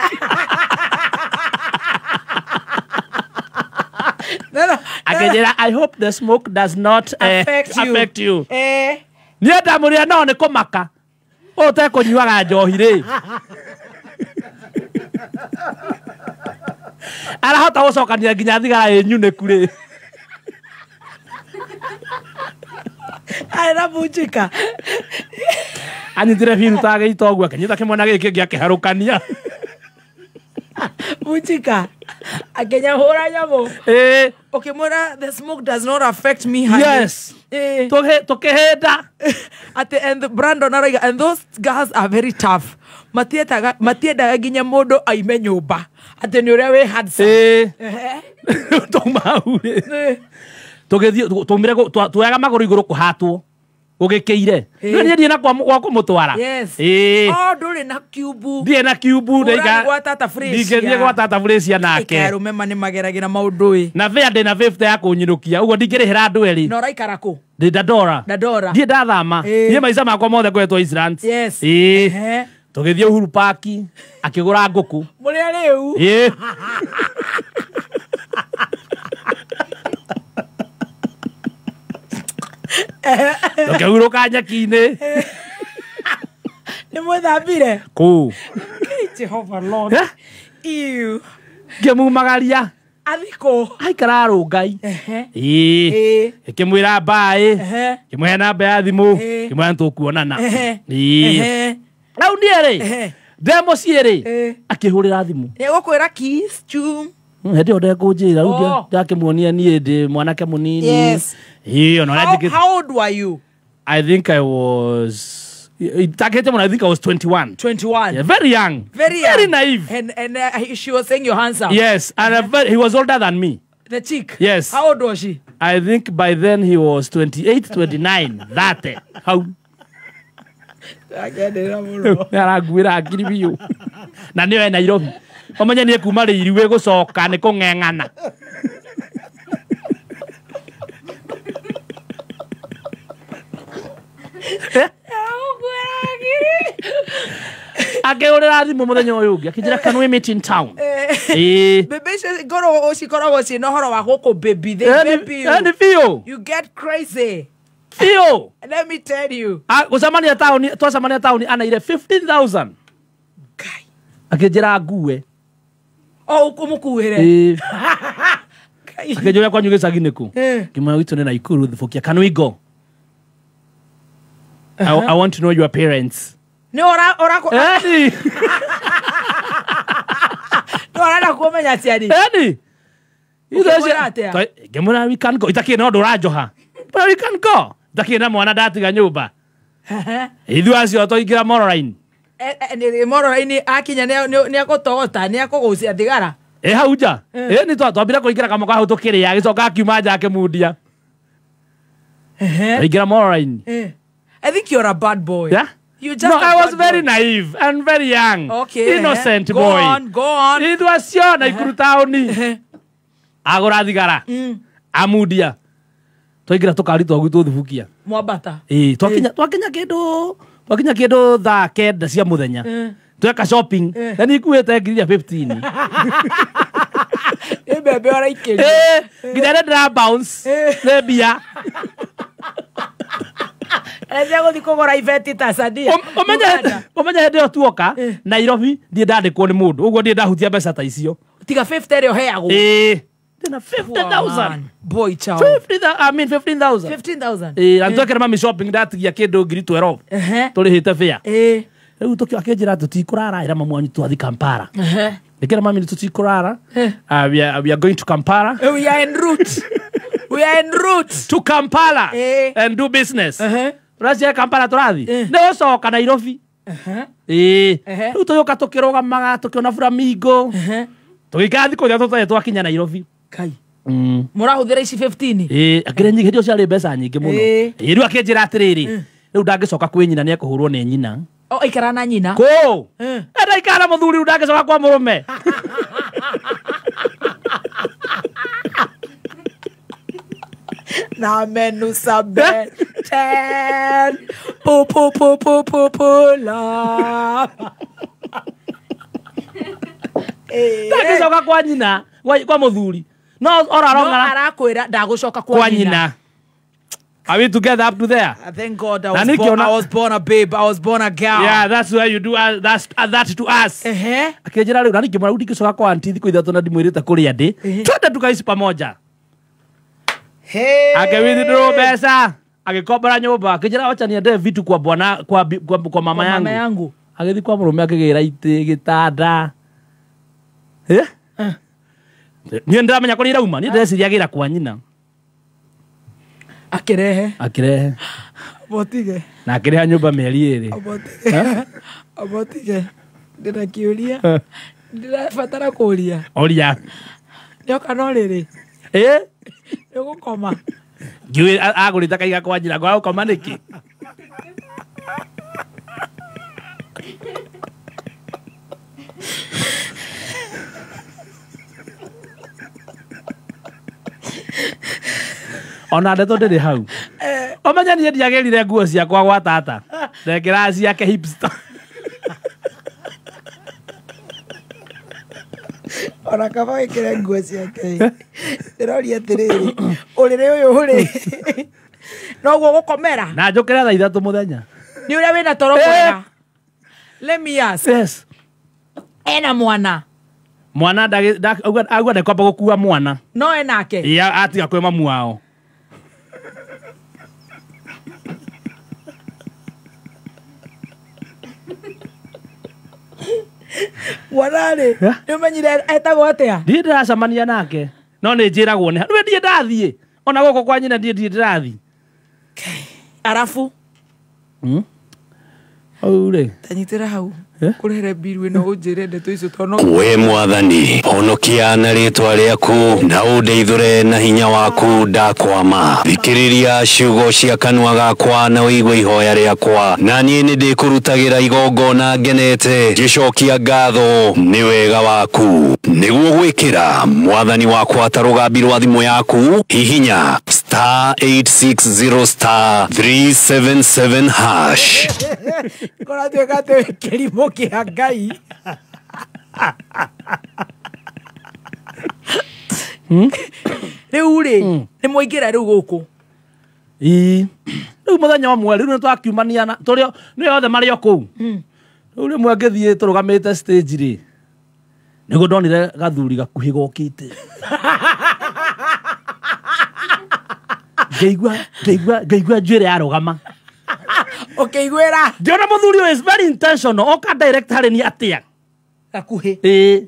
[SPEAKER 3] Akĩnjĩra, I hope the smoke does not affect you. Niĩ ndamũrire no nĩ kũmaka. Ũyũ ũtekũnyuaga njohi rĩ. Arahota gũcokania nginya thigara ĩ nyunĩku rĩ.
[SPEAKER 2] Arĩ na bunjika.
[SPEAKER 3] Anyitire biru ta gĩito ũguo akĩnyita kĩmwe na gĩkĩ kĩngĩ akĩharũkania.
[SPEAKER 2] Bunjika. Akĩnyahũra nyamũ.
[SPEAKER 3] Ĩĩ.
[SPEAKER 2] Ũkĩmwĩra the smoke does not affect me honey.
[SPEAKER 3] Yes. Tũkĩhĩnda.
[SPEAKER 2] Atĩ and Brandon aroiga and those girls are very tough. Matiendaga nginya mũndũ aime nyũmba. Atĩ nĩ ũrĩa wĩ handsome.
[SPEAKER 3] Ĩĩ. Twauma hau rĩ. Tũgĩthiĩ twaumire tuoyaga magũrũ igũrũ kũhatwo. Ũgĩkĩire. Nĩ niĩ na kwa kũmũtwara.
[SPEAKER 2] Yes.
[SPEAKER 3] Ĩĩ.
[SPEAKER 2] Oh, ndũrĩ na kiumbu.
[SPEAKER 3] Ndirĩ na kiumbu.
[SPEAKER 2] Ũrathiĩ gwa tata Frĩcia.
[SPEAKER 3] Ndingĩthiĩ gwa tata Frĩcia nake.
[SPEAKER 2] Arũme ma nĩ mageragĩra maũndũ ĩ.
[SPEAKER 3] Na bĩa ndĩ na 50 ya kũnyinũkia. Ũguo ndingĩrĩhĩra andũ erĩ.
[SPEAKER 2] Na ũraikara kũ?
[SPEAKER 3] Ndĩ Dandora.
[SPEAKER 2] Dandora.
[SPEAKER 3] Ndirĩ ndathama. Niĩ maica makwa mothe ngoretwo Eastlands.
[SPEAKER 2] Yes.
[SPEAKER 3] Ĩĩ. Tũgĩthiĩ Uhuru Park akĩgũra ngũkũ.
[SPEAKER 2] Mũrĩ arĩu.
[SPEAKER 3] Ĩĩ. Tũkĩhurũka nyeki-inĩ.
[SPEAKER 2] Nĩ mwĩthambire?
[SPEAKER 3] Kũu.
[SPEAKER 2] Jehova Lord. Ew.
[SPEAKER 3] Ngĩmumagaria.
[SPEAKER 2] Athikũ.
[SPEAKER 3] Aikara Rũngai. Ĩĩ. Ngĩmwĩra mbaĩ. Ngĩmũhe namba ya thimũ. Ngĩmwĩra nĩtũkuonana. Ĩĩ. Rĩu niĩ rĩ, ndĩ mũciĩ rĩ, akĩhũrĩra thimũ.
[SPEAKER 2] Nĩegũkwĩra kiss chum.
[SPEAKER 3] Hĩndĩ ĩyo ndekũnjĩra, rĩu ndakĩmuonia niĩ ndĩ mwanake mũnini.
[SPEAKER 2] Yes.
[SPEAKER 3] Ĩĩ, ona ũrĩa njĩkĩte.
[SPEAKER 2] How old were you?
[SPEAKER 3] I think I was I think I was 21.
[SPEAKER 2] 21.
[SPEAKER 3] Yeah, very young.
[SPEAKER 2] Very young.
[SPEAKER 3] Very naive.
[SPEAKER 2] And she was saying you're handsome.
[SPEAKER 3] Yes, and he was older than me.
[SPEAKER 2] The chick?
[SPEAKER 3] Yes.
[SPEAKER 2] How old was she?
[SPEAKER 3] I think by then he was 28, 29. That. How? Araguira akiri biũ. Na nĩyo e Nairobi. Ũmenye nĩ kuma rĩiriwe gũcoka nĩ kũng'eng'ana. Akĩhũrĩra thimũ mũthenya ũyũ ũngĩ akĩnjĩra, can we meet in town?
[SPEAKER 2] Bebe cikoragwo cikoragwo ciĩna ũhoro wa gũkũ baby. They baby you.
[SPEAKER 3] Nĩ biũ.
[SPEAKER 2] You get crazy.
[SPEAKER 3] Biũ.
[SPEAKER 2] Let me tell you.
[SPEAKER 3] Gũcemania taũni, twacemania taũni anaire 15,000. Akĩnjĩra ngue.
[SPEAKER 2] O ũmũkuĩre.
[SPEAKER 3] Akĩnjũria kwanyu gĩcagi nĩkũ? Ngĩmwĩra gwitũ nĩ Naikuru Thubukia. Can we go? I want to know your parents.
[SPEAKER 2] Nĩ ora ora
[SPEAKER 3] Eni.
[SPEAKER 2] Nĩ ũrenda kũmenya aciari.
[SPEAKER 3] Eni.
[SPEAKER 2] Ũkĩmwĩra atĩa?
[SPEAKER 3] Ngĩmwĩra we can go. Itakĩrĩ na ũndũ ũranjoha. But we can go. Itakĩrĩ na mwana ndatiga nyũmba. Ithuĩ acio twaingĩra Mororaini.
[SPEAKER 2] Mororaini akinya nĩ egũtogota, nĩ ekũgũcia thigara.
[SPEAKER 3] Ĩ hau nja. Ĩ nĩ twambire kũingĩra kamũka hau tũkĩrĩa, agĩcoka akiuma nja akĩmundia. Twaingĩra Mororaini.
[SPEAKER 2] I think you're a bad boy.
[SPEAKER 3] Yeah?
[SPEAKER 2] You just
[SPEAKER 3] No, I was
[SPEAKER 2] bad
[SPEAKER 3] very
[SPEAKER 2] boy.
[SPEAKER 3] Naive and very young.
[SPEAKER 2] Okay.
[SPEAKER 3] Innocent
[SPEAKER 2] go
[SPEAKER 3] boy.
[SPEAKER 2] Go on, go on.
[SPEAKER 3] Ithuĩ acio Naikuru taũni. Agũra thigara. Amundia. Twaingĩra tũkari twa gwitũ Thubukia.
[SPEAKER 2] Mwambata.
[SPEAKER 3] Ĩĩ, twakinya kĩndũ, twakinya kĩndũ thaa 9 cia mũthenya. Tweka shopping. Na nĩ ikuĩte ngiri 15.
[SPEAKER 2] Nĩ mbembe ũraikĩria.
[SPEAKER 3] Nginya rĩrĩa ndĩra bounce. Nĩ mbia.
[SPEAKER 2] Arethia gũthiĩ kũgũra ibeti Tanzania.
[SPEAKER 3] Ũmenye hĩndĩ ĩyo tuoka Nairobi ndiĩ ndandĩkwo nĩ mũndũ ũguo ndiĩ ndahutia mbeca ta icio.
[SPEAKER 2] Tiga 50 ĩrĩa ũheagwo.
[SPEAKER 3] Ĩĩ. Ndĩna 50,000.
[SPEAKER 2] Boy child.
[SPEAKER 3] 50,000, I mean 15,000.
[SPEAKER 2] 15,000.
[SPEAKER 3] Ĩĩ, na twekĩra mami shopping ndatigia kĩndũ ngiri 12. Tũrĩhĩte fare. Rĩu tũkĩ akĩnjĩra tũtikũrara ĩra mamu wanyu twathiĩ Kampala. Nĩkĩra mami tũtikũrara. We are going to Kampala.
[SPEAKER 2] We are en route. We are en route
[SPEAKER 3] to Kampala and do business. Tũracia Kampala tũrathi. Nĩ gũcoka Nairobi. Ĩĩ. Rĩu tũgĩũka tũkĩrũgamaga tũkĩona flamingo. Tũgĩikara thikũ ithatũ tũtarĩ twakinya Nairobi.
[SPEAKER 2] Kai. Mũrahũthĩra ici 15?
[SPEAKER 3] Ĩĩ, akĩrĩ nyingĩ, hĩndĩ ĩyo ciarĩ mbeca nyingĩ mũno. Ĩĩ, rĩu akĩnjĩra atĩrĩrĩ, rĩu ndangĩcoka kwĩ nyina nĩ ekũhũrwo nĩ nyina.
[SPEAKER 2] O aikara na nyina?
[SPEAKER 3] Kũ? Ndaikara na mũthuri rĩu ndangĩcoka kwa mũrũme.
[SPEAKER 2] Na menusa ben pu pu pu pu pu pu la.
[SPEAKER 3] Ndangĩcoka kwa nyina, kwa mũthuri. No ora
[SPEAKER 2] no arakwĩra ndagũcoka kwa nyina.
[SPEAKER 3] Are we together up to there?
[SPEAKER 2] Thank God I was born a babe. I was born a girl.
[SPEAKER 3] Yeah, that's where you do that to us. Akĩnjĩra rĩu na ningĩ mũra ndingĩcoka kwa auntie thikũ ithatũ na ndimwĩrĩte kũrĩa ndĩ. Twende tukaici pamoja.
[SPEAKER 2] Hey.
[SPEAKER 3] Akĩwithdraw mbeca, agĩkombora nyũmba, akĩnjĩra wacha niende vitu kwa bwana kwa mama yangu. Agĩthiĩ kwa mũrũme akĩgĩra itĩ, gĩtanda. Niĩ ndĩramenya kũrĩa irauma, niĩ ndĩreciria agĩra kwa nyina.
[SPEAKER 2] Akĩrehe.
[SPEAKER 4] Abotige.
[SPEAKER 3] Na akĩrĩha nyũmba mĩeri 2.
[SPEAKER 4] Abotige. Abotige. Ndĩna kĩũria. Ndĩrabatara kũũria.
[SPEAKER 3] Oria.
[SPEAKER 4] Nĩoka no rĩrĩ.
[SPEAKER 3] Ĩ?
[SPEAKER 4] Nĩũgũkoma.
[SPEAKER 3] Ngiũĩ agũrĩte akaiga kwa njĩra ngwaga gũkoma nĩkĩ? Ona ndeto ndĩrĩ hau. Ũmenye niĩ ndiagĩrire nguo ciakwa gwa tata. Ndekĩraga ciake hipster.
[SPEAKER 4] Ona kaba wĩkĩre nguo ciake. Ndĩroria atĩrĩrĩ, ũrĩrĩ ũyũ ũrĩ noguo gũkomera.
[SPEAKER 3] Na njũkĩre thaa 3 mũthenya.
[SPEAKER 2] Nĩ ũrĩa wĩna toro mwega. Let me ask.
[SPEAKER 3] Yes.
[SPEAKER 2] Ena mwana.
[SPEAKER 3] Mwana auga ndekwamba gũkua mwana.
[SPEAKER 2] No enake.
[SPEAKER 3] Ya atiga kwĩ mamu wao.
[SPEAKER 2] Mwana rĩ, nĩũmenyire etagwo atĩa?
[SPEAKER 3] Ndirĩ ndĩracemania nake. No nĩ njĩragwo nĩ. Rĩu ndirĩ ndathiĩ. Ona gũkũ kwa nyina ndirĩ ndĩrathiĩ.
[SPEAKER 2] Arafu?
[SPEAKER 3] Hau rĩ.
[SPEAKER 2] Tanyitĩra hau. Kũrehere mbiru ĩno ũnjĩre ndeto icio tondũ
[SPEAKER 14] We mwathani honokia na rĩtwa rĩaku na ũndeithũre na hinya waku ndakwama. Thikĩrĩria ciugo cia kanua gakwa na ũigue ihoya rĩakwa, na niĩ nĩndĩkũrutagĩra igongona ngenete ngĩcokia ngatho nĩ wega waku. Nĩguo gwĩkĩra mwathani wakwa ta rũgambi rwa thimũ yaku, hihinya *860 *377#
[SPEAKER 2] Kũratuĩka atĩ wĩ kĩrimũ kĩa Ngai. Rĩu rĩ, nĩ mwaingĩra rĩu gũkũ?
[SPEAKER 3] Ĩĩ. Rĩu mũthenya ũmwe rĩu nĩtwakiumania na tũrĩ nĩ othe marĩ o kũu. Rĩu rĩmwe ngĩthiĩ tũrũgamĩte stage rĩ, nĩguo ndonire gathuri gakuhĩ gokĩte. Ngĩigua njuĩrĩ yarũgama.
[SPEAKER 2] Ũkĩiguĩra?
[SPEAKER 3] Ngĩona mũthuri ũyũ is very intentional, oka direct harĩ niĩ atĩa?
[SPEAKER 2] Gakuhĩ.
[SPEAKER 3] Ĩĩ.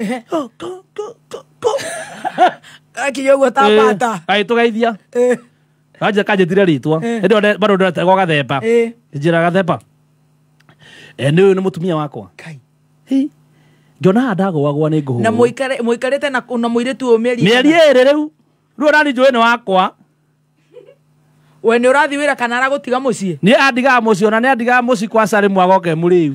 [SPEAKER 2] Gakinya ũguo ta mbata.
[SPEAKER 3] Gagĩtũgeithia. Kanjĩtire rĩtwa. Hĩndĩ ĩyo bado ndetagwo Gathemba. Njĩra Gathemba. Nĩ ũyũ nĩ mũtumia wakwa. Hi. Ngĩona haha ndagũagũa nĩ ngũhũrwo.
[SPEAKER 2] Na mũikarĩte na mũirĩtu ũyũ mĩeri
[SPEAKER 3] Mĩeri ĩrĩ rĩu. Rĩu ona niĩ njũĩ nĩ wakwa.
[SPEAKER 2] We nĩ ũrathiĩ wĩra kana aragũtiga mũciĩ?
[SPEAKER 3] Niĩ andigaga mũciĩ, ona nĩ andigaga mũciĩ kwa Sally Mwagoke mũrĩu.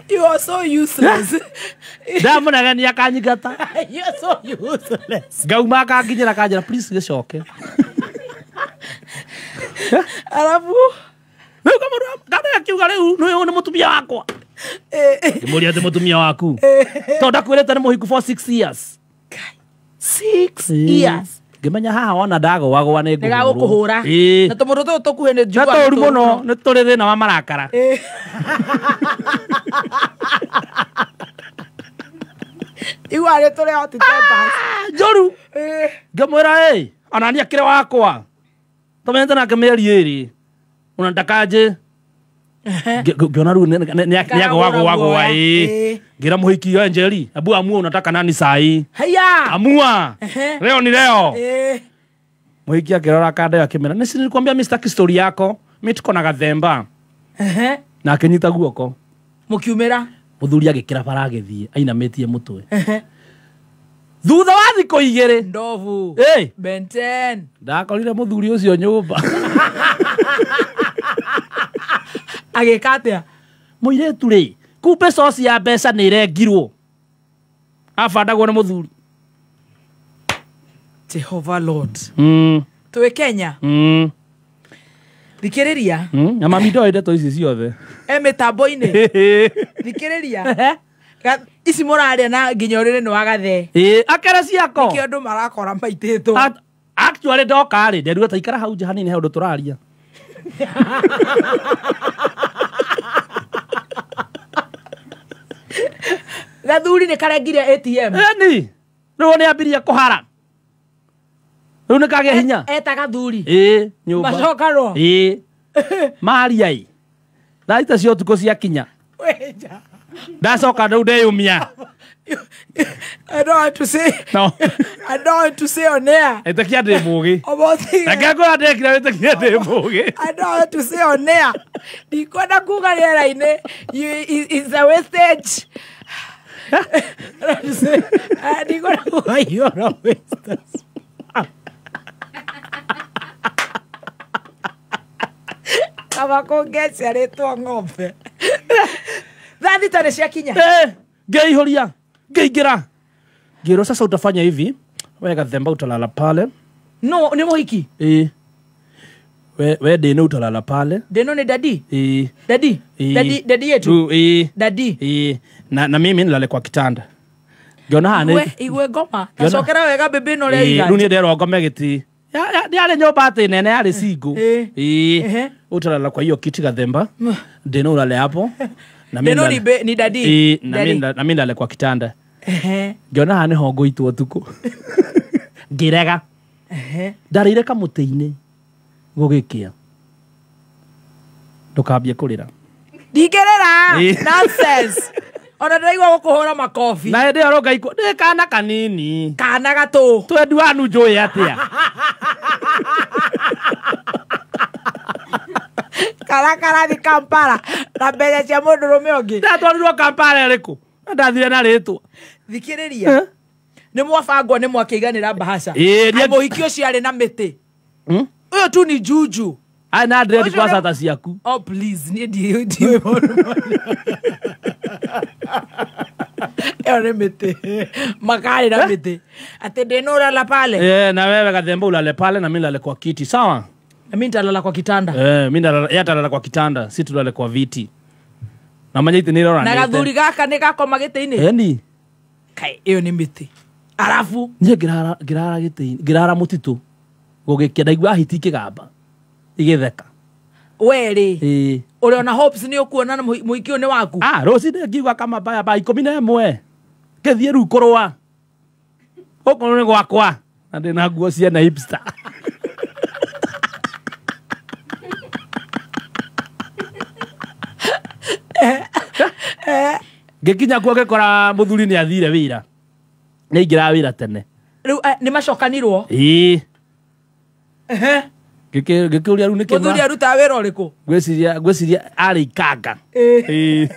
[SPEAKER 2] You are so useless.
[SPEAKER 3] Ndamũnegenia akanyingata.
[SPEAKER 2] You are so useless.
[SPEAKER 3] Ngauma akanginyĩra akanjĩra please gĩcoke.
[SPEAKER 2] Arabu
[SPEAKER 3] rĩu kamũndũ akiuga rĩu nĩ nĩ mũtumia wakwa. Ngĩmũria atĩ mũtumia waku. Tondũ ndakwĩrĩte nĩ mũhiku for 6 years.
[SPEAKER 2] 6 years.
[SPEAKER 3] Ngĩmenya haha wona ndagũagũa nĩ ngũhũrwo.
[SPEAKER 2] Nĩgagũkũhũra. Na tũmũndũ tũtũ tũkuhĩ nĩ
[SPEAKER 3] Na tũũru mũno nĩ tũrĩ thĩna wa marakara.
[SPEAKER 2] Igua nĩ tũrĩ hot tempers.
[SPEAKER 3] Njũru. Ngĩmwĩra ĩ, ona niĩ akĩrĩ wakwa. Tũmenyete nake mĩeri ĩrĩ. Ona ndakanje. Ngĩona rĩu nĩagũagũagũa ĩ. Ngĩra mũhiki we Njeri, abu amua unataka nani sai?
[SPEAKER 2] Haya.
[SPEAKER 3] Amua. Leo ni leo. Mũhiki akĩrora kanda ĩyo akĩmera, nĩ nilikwambia mimi sitaki story yako. Mimi tuko na Gathemba. Na akĩnyita guoko.
[SPEAKER 2] Mũkiumĩra.
[SPEAKER 3] Mũthuri agĩkĩra bara agĩthiĩ ainamĩtie mũtwe. Thutha wa thikũ igĩrĩ.
[SPEAKER 2] Ndovu. Benten.
[SPEAKER 3] Ndakorire mũthuri ũcio nyũmba.
[SPEAKER 2] Agĩka atĩa?
[SPEAKER 3] Mũirĩtu rĩ, kumbe source ya mbeca nĩ ĩrengirwo. Abandagwo nĩ mũthuri.
[SPEAKER 2] Jehovah Lord. Twĩ Kenya. Thikĩrĩria.
[SPEAKER 3] Na mami ndoĩ ndeto ici ciothe.
[SPEAKER 2] E mĩtambo-inĩ. Thikĩrĩria. Ici mũraria na nginya ũrĩrĩ nĩ wa Gathee.
[SPEAKER 3] Ĩĩ, akere ciako.
[SPEAKER 2] Nĩkĩo andũ marakora maitĩtwo.
[SPEAKER 3] Actually ndoka rĩ, nderuga ta ikara hau nja hanini he ũndũ tũraria.
[SPEAKER 2] Gathuri nĩ karengire ATM.
[SPEAKER 3] Ĩni. Rĩu nĩ ambirie kũhara. Rĩu nĩ kagĩa hinya.
[SPEAKER 2] Eta gathuri.
[SPEAKER 3] Ĩĩ, nyũmba.
[SPEAKER 2] Macokanwo.
[SPEAKER 3] Ĩĩ. Maria ĩ. Thaa thita cia ũtukũ ciakinya.
[SPEAKER 2] Wenja.
[SPEAKER 3] Ndacoka rĩu ndeyũmia.
[SPEAKER 2] I don't want to say.
[SPEAKER 3] No.
[SPEAKER 2] I don't want to say on air.
[SPEAKER 3] Ĩtĩkia ndĩ mũgĩ.
[SPEAKER 2] About the-
[SPEAKER 3] Reke ngwĩra ndekire wĩtĩkie ndĩ mũgĩ.
[SPEAKER 2] I don't want to say on air. Ndikwenda kuga rĩera-inĩ. It's a wastage. I don't want to say. Ndikwenda kuga you are a wastage. Kaba kũngeciarĩtwo ng'ombe. Thaa thita nĩ ciakinya.
[SPEAKER 3] Ngĩihũria. Ngĩingĩra. Ngĩrwo sasa utafanya hivi. We Gathemba utalala pale.
[SPEAKER 2] No, nĩ mũhiki?
[SPEAKER 3] Ĩĩ. We Ndĩnũ utalala pale.
[SPEAKER 2] Ndĩnũ nĩ dadi?
[SPEAKER 3] Ĩĩ.
[SPEAKER 2] Dadi?
[SPEAKER 3] Ĩĩ.
[SPEAKER 2] Dadi, dadi yetu?
[SPEAKER 3] Ĩĩ.
[SPEAKER 2] Dadi?
[SPEAKER 3] Ĩĩ. Na mimi nilale kwa kitanda. Ngĩona haha nĩ
[SPEAKER 2] Igwe ngoma. Tacokera wega bebe ĩno ũrĩa
[SPEAKER 3] Ĩĩ,
[SPEAKER 2] iga.
[SPEAKER 3] rĩu niĩ nderwo ngome gĩtĩ. Yarĩ nyũmba atĩ nene yarĩ single. Ĩĩ. Utalala kwa hiyo kiti Gathemba. Deno ulale hapo. Na mimi
[SPEAKER 2] ni dadi.
[SPEAKER 3] Na mimi ndale kwa kitanda. Ngiona haha nĩho ngũitwo ũtukũ. Ngĩrega. Ndarĩire kamũtĩ-inĩ gũgĩkĩa. Ndũkambie kũrĩra.
[SPEAKER 2] Ndingĩrĩra. Nonsense. Ona ndĩraigua gũkũhũra makobi.
[SPEAKER 3] Na hĩndĩ ĩyo rũnga ndĩ kana kanini.
[SPEAKER 2] Kana gatũ.
[SPEAKER 3] Twendi wanu njũĩ atĩa.
[SPEAKER 2] Kana karathi Kampala na mbeca cia mũndũrũme ũngĩ.
[SPEAKER 3] Ndatwarirwo Kampala ĩrĩkũ? Ndathire na rĩtwa.
[SPEAKER 2] Thikĩrĩria. Nĩ mwabangwo nĩ mwakĩiganĩra bahasha. Mũhiki ũcio arĩ na mĩtĩ. Ũyũ tu ni juju.
[SPEAKER 3] Ai na dread kwa sata ciaku.
[SPEAKER 2] Oh please, niĩ ndiũĩ maũndũ ĩyo nĩ mĩtĩ. Makarĩ na mĩtĩ. Atĩ ndĩnũrala pale.
[SPEAKER 3] Na wewe Gathemba ulale pale na mimi nilale kwa kiti, sawa?
[SPEAKER 2] Na mimi nitalala kwa kitanda.
[SPEAKER 3] Mimi ndalala, yeye atalala kwa kitanda, si tulale kwa viti. Na manya ite nĩrora.
[SPEAKER 2] Na gathuri gaka nĩ gakoma gĩtĩ-inĩ.
[SPEAKER 3] Eni.
[SPEAKER 2] Kai ĩyo nĩ mĩtĩ. Arafu
[SPEAKER 3] niĩ ngĩrara gĩtĩ-inĩ, ngĩrara mũtitũ. Gũgĩkĩa ndaigua hiti ikĩgamba. Igĩtheka.
[SPEAKER 2] We rĩ. Ũrĩ ona hopes nĩ ũkuona na mũhiki ũyũ nĩ waku.
[SPEAKER 3] Rũcinĩ ngiuga kama baya ba 11. Ngĩthiĩ rĩu kũrũa. Gũkũ nĩ gwakwa. Na ndĩna nguo ciena hipster. Ngĩkinya kuo ngĩkora mũthuri nĩ athire wĩra. Nĩ aingĩraga wĩra tene.
[SPEAKER 2] Rĩu nĩ macokanirwo?
[SPEAKER 3] Ĩĩ. Ngĩkĩũria rĩu nĩkĩ
[SPEAKER 2] mũthuri arutaga wĩra ũrĩkũ?
[SPEAKER 3] Ngwĩciria arĩ ikanga. Ĩĩ.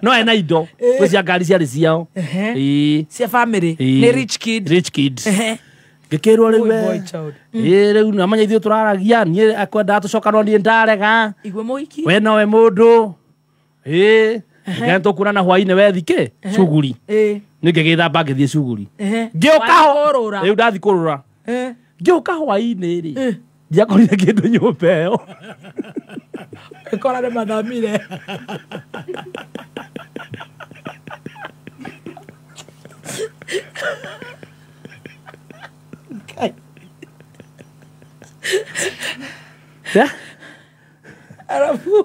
[SPEAKER 3] No ena indo. Ngwĩciria ngari ciarĩ ciao. Ĩĩ.
[SPEAKER 2] Cia family. Nĩ rich kid.
[SPEAKER 3] Rich kid. Ngĩkĩrwo rĩu we. Ĩĩ rĩu namanya ithuĩ tũraragia niĩ akwendaga tũcokanwo niĩ ndarega.
[SPEAKER 2] Igwe mũhiki.
[SPEAKER 3] We nowe mũndũ. Ĩĩ. Ngai tũkuonana hwainĩ wethi kĩ? Cuguri. Nĩ ngĩgĩthamba ngĩthiĩ cuguri. Ngĩũka
[SPEAKER 2] kũrũra.
[SPEAKER 3] Rĩu ndathi kũrũra. Ngĩũka hwainĩ rĩ. Ndiakorire kĩndũ nyũmba ĩyo.
[SPEAKER 2] Ĩkora nĩ mathamire.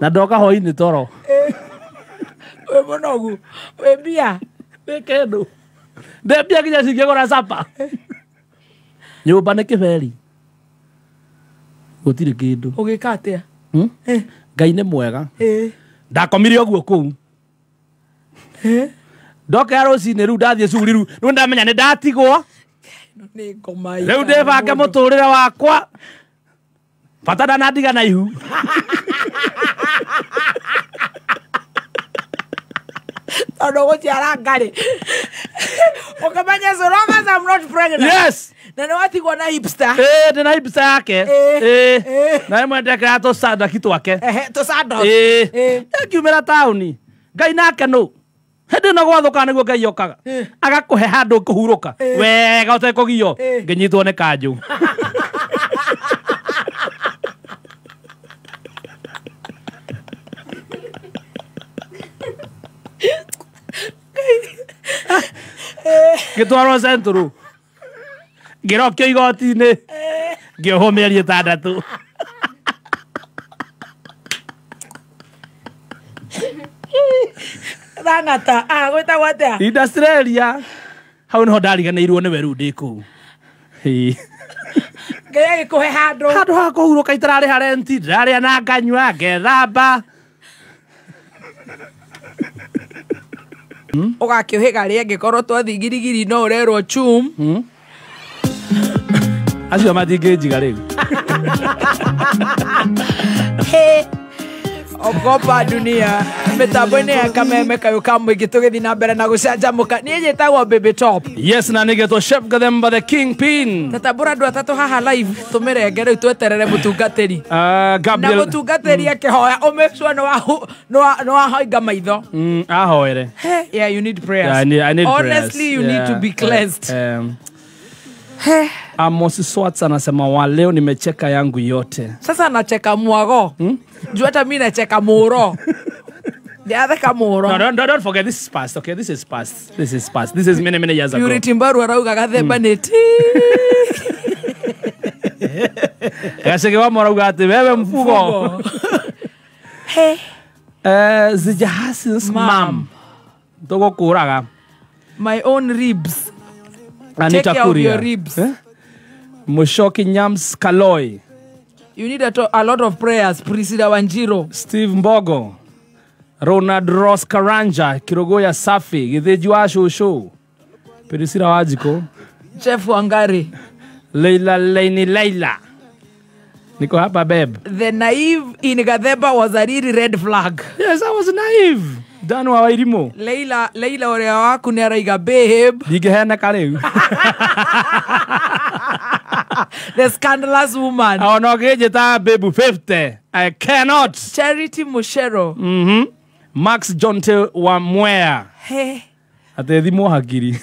[SPEAKER 3] Na ndoka hwainĩ toro.
[SPEAKER 2] Wĩ mũnogu, wĩ mbia.
[SPEAKER 3] Wĩ kĩndũ. Ndĩ mbia nginya cingĩgũra capa. Nyũmba nĩ kĩberi. Gũtirĩ kĩndũ.
[SPEAKER 2] Ũgĩka atĩa?
[SPEAKER 3] Ngai nĩ mwega. Ndakomire ũguo kũu. Ndoka rũcinĩ rĩu ndathiĩ cuguri rĩu rĩu ndamenya nĩ ndatigwo.
[SPEAKER 2] Nĩ ngoma.
[SPEAKER 3] Rĩu ndĩbange mũtũrĩre wakwa. Bata ndanandiga na ihu.
[SPEAKER 2] Tondũ gũciara ngarĩ. Ũkĩmenya so long as I'm not pregnant.
[SPEAKER 3] Yes.
[SPEAKER 2] Na nĩ watigwo na hipster.
[SPEAKER 3] Ndĩ na hipster yake. Na ĩmwe ndekĩraga tũcandaki twake.
[SPEAKER 2] Tũcandos.
[SPEAKER 3] Ngiumĩra taũni. Ngai nake nũ. Hĩndĩ ĩno gwathũka nĩguo Ngai okaga. Agakũhe handũ kũhurũka. Wega ũtekũgio. Ngĩnyitwo nĩ kanjũ. Ngĩtwarwo Central. Ngĩrokio igoti-inĩ. Ngĩohwo mĩeri 6.
[SPEAKER 2] Rang'ata, gwĩtagwo atĩa?
[SPEAKER 3] Industrial. Hau nĩho ndariganĩirwo nĩwe rĩu ndĩ kũu.
[SPEAKER 2] Ngai agĩkũhe handũ.
[SPEAKER 3] Handũ ha kũhurũka itararĩha renti, ndĩrarĩa na nganyua, ngethamba.
[SPEAKER 2] Ũgakĩũhĩga rĩ angĩkorwo twathiĩ girigiri no ũrerwo chum.
[SPEAKER 3] Acio matingĩnjiga rĩu.
[SPEAKER 2] Ogopa dunia. Mĩtambo-inĩ ya Kameme kayũ ka mũingĩ tũgĩthiĩ na mbere na gũcanjamũka. Niĩ njĩtagwo Baby Top.
[SPEAKER 3] Yes, na nĩgetwo Chef Gathemba the Kingpin.
[SPEAKER 2] Tatambũra andũ atatũ haha live tũmĩrenge rĩu tweterere mũtungatĩri.
[SPEAKER 3] Gabriel.
[SPEAKER 2] Na mũtungatĩri akĩhoya ũmake sure nĩ wahoinga maitho.
[SPEAKER 3] Ahoere.
[SPEAKER 2] Yeah, you need prayers.
[SPEAKER 3] Yeah, I need
[SPEAKER 2] honestly,
[SPEAKER 3] prayers.
[SPEAKER 2] You need to be cleansed.
[SPEAKER 3] Amos Swartz anasema wa leo nimecheka yangu yote.
[SPEAKER 2] Sasa nacheka mwago. Juu hata mimi nacheka muro. Ndiatheka muro.
[SPEAKER 3] No, don't forget this is past. Okay, this is past. This is past. This is many many years ago.
[SPEAKER 2] Purity Mbaru arauga Gathemba nĩ ti.
[SPEAKER 3] Gacege wa morauga atä wewe mfugo.
[SPEAKER 2] He.
[SPEAKER 3] Zijahasins mam. Tũgũkũraga.
[SPEAKER 2] My own ribs.
[SPEAKER 3] Anita
[SPEAKER 2] Take care of
[SPEAKER 3] Kuria.
[SPEAKER 2] your ribs.
[SPEAKER 3] Eh? Mushoki Nyams Kaloi.
[SPEAKER 2] You need a lot of prayers, Priscilla Wanjiro.
[SPEAKER 3] Steve Mbogo. Ronald Ross Karanja, Kirogoya Safi, Githĩnji wa Shushu. Priscilla Wanjiko.
[SPEAKER 2] Jeff Wangari.
[SPEAKER 3] Leila Leini Leila. Niko hapa babe.
[SPEAKER 2] The naive in Gatheba was a really red flag.
[SPEAKER 3] Yes, I was naive. Dan wa Wairimu.
[SPEAKER 2] Leila Leila ũrĩa waku nĩ araiga babe.
[SPEAKER 3] Ndingĩheneka rĩu.
[SPEAKER 2] The scandalous woman.
[SPEAKER 3] Ona ũngĩnjĩta babe 50. I cannot.
[SPEAKER 2] Charity Mushero.
[SPEAKER 3] Max Jonte wa Mwea.
[SPEAKER 2] Hey.
[SPEAKER 3] Atĩ thimwo hakiri.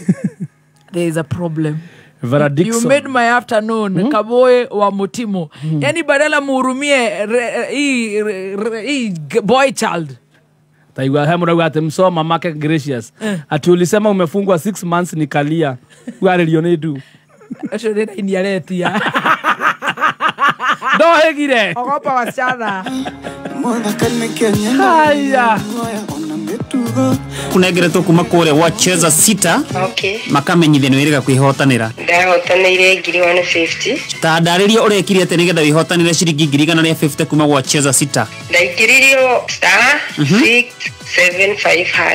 [SPEAKER 2] There is a problem.
[SPEAKER 3] Vera Dixon.
[SPEAKER 2] You made my afternoon. Kaboe wa Mutimo. Yani badala muhurumie hii boy child.
[SPEAKER 3] Taigua he mũrauga atĩ msoma make gracious. Ati ulisema umefungwa 6 months nikalia. Warĩrio nĩ ndu.
[SPEAKER 2] Ũcio nĩ raini aretia.
[SPEAKER 3] Ndohĩgire.
[SPEAKER 2] Ogopa wasichana.
[SPEAKER 3] Haya.
[SPEAKER 16] Kunengeretwo kuma kũrĩa gwa Cheza Sita.
[SPEAKER 19] Okay.
[SPEAKER 16] Makamenyithia nĩ wĩrĩga kwĩhotanĩra.
[SPEAKER 19] Ndahotanĩire 150.
[SPEAKER 16] Ta ndarĩria ũrekire atĩa nĩgetha wĩhotanĩre ciringi 150 kuma gwa Cheza Sita.
[SPEAKER 19] Ndaingĩririo star 675 hash.